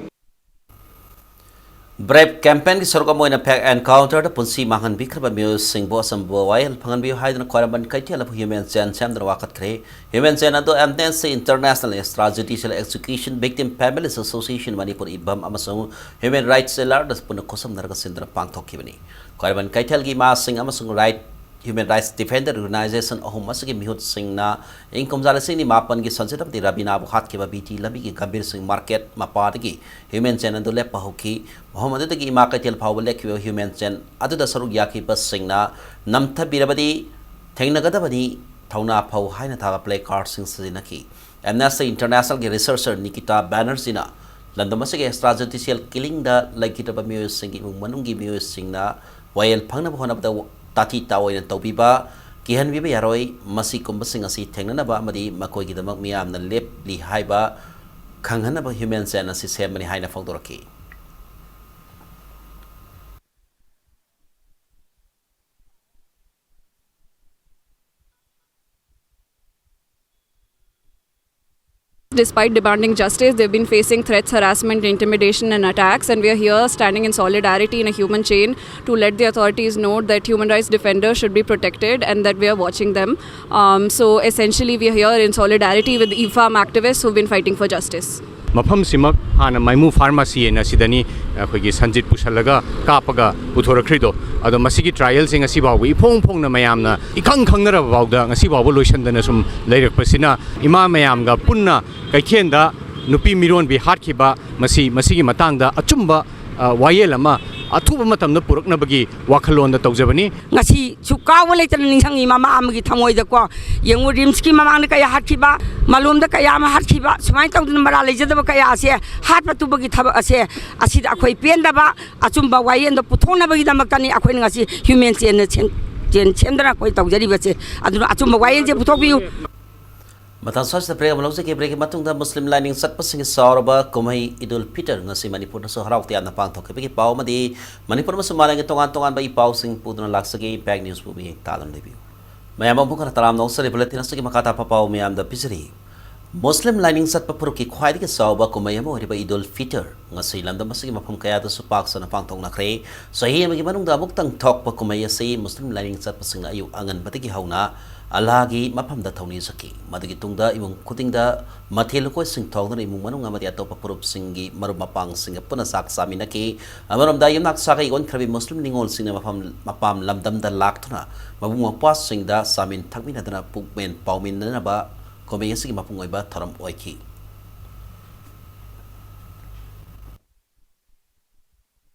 ꯕ꯭ꯔꯦꯞ ꯀꯦꯝꯄꯦꯟꯒꯤ ꯁꯔꯨꯛ ꯑꯃ ꯑꯣꯏꯅ ꯐꯦꯛ ꯑꯦꯟꯀꯥꯎꯟꯇꯔꯗ ꯄꯨꯟꯁꯤ ꯃꯥꯡꯍꯟꯕꯤꯈ꯭ꯔꯕ ꯃꯤꯑꯣꯏꯁꯤꯡꯕꯨ ꯑꯆꯝꯕ ꯋꯥꯌꯦꯜ ꯐꯪꯍꯟꯕꯤꯌꯨ ꯍꯥꯏꯗꯨꯅ ꯈ꯭ꯋꯥꯏꯔꯝꯕꯟ ꯀꯩꯊꯦꯜ ꯑꯐꯨ ꯍ꯭ꯌꯨꯃꯦꯟ ꯆꯦꯟ ꯁꯦꯝꯗꯨꯅ ꯋꯥꯀꯠꯈ꯭ꯔꯦ꯫ ꯍ꯭ꯌꯨꯃꯦꯟ ꯆꯦꯟ ꯑꯗꯨ Amnesty International, extra judicial execution victim families association Manipur, ꯏꯕꯝ ꯑꯃꯁꯨꯡ ꯍ꯭ꯌꯨꯃꯦꯟ ꯔꯥꯏꯠꯁ ꯑꯦꯂꯥꯔꯠ ꯄꯨꯟꯅ ꯈꯨꯠꯁꯝꯅꯔꯒ ꯁꯤꯟꯗꯨꯅ ꯄꯥꯡꯊꯣꯛꯈꯤꯕꯅꯤ꯫ ꯈ꯭ꯋꯥꯏꯔꯝꯕꯟ ꯀꯩꯊꯦꯜꯒꯤ ꯏꯃꯥꯁꯤꯡ ꯑꯃꯁꯨꯡ right, human rights defender organisation ꯑꯍꯨꯝ ꯑꯁꯤꯒꯤ ꯃꯤꯍꯨꯠꯁꯤꯡꯅ ꯏꯪ ꯀꯨꯝꯖꯥ ꯂꯤꯁꯤꯡ ꯑꯅꯤ ꯃꯥꯄꯟꯒꯤ ꯁꯟꯖꯤꯠ ꯑꯃꯗꯤ ꯔꯕꯤꯅꯥꯕꯨ ꯍꯥꯠꯈꯤꯕ ꯕꯤ ꯇꯤ ꯂꯝꯕꯤꯒꯤ ꯒꯝꯚꯤꯔ ꯁꯤꯡ ꯃꯥꯔꯀꯦꯠ ꯃꯄꯥꯗꯒꯤ ꯍ꯭ꯌꯨꯃꯦꯟ ꯆꯦꯟ ꯑꯗꯨ ꯂꯦꯞꯄ ꯍꯧꯈꯤ꯫ ꯃꯐꯝ ꯑꯗꯨꯗꯒꯤ ꯏꯃꯥ ꯀꯩꯊꯦꯜ ꯐꯥꯎꯕ ꯂꯦꯞꯈꯤꯕ ꯍ꯭ꯌꯨꯃꯦꯟ ꯆꯦꯟ ꯑꯗꯨꯗ ꯁꯔꯨꯛ ꯌꯥꯈꯤꯕꯁꯤꯡꯅ ꯅꯝꯊꯕꯤꯔꯕꯗꯤ ꯊꯦꯡꯅꯒꯗꯕꯅꯤ, ꯊꯧꯅꯥ ꯐꯧ ꯍꯥꯏꯅ ꯊꯥꯕ ꯄ꯭ꯂꯦ ꯀꯥꯔꯗꯁꯤꯡ ꯁꯤꯖꯤꯟꯅꯈꯤ꯫ ꯑꯦꯝꯅꯦꯁꯇꯤ ꯏꯟꯇꯔꯅꯦꯁꯅꯦꯜꯒꯤ ꯔꯤꯁꯔꯆꯔ ꯅꯤꯀꯤꯇꯥ ꯕꯦꯅꯔꯖꯤꯅ ꯂꯝꯗꯝ ꯑꯁꯤꯒꯤ ꯑꯦꯛꯁꯇ꯭ꯔꯥ ꯖꯨꯗꯤꯁꯤꯌꯦꯜ ꯀꯤꯂꯤꯡꯗ ꯂꯩꯈꯤꯗ꯭ꯔꯕ ꯃꯤꯑꯣꯏꯁꯤꯡꯒꯤ ꯏꯃꯨꯡ ꯃꯅꯨꯡꯒꯤ ꯃꯤꯑꯣꯏꯁꯤꯡꯅ ꯋꯥꯌꯦꯜ ꯐꯪꯅꯕ ꯍꯣꯠꯅꯕꯗ ꯇꯥꯊꯤ ꯇꯥꯑꯣꯏꯅ ꯇꯧꯕꯤꯕ, ꯀꯤꯍꯟꯕꯤꯕ ꯌꯥꯔꯣꯏ꯫ ꯃꯁꯤꯒꯨꯝꯕꯁꯤꯡ ꯑꯁꯤ ꯊꯦꯡꯅꯅꯕ ꯑꯃꯗꯤ ꯃꯈꯣꯏꯒꯤꯗꯃꯛ ꯃꯤꯌꯥꯝꯅ ꯂꯦꯞꯂꯤ ꯍꯥꯏꯕ ꯈꯪꯍꯟꯅꯕ ꯍ꯭ꯌꯨꯃꯦꯟ ꯆꯦꯟ ꯑꯁꯤ ꯁꯦꯝꯕꯅꯤ ꯍꯥꯏꯅ ꯐꯣꯡꯗꯣꯔꯛꯈꯤ꯫ Despite demanding justice, they've been facing threats, harassment, intimidation, and attacks. And we are here standing in solidarity in a human chain to let the authorities know that human rights defenders should be protected and that we are watching them. Um, so essentially, we are here in solidarity with E-Farm activists who've been fighting for justice. ꯃꯐꯝꯁꯤꯃꯛ ꯍꯥꯟꯅ ꯃꯥꯏꯃꯨ pharmacy ꯍꯥꯏꯅ ꯁꯤꯗꯅꯤ ꯑꯩꯈꯣꯏꯒꯤ ꯁꯟꯖꯤꯠ ꯄꯨꯁꯜꯂꯒ ꯀꯥꯞꯄꯒ ꯄꯨꯊꯣꯔꯛꯈ꯭ꯔꯤꯗꯣ꯫ ꯑꯗꯣ ꯃꯁꯤꯒꯤ ꯇ꯭ꯔꯥꯏꯌꯦꯜꯁꯦ ꯉꯁꯤ ꯐꯥꯎꯕ ꯏꯐꯣꯡ ꯐꯣꯡꯅ ꯃꯌꯥꯝꯅ ꯏꯈꯪ ꯈꯪꯅꯔꯕ ꯐꯥꯎꯗ ꯉꯁꯤ ꯐꯥꯎꯕ ꯂꯣꯏꯁꯤꯟꯗꯅ ꯁꯨꯝ ꯂꯩꯔꯛꯄꯁꯤꯅ, ꯏꯃꯥ ꯃꯌꯥꯝꯒ ꯄꯨꯟꯅ ꯀꯩꯊꯦꯜꯗ ꯅꯨꯄꯤ ꯃꯤꯔꯣꯟꯕꯤ ꯍꯥꯠꯈꯤꯕ ꯃꯁꯤ, ꯃꯁꯤꯒꯤ ꯃꯇꯥꯡꯗ ꯑꯆꯨꯝꯕ, ꯑ, ꯋꯥꯌꯦꯜ ꯑꯃ ꯑꯊꯨꯕ ꯃꯇꯝꯗ ꯄꯨꯔꯛꯅꯕꯒꯤ ꯋꯥꯈꯜꯂꯣꯟꯗ ꯇꯧꯖꯕꯅꯤ꯫ ꯉꯁꯤꯁꯨ ꯀꯥꯎꯕ ꯂꯩꯇꯅ ꯅꯤꯡꯁꯤꯡꯉꯤ ꯃꯃꯥ ꯑꯃꯒꯤ ꯊꯃꯣꯏꯗꯀꯣ꯫ ꯌꯦꯡꯉꯨ, ꯔꯤꯝꯁꯀꯤ ꯃꯃꯥꯡꯗ ꯀꯌꯥ ꯍꯥꯠꯈꯤꯕ, ꯃꯂꯣꯝꯗ ꯀꯌꯥ ꯑꯃ ꯍꯥꯠꯈꯤꯕ, ꯁꯨꯃꯥꯏꯅ ꯇꯧꯗꯅ ꯃꯔꯥꯜ ꯂꯩꯖꯗꯕ ꯀꯌꯥ ꯑꯁꯦ ꯍꯥꯠꯄ ꯇꯨꯕꯒꯤ ꯊꯕꯛ ꯑꯁꯦ, ꯑꯁꯤꯗ ꯑꯩꯈꯣꯏ ꯄꯦꯟꯗꯕ ꯑꯆꯨꯝꯕ ꯋꯥꯌꯦꯜꯗꯣ ꯄꯨꯊꯣꯛꯅꯕꯒꯤꯗꯃꯛꯇꯅꯤ ꯑꯩꯈꯣꯏꯅ ꯉꯁꯤ ꯍ꯭ꯌꯨꯃꯦꯟ ꯆꯦꯟꯅ ꯁꯦꯝ-, ꯆꯦꯟ ꯁꯦꯝꯗꯅ ꯑꯩꯈꯣꯏ ꯇꯧꯖꯔꯤꯕꯁꯦ꯫ ꯑꯗꯨꯅ ꯑꯆꯨꯝꯕ ꯋꯥꯌꯦꯜꯁꯦ ꯄꯨꯊꯣꯛꯄꯤꯌꯨ꯫ ꯃꯇꯥꯡ ꯑꯁꯤꯗ ꯕ꯭ꯔꯦꯛ ꯑꯃ ꯂꯧꯖꯒꯦ꯫ ꯕ꯭ꯔꯦꯛꯀꯤ ꯃꯇꯨꯡꯗ ꯃꯨꯁꯂꯤꯝ ꯂꯥꯏꯅꯤꯡ ꯆꯠꯄꯁꯤꯡꯒꯤ ꯆꯥꯎꯔꯕ ꯀꯨꯝꯍꯩ ꯏꯗꯨꯜ ꯐꯤꯇꯔ ꯉꯁꯤ ꯃꯅꯤꯄꯨꯔꯗꯁꯨ ꯍꯔꯥꯎ ꯇꯌꯥꯝꯅ ꯄꯥꯡꯊꯣꯛꯈꯤꯕꯒꯤ ꯄꯥꯎ ꯑꯃꯗꯤ ꯃꯅꯤꯄꯨꯔ ꯑꯃꯁꯨꯡ ꯃꯥꯂꯦꯝꯒꯤ ꯇꯣꯉꯥꯟ ꯇꯣꯉꯥꯟꯕ ꯏ ꯄꯥꯎꯁꯤꯡ ꯄꯨꯗꯨꯅ ꯂꯥꯛꯆꯒꯦ꯫ ꯏꯝꯄꯦꯛ ꯅ꯭ꯌꯨꯁꯄꯨ ꯃꯤꯠꯌꯦꯡ ꯇꯥꯗꯨꯅ ꯂꯩꯕꯤꯌꯨ꯫ ꯃꯌꯥꯝ ꯑꯃꯨꯛ ꯍꯟꯅ ꯇꯔꯥꯝꯅ ꯑꯣꯛꯆꯔꯤ꯫ ꯕꯨꯂꯦꯇꯤꯟ ꯑꯁꯤꯒꯤ ꯃꯈꯥ ꯇꯥꯕ ꯄꯥꯎ ꯃꯌꯥꯝꯗ ꯄꯤꯖꯔꯤ꯫ ꯃꯨꯁꯂꯤꯝ ꯂꯥꯏꯅꯤꯡ ꯆꯠꯄ ꯐꯨꯔꯨꯞꯀꯤ ꯈ꯭ꯋꯥꯏꯗꯒꯤ ꯆꯥꯎꯕ ꯀꯨꯝꯍꯩ ꯑꯃ ꯑꯣꯏꯔꯤꯕ ꯏꯗꯨꯜ ꯐꯤꯇꯔ ꯉꯁꯤ ꯂꯝꯗꯝ ꯑꯁꯤꯒꯤ ꯃꯐꯝ ꯀꯌꯥꯗꯁꯨ ꯄꯥꯛ ꯁꯟꯅ ꯄꯥꯡꯊꯣꯛꯅꯈ꯭ꯔꯦ꯫ ꯆꯍꯤ ꯑꯃꯒꯤ ꯃꯅꯨꯡꯗ ꯑꯃꯨꯛꯇꯪ ꯊꯣꯛꯄ ꯀꯨꯝꯍꯩ ꯑꯁꯤ ꯃꯨꯁꯂꯤꯝ ꯂꯥꯏꯅꯤꯡ ꯆꯠꯄꯁꯤꯡꯅ ꯑꯌꯨꯛ ꯑꯉꯟꯕꯗꯒꯤ ꯍꯧꯅ ꯑꯜꯂꯥꯍꯒꯤ ꯃꯐꯝꯗ ꯊꯧꯅꯤꯖꯈꯤ꯫ ꯃꯗꯨꯒꯤ ꯇꯨꯡꯗ ꯏꯃꯨꯡ ꯈꯨꯗꯤꯡꯗ ꯃꯊꯦꯜ ꯂꯨꯀꯣꯏꯁꯤꯡ ꯊꯣꯡꯗꯨꯅ ꯏꯃꯨꯡ ꯃꯅꯨꯡ ꯑꯃꯗꯤ ꯑꯇꯣꯞꯄ ꯐꯨꯔꯨꯞꯁꯤꯡꯒꯤ ꯃꯔꯨꯞ ꯃꯄꯥꯡꯁꯤꯡꯒ ꯄꯨꯟꯅ ꯆꯥꯛ ꯆꯥꯃꯤꯟꯅꯈꯤ꯫ ꯑꯃꯔꯣꯝꯗ ꯌꯨꯝꯅꯥꯛ ꯁꯥꯒꯩ ꯑꯣꯟꯈ꯭ꯔꯕꯤ ꯃꯨꯁꯂꯤꯝ ꯅꯤꯉꯣꯜꯁꯤꯡꯅ ꯃꯐꯝ ꯃꯄꯥꯝ ꯂꯝꯗꯝꯗ ꯂꯥꯛꯇꯨꯅ ꯃꯕꯨꯡ ꯃꯧꯄ꯭ꯋꯥꯁꯤꯡꯗ ꯆꯥꯃꯤꯟ ꯊꯛꯃꯤꯟꯅꯗꯨꯅ ꯄꯨꯛꯃꯦꯟ ꯄꯥꯎꯃꯤꯟꯅꯅꯕ ꯀꯨꯝꯍꯩ ꯑꯁꯤꯒꯤ ꯃꯄꯨꯡ ꯑꯣꯏꯕ ꯊꯧꯔꯝ ꯑꯣꯏꯈꯤ꯫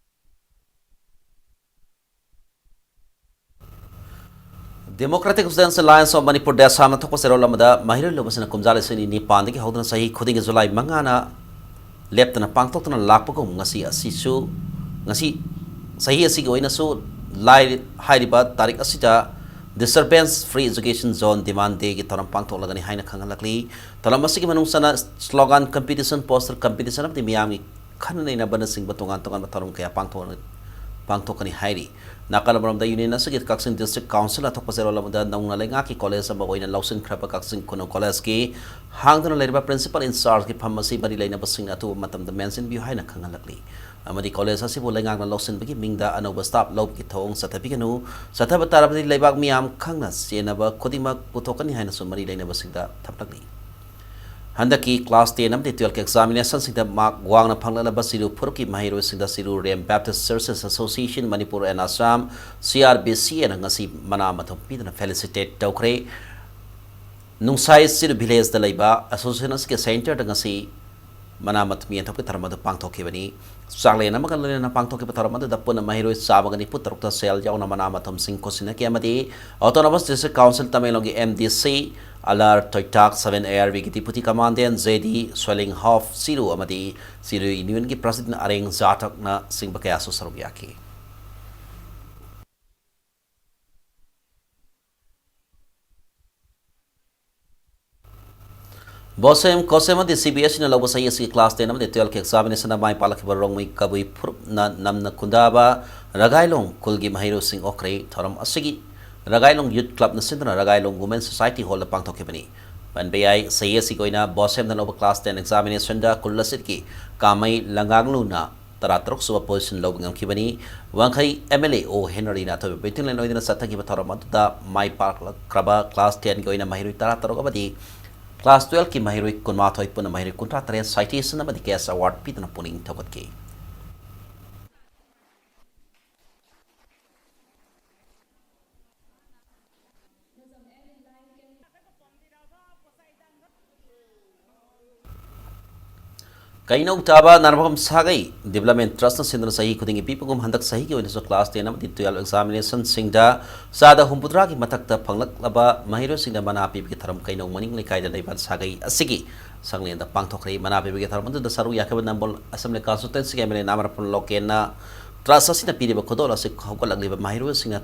Democratic Students Alliance of Manipur, ꯗꯦꯁꯥꯝꯅ ꯊꯣꯛꯄ ꯆꯦꯔꯣꯜ ꯑꯃꯗ ꯃꯍꯩꯔꯣꯏ ꯂꯣꯏꯕꯁꯤꯡꯅ ꯀꯨꯝꯖꯥ ꯂꯤꯁꯤꯡ ꯑꯅꯤ ꯅꯤꯄꯥꯟꯗꯒꯤ ꯍꯧꯗꯨꯅ ꯆꯍꯤ ꯈꯨꯗꯤꯡꯒꯤ ꯖꯨꯂꯥꯏ ꯃꯉꯥꯅ ꯂꯦꯞꯇꯅ ꯄꯥꯡꯊꯣꯛꯇꯨꯅ ꯂꯥꯛꯄꯒꯨꯝ ꯉꯁꯤ ꯑꯁꯤꯁꯨ, ꯉꯁꯤ ꯆꯍꯤ ꯑꯁꯤꯒꯤ ꯑꯣꯏꯅꯁꯨ ꯂꯥꯏ-, ꯍꯥꯏꯔꯤꯕ ꯇꯥꯔꯤꯛ ꯑꯁꯤꯗ Disturbance Free Education Zone Demand Dayꯒꯤ ꯊꯧꯔꯝ ꯄꯥꯡꯊꯣꯛꯂꯒꯅꯤ ꯍꯥꯏꯅ ꯈꯪꯍꯜꯂꯛꯂꯤ꯫ ꯊꯧꯔꯝ ꯑꯁꯤꯒꯤ ꯃꯅꯨꯡ ꯆꯟꯅ slogan competition, poster competition ꯑꯃꯗꯤ ꯃꯤꯌꯥꯝꯒꯤ ꯈꯟꯅ ꯅꯩꯅꯕꯅꯆꯤꯡꯕ ꯇꯣꯉꯥꯟ ꯇꯣꯉꯥꯟꯕ ꯊꯧꯔꯝ ꯀꯌꯥ ꯄꯥꯡꯊꯣꯛ-, ꯄꯥꯡꯊꯣꯛꯀꯅꯤ ꯍꯥꯏꯔꯤ꯫ ꯅꯥꯀꯜ ꯑꯃꯔꯣꯝꯗ ꯌꯨꯅꯤꯌꯟ ꯑꯁꯤꯒꯤ ꯀꯛꯆꯤꯡ ꯗꯤꯁꯇ꯭ꯔꯤꯛ ꯀꯥꯎꯟꯁꯤꯜꯅ ꯊꯣꯛꯄ ꯆꯦꯔꯣꯜ ꯑꯃꯗ ꯅꯧꯅ ꯂꯩꯉꯥꯛꯀꯤ ꯀꯣꯂꯦꯖ ꯑꯃ ꯑꯣꯏꯅ ꯂꯧꯁꯤꯟꯈ꯭ꯔꯕ ꯀꯛꯆꯤꯡ ꯈꯨꯅꯧ ꯀꯣꯂꯦꯖꯀꯤ ꯍꯥꯡꯗꯨꯅ ꯂꯩꯔꯤꯕ ꯄ꯭ꯔꯤꯟꯁꯤꯄꯥꯜ ꯏꯟꯆꯥꯔꯖꯀꯤ ꯐꯝ ꯑꯁꯤ ꯃꯔꯤ ꯂꯩꯅꯕꯁꯤꯡꯅ ꯑꯊꯨꯕ ꯃꯇꯝꯗ ꯃꯦꯟꯁꯤꯟꯕꯤꯌꯨ ꯍꯥꯏꯅ ꯈꯪꯍꯜꯂꯛꯂꯤ꯫ ꯑꯃꯗꯤ ꯀꯣꯂꯦꯖ ꯑꯁꯤꯕꯨ ꯂꯩꯉꯥꯛꯅ ꯂꯧꯁꯤꯟꯕꯒꯤ ꯃꯤꯡꯗ ꯑꯅꯧꯕ ꯁ꯭ꯇꯥꯐ ꯂꯧꯕꯒꯤ ꯊꯧꯑꯣꯡ ꯆꯠꯊꯕꯤꯒꯅꯨ, ꯆꯠꯊꯕ ꯇꯥꯔꯕꯗꯤ ꯂꯩꯕꯥꯛ ꯃꯤꯌꯥꯝ ꯈꯪꯅ ꯆꯦꯟꯅꯕ ꯈꯨꯗꯤꯡꯃꯛ ꯄꯨꯊꯣꯛꯀꯅꯤ ꯍꯥꯏꯅꯁꯨ ꯃꯔꯤ ꯂꯩꯅꯕꯁꯤꯡꯗ ꯊꯝꯂꯛꯂꯤ꯫ ꯍꯟꯗꯛꯀꯤ class ten ꯑꯃꯗꯤ twelve examinationꯁꯤꯡꯗ mark ꯋꯥꯡꯅ ꯐꯪꯂꯛꯂꯕ ꯆꯤꯔꯨ ꯐꯨꯔꯨꯞꯀꯤ ꯃꯍꯩꯔꯣꯏꯁꯤꯡꯗ ꯆꯤꯔꯨ Rem Baptist Churches Association Manipur and Assam, C R B C Aꯅ ꯉꯁꯤ ꯃꯅꯥ ꯃꯊꯨꯝ ꯄꯤꯗꯨꯅ felicitate ꯇꯧꯈ꯭ꯔꯦ꯫ ꯅꯨꯡꯁꯥꯏ ꯆꯤꯔꯨ villageꯇ ꯂꯩꯕ association ꯑꯁꯤꯒꯤ centreꯗ ꯉꯁꯤ ꯃꯅꯥ ꯃꯊꯨꯝ ꯌꯦꯟꯊꯣꯛꯄꯒꯤ ꯊꯧꯔꯝ ꯑꯗꯨ ꯄꯥꯡꯊꯣꯛꯈꯤꯕꯅꯤ꯫ ꯆꯥꯛꯂꯦꯟ ꯑꯃꯒ ꯂꯣꯏꯅꯅ ꯄꯥꯡꯊꯣꯛꯈꯤꯕ ꯊꯧꯔꯝ ꯑꯗꯨꯗ ꯄꯨꯟꯅ ꯃꯍꯩꯔꯣꯏ ꯆꯥꯝꯃꯒ ꯅꯤꯐꯨ ꯇꯔꯨꯛꯇ ꯁꯦꯜ ꯌꯥꯎꯅ ꯃꯅꯥ ꯃꯊꯨꯝꯁꯤꯡ ꯈꯨꯠꯁꯤꯟꯅꯈꯤ ꯑꯃꯗꯤ Autonomous District Council ꯇꯃꯦꯡꯂꯣꯡꯒꯤ M D C ꯑꯂꯥꯔ ꯇꯣꯏꯇꯥꯛ, seven A R Bꯒꯤ Deputy Commandant J D Swellinghoff ꯆꯤꯔꯨ ꯑꯃꯗꯤ ꯆꯤꯔꯨ Unionꯒꯤ President ꯑꯔꯦꯡ ꯖꯥꯇꯛꯅ ꯆꯤꯡꯕ ꯀꯌꯥꯁꯨ ꯁꯔꯨꯛ ꯌꯥꯈꯤ꯫ ꯕꯣꯁꯦꯝ, ꯀꯣꯁꯦꯝ ꯑꯃꯗꯤ C B S Eꯅ ꯂꯧꯕ ꯆꯍꯤ ꯑꯁꯤꯒꯤ class ten ꯑꯃꯗꯤ twelve examinationꯗ ꯃꯥꯏ ꯄꯥꯛꯂꯛꯈꯤꯕ ꯔꯣꯡꯃꯩ ꯀꯕꯨꯏ ꯐꯨꯔꯨꯞꯅ ꯅꯝꯅ ꯈꯨꯟꯗꯥꯕ ꯔꯒꯥꯏꯂꯣꯡ ꯈꯨꯜꯒꯤ ꯃꯍꯩꯔꯣꯏꯁꯤꯡ ꯑꯣꯛꯈ꯭ꯔꯦ꯫ ꯊꯧꯔꯝ ꯑꯁꯤꯒꯤ ꯔꯒꯥꯏꯂꯣꯡ Youth Clubꯅ ꯁꯤꯟꯗꯨꯅ ꯔꯒꯥꯏꯂꯣꯡ Women Society Hallꯗ ꯄꯥꯡꯊꯣꯛꯈꯤꯕꯅꯤ꯫ ꯄꯟꯕ ꯌꯥꯏ, ꯆꯍꯤ ꯑꯁꯤꯒꯤ ꯑꯣꯏꯅ ꯕꯣꯁꯦꯝꯗ ꯂꯧꯕ class ten examinationꯗ ꯈꯨꯜ ꯑꯁꯤꯒꯤ ꯀꯥꯃꯩ ꯂꯪꯒꯥꯡꯂꯨꯅ ꯇꯔꯥꯇꯔꯨꯛ ꯁꯨꯕ position ꯂꯧꯕ ꯉꯝꯈꯤꯕꯅꯤ꯫ ꯋꯥꯡꯈꯩ M L A O ꯍꯦꯅꯔꯤꯅ ꯑꯊꯣꯏꯕ ꯃꯤꯇꯤꯡꯂꯦꯟ ꯑꯣꯏꯗꯨꯅ ꯆꯠꯊꯈꯤꯕ ꯊꯧꯔꯝ ꯑꯗꯨꯗ ꯃꯥꯏ ꯄꯥꯛꯂꯛꯈ꯭ꯔꯕ class tenꯒꯤ ꯑꯣꯏꯅ ꯃꯍꯩꯔꯣꯏ ꯇꯔꯥꯇꯔꯨꯛ ꯑꯃꯗꯤ class twelveꯀꯤ ꯃꯍꯩꯔꯣꯏ ꯀꯨꯟꯃꯥꯊꯣꯏ, ꯄꯨꯟꯅ ꯃꯍꯩꯔꯣꯏ ꯀꯨꯟꯊ꯭ꯔꯥ ꯇꯔꯦꯠ citation ꯑꯃꯗꯤ cash award ꯄꯤꯗꯨꯅ ꯄꯨꯛꯅꯤꯡ ꯊꯧꯒꯠꯈꯤ꯫ ꯀꯩꯅꯧ ꯇꯥꯕ ꯅꯥꯔꯝꯕꯝ ꯁꯥꯒꯩ Development Trustꯅ ꯁꯤꯟꯗꯨꯅ ꯆꯍꯤ ꯈꯨꯗꯤꯡꯒꯤ ꯄꯤꯕꯒꯨꯝ ꯍꯟꯗꯛ ꯆꯍꯤꯒꯤ ꯑꯣꯏꯅꯁꯨ class ten ꯑꯃꯗꯤ twelve examinationꯁꯤꯡꯗ ꯆꯥꯗ ꯍꯨꯝꯐꯨꯇꯔꯥꯒꯤ ꯃꯊꯛꯇ ꯐꯪꯂꯛꯂꯕ ꯃꯍꯩꯔꯣꯏꯁꯤꯡꯗ ꯃꯅꯥ ꯄꯤꯕꯒꯤ ꯊꯧꯔꯝ ꯀꯩꯅꯧ ꯃꯅꯤꯡ ꯂꯩꯀꯥꯏꯗ ꯂꯩꯕ ꯁꯥꯒꯩ ꯑꯁꯤꯒꯤ ꯁꯪꯂꯦꯟꯗ ꯄꯥꯡꯊꯣꯛꯈ꯭ꯔꯦ꯫ ꯃꯅꯥ ꯄꯤꯕꯒꯤ ꯊꯧꯔꯝ ꯑꯗꯨꯗ ꯁꯔꯨꯛ ꯌꯥꯈꯤꯕ ꯅꯝꯕꯣꯜ Assembly Constituencyꯒꯤ M L A ꯅꯥꯃꯔꯄꯨꯟ ꯂꯣꯀꯦꯟꯅ trust ꯑꯁꯤꯅ ꯄꯤꯔꯤꯕ ꯈꯨꯗꯣꯜ ꯑꯁꯤ ꯍꯧꯒꯠꯂꯛꯂꯤꯕ ꯃꯍꯩꯔꯣꯏꯁꯤꯡꯅ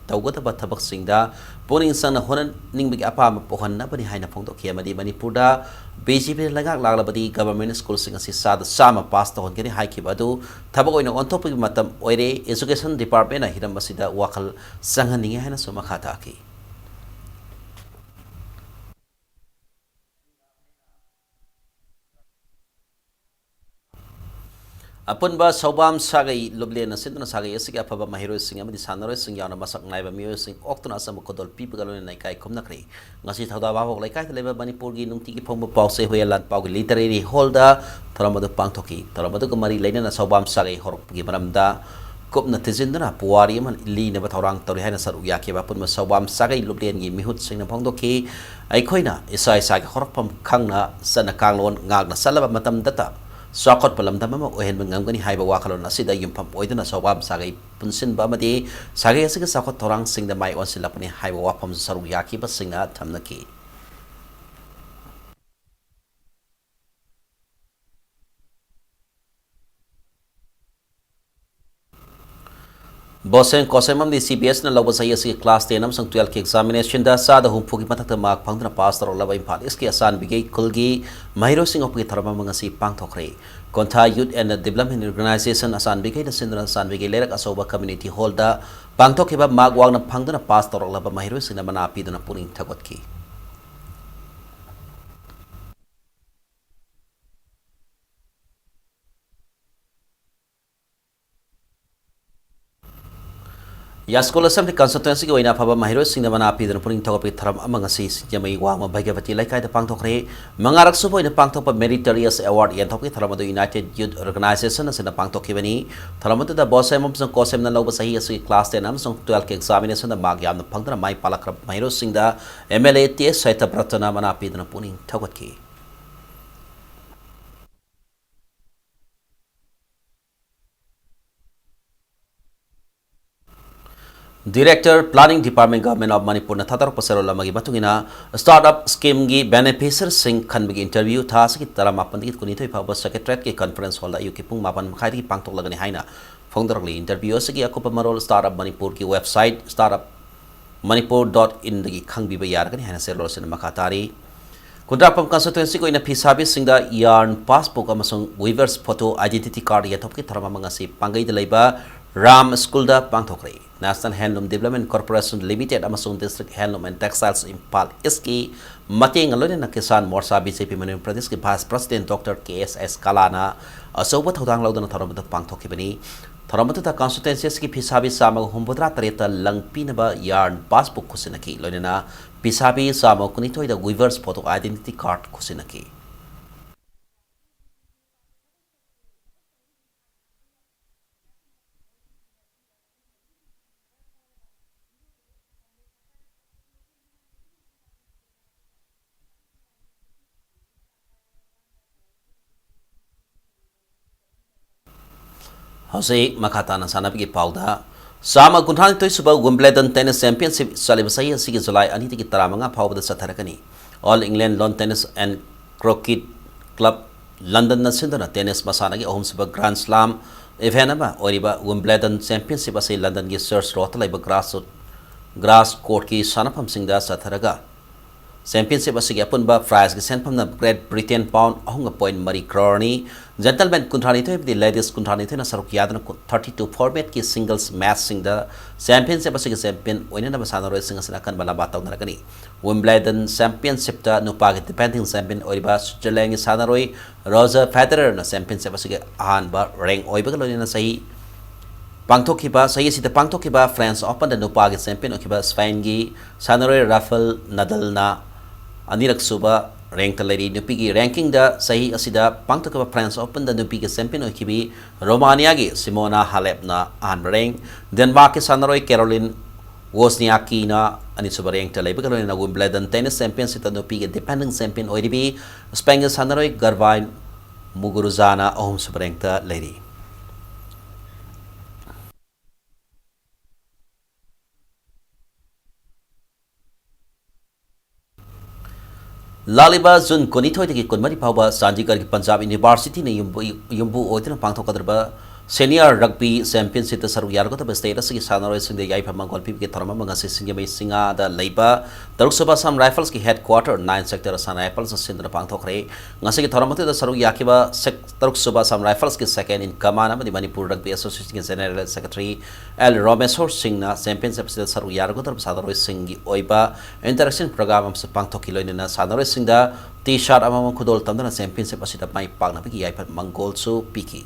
ꯇꯧꯒꯗꯕ ꯊꯕꯛꯁꯤꯡꯗ ꯄꯨꯛꯅꯤꯡ ꯆꯪꯅ ꯍꯣꯠꯅꯅꯤꯡꯕꯒꯤ ꯑꯄꯥꯝꯕ ꯄꯣꯛꯍꯟꯅꯕꯅꯤ ꯍꯥꯏꯅ ꯐꯣꯡꯗꯣꯛꯈꯤ ꯑꯃꯗꯤ ꯃꯅꯤꯄꯨꯔꯗ B J Pꯅ ꯂꯩꯉꯥꯛ ꯂꯥꯛꯂꯕꯗꯤ government schoolꯁꯤꯡ ꯑꯁꯤ ꯆꯥꯗ ꯆꯥꯝꯃ pass ꯇꯧꯍꯟꯒꯅꯤ ꯍꯥꯏꯈꯤꯕ ꯑꯗꯨ ꯊꯕꯛ ꯑꯣꯏꯅ ꯑꯣꯟꯊꯣꯛꯄꯒꯤ ꯃꯇꯝ ꯑꯣꯏꯔꯦ꯫ Education Departmentꯅ ꯍꯤꯔꯝ ꯑꯁꯤꯗ ꯋꯥꯈꯜ ꯆꯪꯍꯟꯅꯤꯡꯉꯤ ꯍꯥꯏꯅꯁꯨ ꯃꯈꯥ ꯇꯥꯈꯤ꯫ ꯑꯄꯨꯟꯕ ꯁꯧꯕꯥꯝ ꯁꯥꯒꯩ ꯂꯨꯞꯂꯦꯟꯅ ꯁꯤꯟꯗꯨꯅ ꯁꯥꯒꯩ ꯑꯁꯤꯒꯤ ꯑꯐꯕ ꯃꯍꯩꯔꯣꯏꯁꯤꯡ ꯑꯃꯗꯤ ꯁꯥꯟꯅꯔꯣꯏꯁꯤꯡ ꯌꯥꯎꯅ ꯃꯁꯛ ꯅꯥꯏꯕ ꯃꯤꯑꯣꯏꯁꯤꯡ ꯑꯣꯛꯇꯨꯅ ꯑꯆꯝꯕ ꯈꯨꯗꯣꯜ ꯄꯤꯕꯒ ꯂꯣꯏꯅꯅ ꯏꯀꯥꯏ ꯈꯨꯝꯅꯈ꯭ꯔꯦ꯫ ꯉꯁꯤ ꯊꯧꯗꯥ ꯚꯥꯕꯣꯛ ꯂꯩꯀꯥꯏꯗ ꯂꯩꯕ ꯃꯅꯤꯄꯨꯔꯒꯤ ꯅꯨꯡꯇꯤꯒꯤ ꯐꯣꯡꯕ ꯄꯥꯎꯆꯦ ꯍꯨꯌꯦꯟ ꯂꯥꯟꯄꯥꯎꯒꯤ literary hallꯗ ꯊꯧꯔꯝ ꯑꯗꯨ ꯄꯥꯡꯊꯣꯛꯈꯤ꯫ ꯊꯧꯔꯝ ꯑꯗꯨꯒ ꯃꯔꯤ ꯂꯩꯅꯅ ꯁꯧꯕꯥꯝ ꯁꯥꯒꯩ ꯍꯧꯔꯛꯄꯒꯤ ꯃꯔꯝꯗ ꯀꯨꯞꯅ ꯊꯤꯖꯤꯟꯗꯨꯅ ꯄꯨꯋꯥꯔꯤ ꯑꯃ ꯂꯤꯅꯕ ꯊꯧꯔꯥꯡ ꯇꯧꯔꯤ ꯍꯥꯏꯅ ꯁꯔꯨꯛ ꯌꯥꯈꯤꯕ ꯑꯄꯨꯟꯕ ꯁꯧꯕꯥꯝ ꯁꯥꯒꯩ ꯂꯨꯞꯂꯦꯟꯒꯤ ꯃꯤꯍꯨꯠꯁꯤꯡꯅ ꯐꯣꯡꯗꯣꯛꯈꯤ꯫ ꯑꯩꯈꯣꯏꯅ ꯏꯁꯥ ꯏꯁꯥꯒꯤ ꯍꯧꯔꯛꯐꯝ ꯈꯪꯅ ꯆꯠꯅ ꯀꯥꯡꯂꯣꯟ ꯉꯥꯛꯅ ꯆꯠꯂꯕ ꯃꯇꯝꯗꯇ ꯆꯥꯎꯈꯠꯄ ꯂꯝꯗꯝ ꯑꯃ ꯑꯣꯏꯍꯟꯕ ꯉꯝꯒꯅꯤ ꯍꯥꯏꯕ ꯋꯥꯈꯜꯂꯣꯟ ꯑꯁꯤꯗ ꯌꯨꯝꯐꯝ ꯑꯣꯏꯗꯨꯅ ꯁꯧꯕꯥꯝ ꯁꯥꯒꯩ ꯄꯨꯟꯁꯤꯟꯕ ꯑꯃꯗꯤ ꯁꯥꯒꯩ ꯑꯁꯤꯒꯤ ꯆꯥꯎꯈꯠ ꯊꯧꯔꯥꯡꯁꯤꯡꯗ ꯃꯥꯏ ꯑꯣꯟꯁꯤꯜꯂꯛꯄꯅꯤ ꯍꯥꯏꯕ ꯋꯥꯐꯝꯁꯨ ꯁꯔꯨꯛ ꯌꯥꯈꯤꯕꯁꯤꯡꯅ ꯊꯝꯅꯈꯤ꯫ ꯕꯣꯁꯦꯝ ꯀꯣꯁꯦꯝ ꯑꯃꯗꯤ ꯁꯤ ꯕꯤ ꯑꯦꯁꯅ ꯂꯧꯕ ꯆꯍꯤ ꯑꯁꯤꯒꯤ class ten ꯑꯃꯁꯨꯡ twelve ꯀꯤ examination ꯗ ꯆꯥꯗ ꯍꯨꯝꯐꯨꯒꯤ ꯃꯊꯛꯇ mark ꯐꯪꯗꯨꯅ pass ꯇꯧꯔꯛꯂꯕ ꯏꯝꯐꯥꯜ East ꯀꯤ ꯑꯆꯥꯟꯕꯤꯒꯩ ꯈꯨꯜꯒꯤ ꯃꯍꯩꯔꯣꯏꯁꯤꯡ ꯑꯣꯛꯄꯒꯤ ꯊꯧꯔꯝ ꯑꯃ ꯉꯁꯤ ꯄꯥꯡꯊꯣꯛꯈ꯭ꯔꯦ꯫ ꯀꯣꯟꯊꯥ Youth and Development Organization ꯑꯆꯥꯟꯕꯤꯒꯩꯅ ꯁꯤꯟꯗꯨꯅ ꯑꯆꯥꯟꯕꯤꯒꯩ ꯂꯩꯔꯛ ꯑꯆꯧꯕ community hall ꯗ ꯄꯥꯡꯊꯣꯛꯈꯤꯕ mark ꯋꯥꯡꯅ ꯐꯪꯗꯨꯅ pass ꯇꯧꯔꯛꯂꯕ ꯃꯍꯩꯔꯣꯏꯁꯤꯡꯅ ꯃꯅꯥ ꯄꯤꯗꯨꯅ ꯄꯨꯛꯅꯤꯡ ꯊꯧꯒꯠꯈꯤ꯫ ꯌꯥꯁꯀꯣꯜ ꯑꯦꯁꯦꯝꯕ꯭ꯂꯤ ꯀꯟꯁꯇꯤꯇ꯭ꯋꯦꯟꯁꯤꯒꯤ ꯑꯣꯏꯅ ꯑꯐꯕ ꯃꯍꯩꯔꯣꯏꯁꯤꯡꯗ ꯃꯅꯥ ꯄꯤꯗꯨꯅ ꯄꯨꯛꯅꯤꯡ ꯊꯧꯒꯠꯄꯒꯤ ꯊꯧꯔꯝ ꯑꯃ ꯉꯁꯤ ꯁꯤꯡꯖꯃꯩ ꯋꯥꯡꯃ ꯚꯩꯒ꯭ꯌꯥꯕꯇꯤ ꯂꯩꯀꯥꯏꯗ ꯄꯥꯡꯊꯣꯛꯈ꯭ꯔꯦ꯫ ꯃꯉꯥꯔꯛ ꯁꯨꯕ ꯑꯣꯏꯅ ꯄꯥꯡꯊꯣꯛꯄ Meritorious Award ꯌꯦꯟꯊꯣꯛꯄꯒꯤ ꯊꯧꯔꯝ ꯑꯗꯨ United Youth Organization ꯑꯁꯤꯅ ꯄꯥꯡꯊꯣꯛꯈꯤꯕꯅꯤ꯫ ꯊꯧꯔꯝ ꯑꯗꯨꯗ ꯕꯣꯁꯦꯝ ꯑꯃꯁꯨꯡ ꯀꯣꯁꯦꯝꯅ ꯂꯧꯕ ꯆꯍꯤ ꯑꯁꯤꯒꯤ class ten ꯑꯃꯁꯨꯡ twelve ꯀꯤ examination ꯗ mark ꯌꯥꯝꯅ ꯐꯪꯗꯨꯅ ꯃꯥꯏ ꯄꯥꯛꯂꯛꯈ꯭ꯔꯕ ꯃꯍꯩꯔꯣꯏꯁꯤꯡꯗ M L A ꯇꯤ ꯑꯦꯁ ꯁꯇ꯭ꯌꯕ꯭ꯔꯇꯅ ꯃꯅꯥ ꯄꯤꯗꯨꯅ ꯄꯨꯛꯅꯤꯡ ꯊꯧꯒꯠꯈꯤ꯫ Director Planning Department, Government of ꯃꯅꯤꯄꯨꯔꯅ ꯊꯥꯗꯣꯔꯛꯄ ꯆꯦꯔꯣꯜ ꯑꯃꯒꯤ ꯃꯇꯨꯡ ꯏꯟꯅ, startup scheme ꯒꯤ beneficiaries ꯁꯤꯡ ꯈꯟꯕꯒꯤ interview ꯊꯥ ꯑꯁꯤꯒꯤ ꯇꯔꯥꯃꯥꯄꯟꯗꯒꯤ ꯀꯨꯟꯅꯤꯊꯣꯏ ꯐꯥꯎꯕ Secretariat ꯀꯤ conference hall ꯗ ꯑꯌꯨꯛꯀꯤ ꯄꯨꯡ ꯃꯥꯄꯟ ꯃꯈꯥꯏꯗꯒꯤ ꯄꯥꯡꯊꯣꯛꯂꯒꯅꯤ ꯍꯥꯏꯅ ꯐꯣꯡꯗꯣꯔꯛꯂꯤ꯫ Interview ꯑꯁꯤꯒꯤ ꯑꯀꯨꯞꯄ ꯃꯔꯣꯜ Startup Manipur ꯒꯤ website startup manipur dot in ꯗꯒꯤ ꯈꯪꯕꯤꯕ ꯌꯥꯔꯒꯅꯤ ꯍꯥꯏꯅ ꯆꯦꯔꯣꯜ ꯑꯁꯤꯅ ꯃꯈꯥ ꯇꯥꯔꯤ꯫ ꯈꯨꯟꯗ꯭ꯔꯥꯛꯄꯝ constituency ꯒꯤ ꯑꯣꯏꯅ ꯐꯤꯁꯥꯕꯤꯁꯤꯡꯗ yarn passbook ꯑꯃꯁꯨꯡ weavers photo identity card ꯌꯦꯟꯊꯣꯛꯄꯒꯤ ꯊꯧꯔꯝ ꯑꯃ ꯉꯁꯤ ꯄꯥꯡꯒꯩꯗ ꯂꯩꯕ ꯔꯥꯝ ꯁ꯭ꯀꯨꯜꯗ ꯄꯥꯡꯊꯣꯛꯈ꯭ꯔꯦ꯫ National Handloom Development Corporation Limited ꯑꯃꯁꯨꯡ District Handloom and Textiles Imphal East ꯀꯤ ꯃꯇꯦꯡꯒ ꯂꯣꯏꯅꯅ Kisan ꯃꯣꯔꯆꯥ B J P Manipur ꯄ꯭ꯔꯗꯦꯁꯀꯤ vice president Doctor K S S ꯀꯂꯥꯅ ꯑꯆꯧꯕ ꯊꯧꯗꯥꯡ ꯂꯧꯗꯨꯅ ꯊꯧꯔꯝ ꯑꯗꯨ ꯄꯥꯡꯊꯣꯛꯈꯤꯕꯅꯤ꯫ ꯊꯧꯔꯝ ꯑꯗꯨꯗ constituency ꯑꯁꯤꯒꯤ ꯐꯤꯁꯥꯕꯤ ꯆꯥꯝꯃꯒ ꯍꯨꯝꯐꯨꯇꯔꯥ ꯇꯔꯦꯠꯇ ꯂꯪ ꯄꯤꯅꯕ yarn passbook ꯈꯨꯠꯁꯤꯟꯅꯈꯤ꯫ ꯂꯣꯏꯅꯅ ꯐꯤꯁꯥꯕꯤ ꯆꯥꯝꯃ ꯀꯨꯟꯅꯤꯊꯣꯏꯗ weavers photo identity card ꯈꯨꯠꯁꯤꯟꯅꯈꯤ꯫ ꯍꯧꯖꯤꯛ ꯃꯈꯥ ꯇꯥꯅ ꯁꯥꯟꯅꯕꯒꯤ ꯄꯥꯎꯗ, ꯆꯥꯝꯃ ꯀꯨꯟꯊ꯭ꯔꯥꯅꯤꯊꯣꯏ ꯁꯨꯕ Wimbledon Tennis Championship ꯆꯠꯂꯤꯕ ꯆꯍꯤ ꯑꯁꯤꯒꯤ July ꯑꯅꯤꯗꯒꯤ ꯇꯔꯥꯃꯉꯥ ꯐꯥꯎꯕꯗ ꯆꯠꯊꯔꯒꯅꯤ꯫ All England Lawn Tennis and Croquet Club Londonꯅ ꯁꯤꯟꯗꯨꯅ tennis ꯃꯁꯥꯟꯅꯒꯤ ꯑꯍꯨꯝꯁꯨꯕ Grand Slam event ꯑꯃ ꯑꯣꯏꯔꯤꯕ Wimbledon Championship ꯑꯁꯤ Londonꯒꯤ Church Roadꯇ ꯂꯩꯕ grass, grass courtꯀꯤ ꯁꯥꯟꯅꯐꯝꯁꯤꯡꯗ ꯆꯠꯊꯔꯒ, Championship ꯑꯁꯤꯒꯤ ꯑꯄꯨꯟꯕ prizeꯀꯤ ꯁꯦꯟꯐꯝꯅ Great Britain pound ꯑꯍꯨꯝꯒ point ꯃꯔꯤ crore ꯅꯤ꯫ Gentlemen ꯀꯨꯟꯊ꯭ꯔꯥꯅꯤꯊꯣꯏ ꯑꯃꯗꯤ ladies ꯀꯨꯟꯊ꯭ꯔꯥꯅꯤꯊꯣꯏꯅ ꯁꯔꯨꯛ ꯌꯥꯗꯨꯅ ꯀꯨ-, thirty-two formatꯀꯤ singles matchꯁꯤꯡꯗ championship ꯑꯁꯤꯒꯤ champion ꯑꯣꯏꯅꯅꯕ ꯁꯥꯟꯅꯔꯣꯏꯁꯤꯡ ꯑꯁꯤꯅ ꯑꯀꯟꯕ ꯂꯝꯕꯥ ꯇꯧꯅꯔꯒꯅꯤ꯫ Wimbledon Championshipꯇ ꯅꯨꯄꯥꯒꯤ defending champion ꯑꯣꯏꯔꯤꯕ Switzerlandꯒꯤ ꯁꯥꯟꯅꯔꯣꯏ Roger Federerꯅ championship ꯑꯁꯤꯒꯤ ꯑꯍꯥꯟꯕ rank ꯑꯣꯏꯕꯒ ꯂꯣꯏꯅꯅ ꯆꯍꯤ ꯄꯥꯡꯊꯣꯛꯈꯤꯕ, ꯆꯍꯤ ꯑꯁꯤꯗ ꯄꯥꯡꯊꯣꯛꯈꯤꯕ French Openꯗ ꯅꯨꯄꯥꯒꯤ champion ꯑꯣꯏꯈꯤꯕ Spainꯒꯤ ꯁꯥꯟꯅꯔꯣꯏ Rafael Nadalꯅ ꯑꯅꯤꯔꯛ ꯁꯨꯕ rankꯇ ꯂꯩꯔꯤ꯫ ꯅꯨꯄꯤꯒꯤ rankingꯗ ꯆꯍꯤ ꯑꯁꯤꯗ ꯄꯥꯡꯊꯣꯛꯈꯤꯕ French Openꯗ ꯅꯨꯄꯤꯒꯤ champion ꯑꯣꯏꯈꯤꯕꯤ Romaniaꯒꯤ Simona Halepꯅ ꯑꯍꯥꯟꯕ rank, Denmarkꯀꯤ ꯁꯥꯟꯅꯔꯣꯏ Caroline Wozniackiꯅ ꯑꯅꯤꯁꯨꯕ rankꯇ ꯂꯩꯕꯒ ꯂꯣꯏꯅꯅ Wimbledon Tennis Championshipꯇ ꯅꯨꯄꯤꯒꯤ defending champion ꯑꯣꯏꯔꯤꯕꯤ Spainꯒꯤ ꯁꯥꯟꯅꯔꯣꯏ Garbiñe Muguruzaꯅ ꯑꯍꯨꯝꯁꯨꯕ rankꯇ ꯂꯩꯔꯤ꯫ ꯂꯥꯛꯂꯤꯕ June ꯀꯨꯟꯅꯤꯊꯣꯏꯗꯒꯤ ꯀꯨꯟꯃꯔꯤ ꯐꯥꯎꯕ ꯆꯥꯟꯗꯤꯒꯔꯒꯤ Punjab Universityꯅ ꯌꯨꯝꯕꯨ-, ꯌꯨꯝꯕꯨ ꯑꯣꯏꯗꯨꯅ ꯄꯥꯡꯊꯣꯛꯀꯗꯧꯔꯤꯕ Senior Rugby Championshipꯇ ꯁꯔꯨꯛ ꯌꯥꯔꯒꯗꯕ state ꯑꯁꯤꯒꯤ ꯁꯥꯟꯅꯔꯣꯏꯁꯤꯡꯗ ꯌꯥꯏꯐ ꯃꯪꯒꯣꯜ ꯄꯤꯕꯒꯤ ꯊꯧꯔꯝ ꯑꯃ ꯉꯁꯤ ꯁꯤꯡꯖꯃꯩ ꯆꯤꯡꯉꯥꯗ ꯂꯩꯕ ꯇꯔꯨꯛ ꯁꯨꯕ Assam Riflesꯀꯤ headquarter nine sector Assam Rifles ꯁꯤꯟꯗꯨꯅ ꯄꯥꯡꯊꯣꯛꯈ꯭ꯔꯦ꯫ ꯉꯁꯤꯒꯤ ꯊꯧꯔꯝ ꯑꯗꯨꯗ ꯁꯔꯨꯛ ꯌꯥꯈꯤꯕ sec-, ꯇꯔꯨꯛ ꯁꯨꯕ Assam Riflesꯀꯤ second in command ꯑꯃꯗꯤ Manipur Rugby Associationꯒꯤ General Secretary L ꯔꯣꯃꯦꯁꯣꯔ ꯁꯤꯡꯅ championship ꯑꯁꯤꯗ ꯁꯔꯨꯛ ꯌꯥꯔꯒꯗꯧꯔꯤꯕ ꯁꯥꯟꯅꯔꯣꯏꯁꯤꯡꯒꯤ ꯑꯣꯏꯕ interaction program ꯑꯃꯁꯨ ꯄꯥꯡꯊꯣꯛꯈꯤ꯫ ꯂꯣꯏꯅꯅ ꯁꯥꯟꯅꯔꯣꯏꯁꯤꯡꯗ T-shirt ꯑꯃꯃꯝ ꯈꯨꯗꯣꯜ ꯇꯝꯗꯨꯅ championship ꯑꯁꯤꯗ ꯃꯥꯏ ꯄꯥꯛꯅꯕꯒꯤ ꯌꯥꯏꯐ ꯃꯪꯒꯣꯜꯁꯨ ꯄꯤꯈꯤ꯫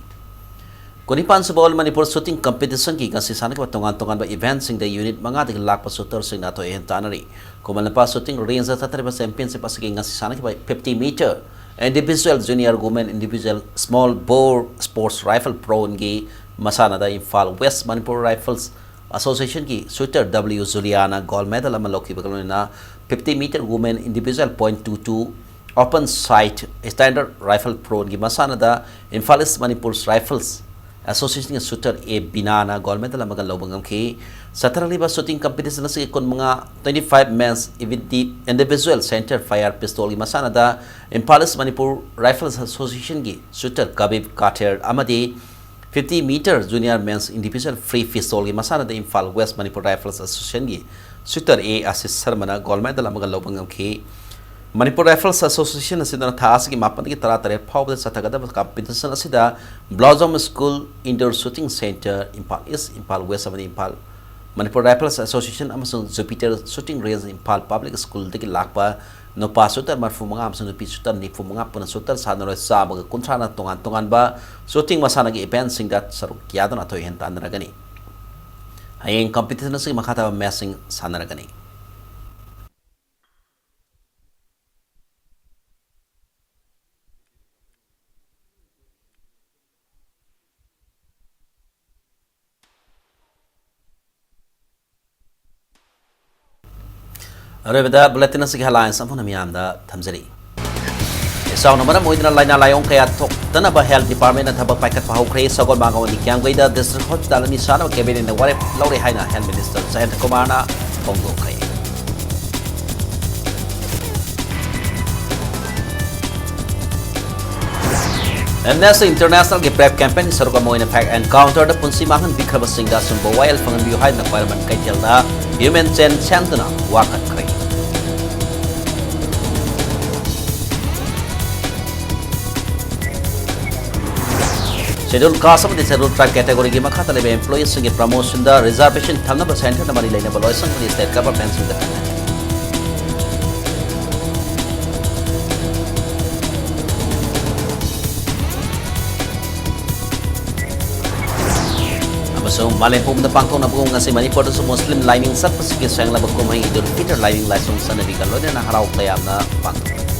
ꯀꯨꯟꯅꯤꯄꯥꯟ ꯁꯨꯕ All Manipur Shooting Competitionꯒꯤ ꯉꯁꯤ ꯁꯥꯟꯅꯈꯤꯕ ꯇꯣꯉꯥꯟ ꯇꯣꯉꯥꯟꯕ eventꯁꯤꯡꯗ unit ꯃꯉꯥꯗꯒꯤ ꯂꯥꯛꯄ shooterꯁꯤꯡꯅ ꯑꯊꯣꯏ ꯑꯍꯦꯟ ꯇꯥꯟꯅꯔꯤ꯫ ꯈꯨꯃꯟ ꯂꯝꯄꯥꯛ shooting rangeꯗ ꯆꯠꯊꯔꯤꯕ championship ꯑꯁꯤꯒꯤ ꯉꯁꯤ ꯁꯥꯟꯅꯈꯤꯕ fifty meter individual junior women individual small bore sports rifle throw-inꯒꯤ ꯃꯁꯥꯟꯅꯗ Imphal West Manipur Rifles Associationꯒꯤ shooter W ꯖꯨꯂꯤꯌꯥꯅ gold medal ꯑꯃ ꯂꯧꯈꯤꯕꯒ ꯂꯣꯏꯅꯅ fifty meter women individual point two two open sight standard rifle throw-inꯒꯤ ꯃꯁꯥꯟꯅꯗ Imphal East Manipur Rifles Association ꯒꯤ shooter A ꯕꯤꯅꯥꯅ gold medal ꯑꯃꯒ ꯂꯧꯕ ꯉꯝꯈꯤ꯫ ꯆꯠꯊꯔꯛꯂꯤꯕ shooting competition ꯑꯁꯤꯒꯤ ꯀꯨꯟꯃꯉꯥ, twenty five men's individual center fire pistol ꯒꯤ ꯃꯁꯥꯟꯅꯗ Imphal East Manipur Rifles Association ꯒꯤ shooter ꯀꯕꯤꯕ ꯀꯥꯊꯦꯔ ꯑꯃꯗꯤ fifty meter junior men's individual free pistol ꯒꯤ ꯃꯁꯥꯟꯅꯗ Imphal West Manipur Rifles Association ꯒꯤ shooter A Aziz ꯁꯔꯃꯅ gold medal ꯑꯃꯒ ꯂꯧꯕ ꯉꯝꯈꯤ꯫ Manipur Rifles Association ꯑꯁꯤꯅ ꯊꯥ ꯑꯁꯤꯒꯤ ꯃꯥꯄꯟꯗꯒꯤ ꯇꯔꯥꯇꯔꯦꯠ ꯐꯥꯎꯕꯗ ꯆꯠꯊꯒꯗꯕ competition ꯑꯁꯤꯗ Blossom School, Indoor Shooting Center, Imphal East, Imphal West ꯑꯃꯗꯤ Imphal Manipur Rifles Association ꯑꯃꯁꯨꯡ Jupiter Shooting Range, Imphal Public School ꯗꯒꯤ ꯂꯥꯛꯄ ꯅꯨꯄꯥ shooter ꯃꯔꯤꯐꯨ ꯃꯉꯥ ꯑꯃꯁꯨꯡ ꯅꯨꯄꯤ shooter ꯅꯤꯐꯨ ꯃꯉꯥ ꯄꯨꯟꯅ shooter ꯁꯥꯟꯅꯔꯣꯏ ꯆꯥꯝꯃꯒ ꯀꯨꯟꯊ꯭ꯔꯥꯅ ꯇꯣꯉꯥꯟ ꯇꯣꯉꯥꯟꯕ shooting ꯃꯁꯥꯟꯅꯒꯤ event ꯁꯤꯡꯗ ꯁꯔꯨꯛ ꯌꯥꯗꯨꯅ ꯊꯣꯏꯍꯦꯟ ꯇꯥꯟꯅꯔꯒꯅꯤ꯫ ꯍꯌꯦꯡ competition ꯑꯁꯤꯒꯤ ꯃꯈꯥ ꯇꯥꯕ match ꯁꯤꯡ ꯁꯥꯟꯅꯔꯒꯅꯤ꯫ ꯑꯔꯣꯏꯕꯗ bulletin ꯑꯁꯤꯒꯤ headlines ꯑꯃꯨꯛ ꯍꯟꯅ ꯃꯤꯌꯥꯝꯗ ꯊꯝꯖꯔꯤ꯫ ꯏꯆꯥꯎꯅ ꯃꯔꯝ ꯑꯣꯏꯗꯨꯅ ꯂꯥꯏꯅꯥ ꯂꯥꯏꯑꯣꯡ ꯀꯌꯥ ꯊꯣꯛꯇꯅꯕ health department ꯅ ꯊꯕꯛ ꯄꯥꯏꯈꯠꯄ ꯍꯧꯈ꯭ꯔꯦ꯫ ꯁꯒꯣꯜꯕꯟ ꯑꯃꯗꯤ ꯀꯤꯌꯥꯝꯒꯩꯗ district hospital ꯑꯅꯤ ꯁꯥꯅꯕ cabinet ꯅ ꯋꯥꯔꯦꯞ ꯂꯧꯔꯦ ꯍꯥꯏꯅ health minister ꯖꯌꯟꯇ ꯀꯨꯃꯥꯔꯅ ꯐꯣꯡꯗꯣꯛꯈ꯭ꯔꯦ꯫ Amnesty International ꯒꯤ PrEP campaign ꯒꯤ ꯁꯔꯨꯛ ꯑꯃ ꯑꯣꯏꯅ ꯐꯦꯛ ꯑꯦꯟꯀꯥꯎꯟꯇꯔꯗ ꯄꯨꯟꯁꯤ ꯃꯥꯡꯍꯟꯕꯤꯈ꯭ꯔꯕꯁꯤꯡꯗ ꯑꯆꯨꯝꯕ ꯋꯥꯌꯦꯜ ꯐꯪꯍꯟꯕꯤꯌꯨ ꯍꯥꯏꯗꯨꯅ ꯈ꯭ꯋꯥꯏꯔꯝꯕꯟ ꯀꯩꯊꯦꯜꯗ human chain ꯁꯦꯝꯗꯨꯅ ꯋꯥꯀꯠꯈ꯭ꯔꯦ꯫ Schedule Caste ꯑꯃꯗꯤ Schedule Tribe category ꯒꯤ ꯃꯈꯥꯗ ꯂꯩꯕ employee ꯁꯤꯡꯒꯤ promotion ꯗ reservation ꯊꯝꯅꯕ centre ꯅ ꯃꯔꯤ ꯂꯩꯅꯕ ꯂꯣꯏꯁꯪ ꯑꯃꯗꯤ state government ꯁꯤꯡꯗ ꯈꯪꯍꯟꯈꯤ꯫ ꯑꯃꯁꯨꯡ ꯃꯥꯂꯦꯝ ꯄꯨꯝꯕꯗ ꯄꯥꯡꯊꯣꯛꯅꯕꯒꯨꯝ ꯉꯁꯤ ꯃꯅꯤꯄꯨꯔꯗꯁꯨ ꯃꯨꯁꯂꯤꯝ ꯂꯥꯏꯅꯤꯡ ꯆꯠꯄꯁꯤꯡꯒꯤ ꯁꯦꯡꯂꯕ ꯀꯨꯝꯍꯩ ꯏꯗꯨꯜ ꯐꯤꯇꯔ ꯂꯥꯏꯅꯤꯡ ꯂꯥꯏꯁꯣꯟ ꯆꯠꯅꯕꯤꯒ ꯂꯣꯏꯅꯅ ꯍꯔꯥꯎ ꯇꯌꯥꯝꯅ ꯄꯥꯡꯊꯣꯛꯂꯤ꯫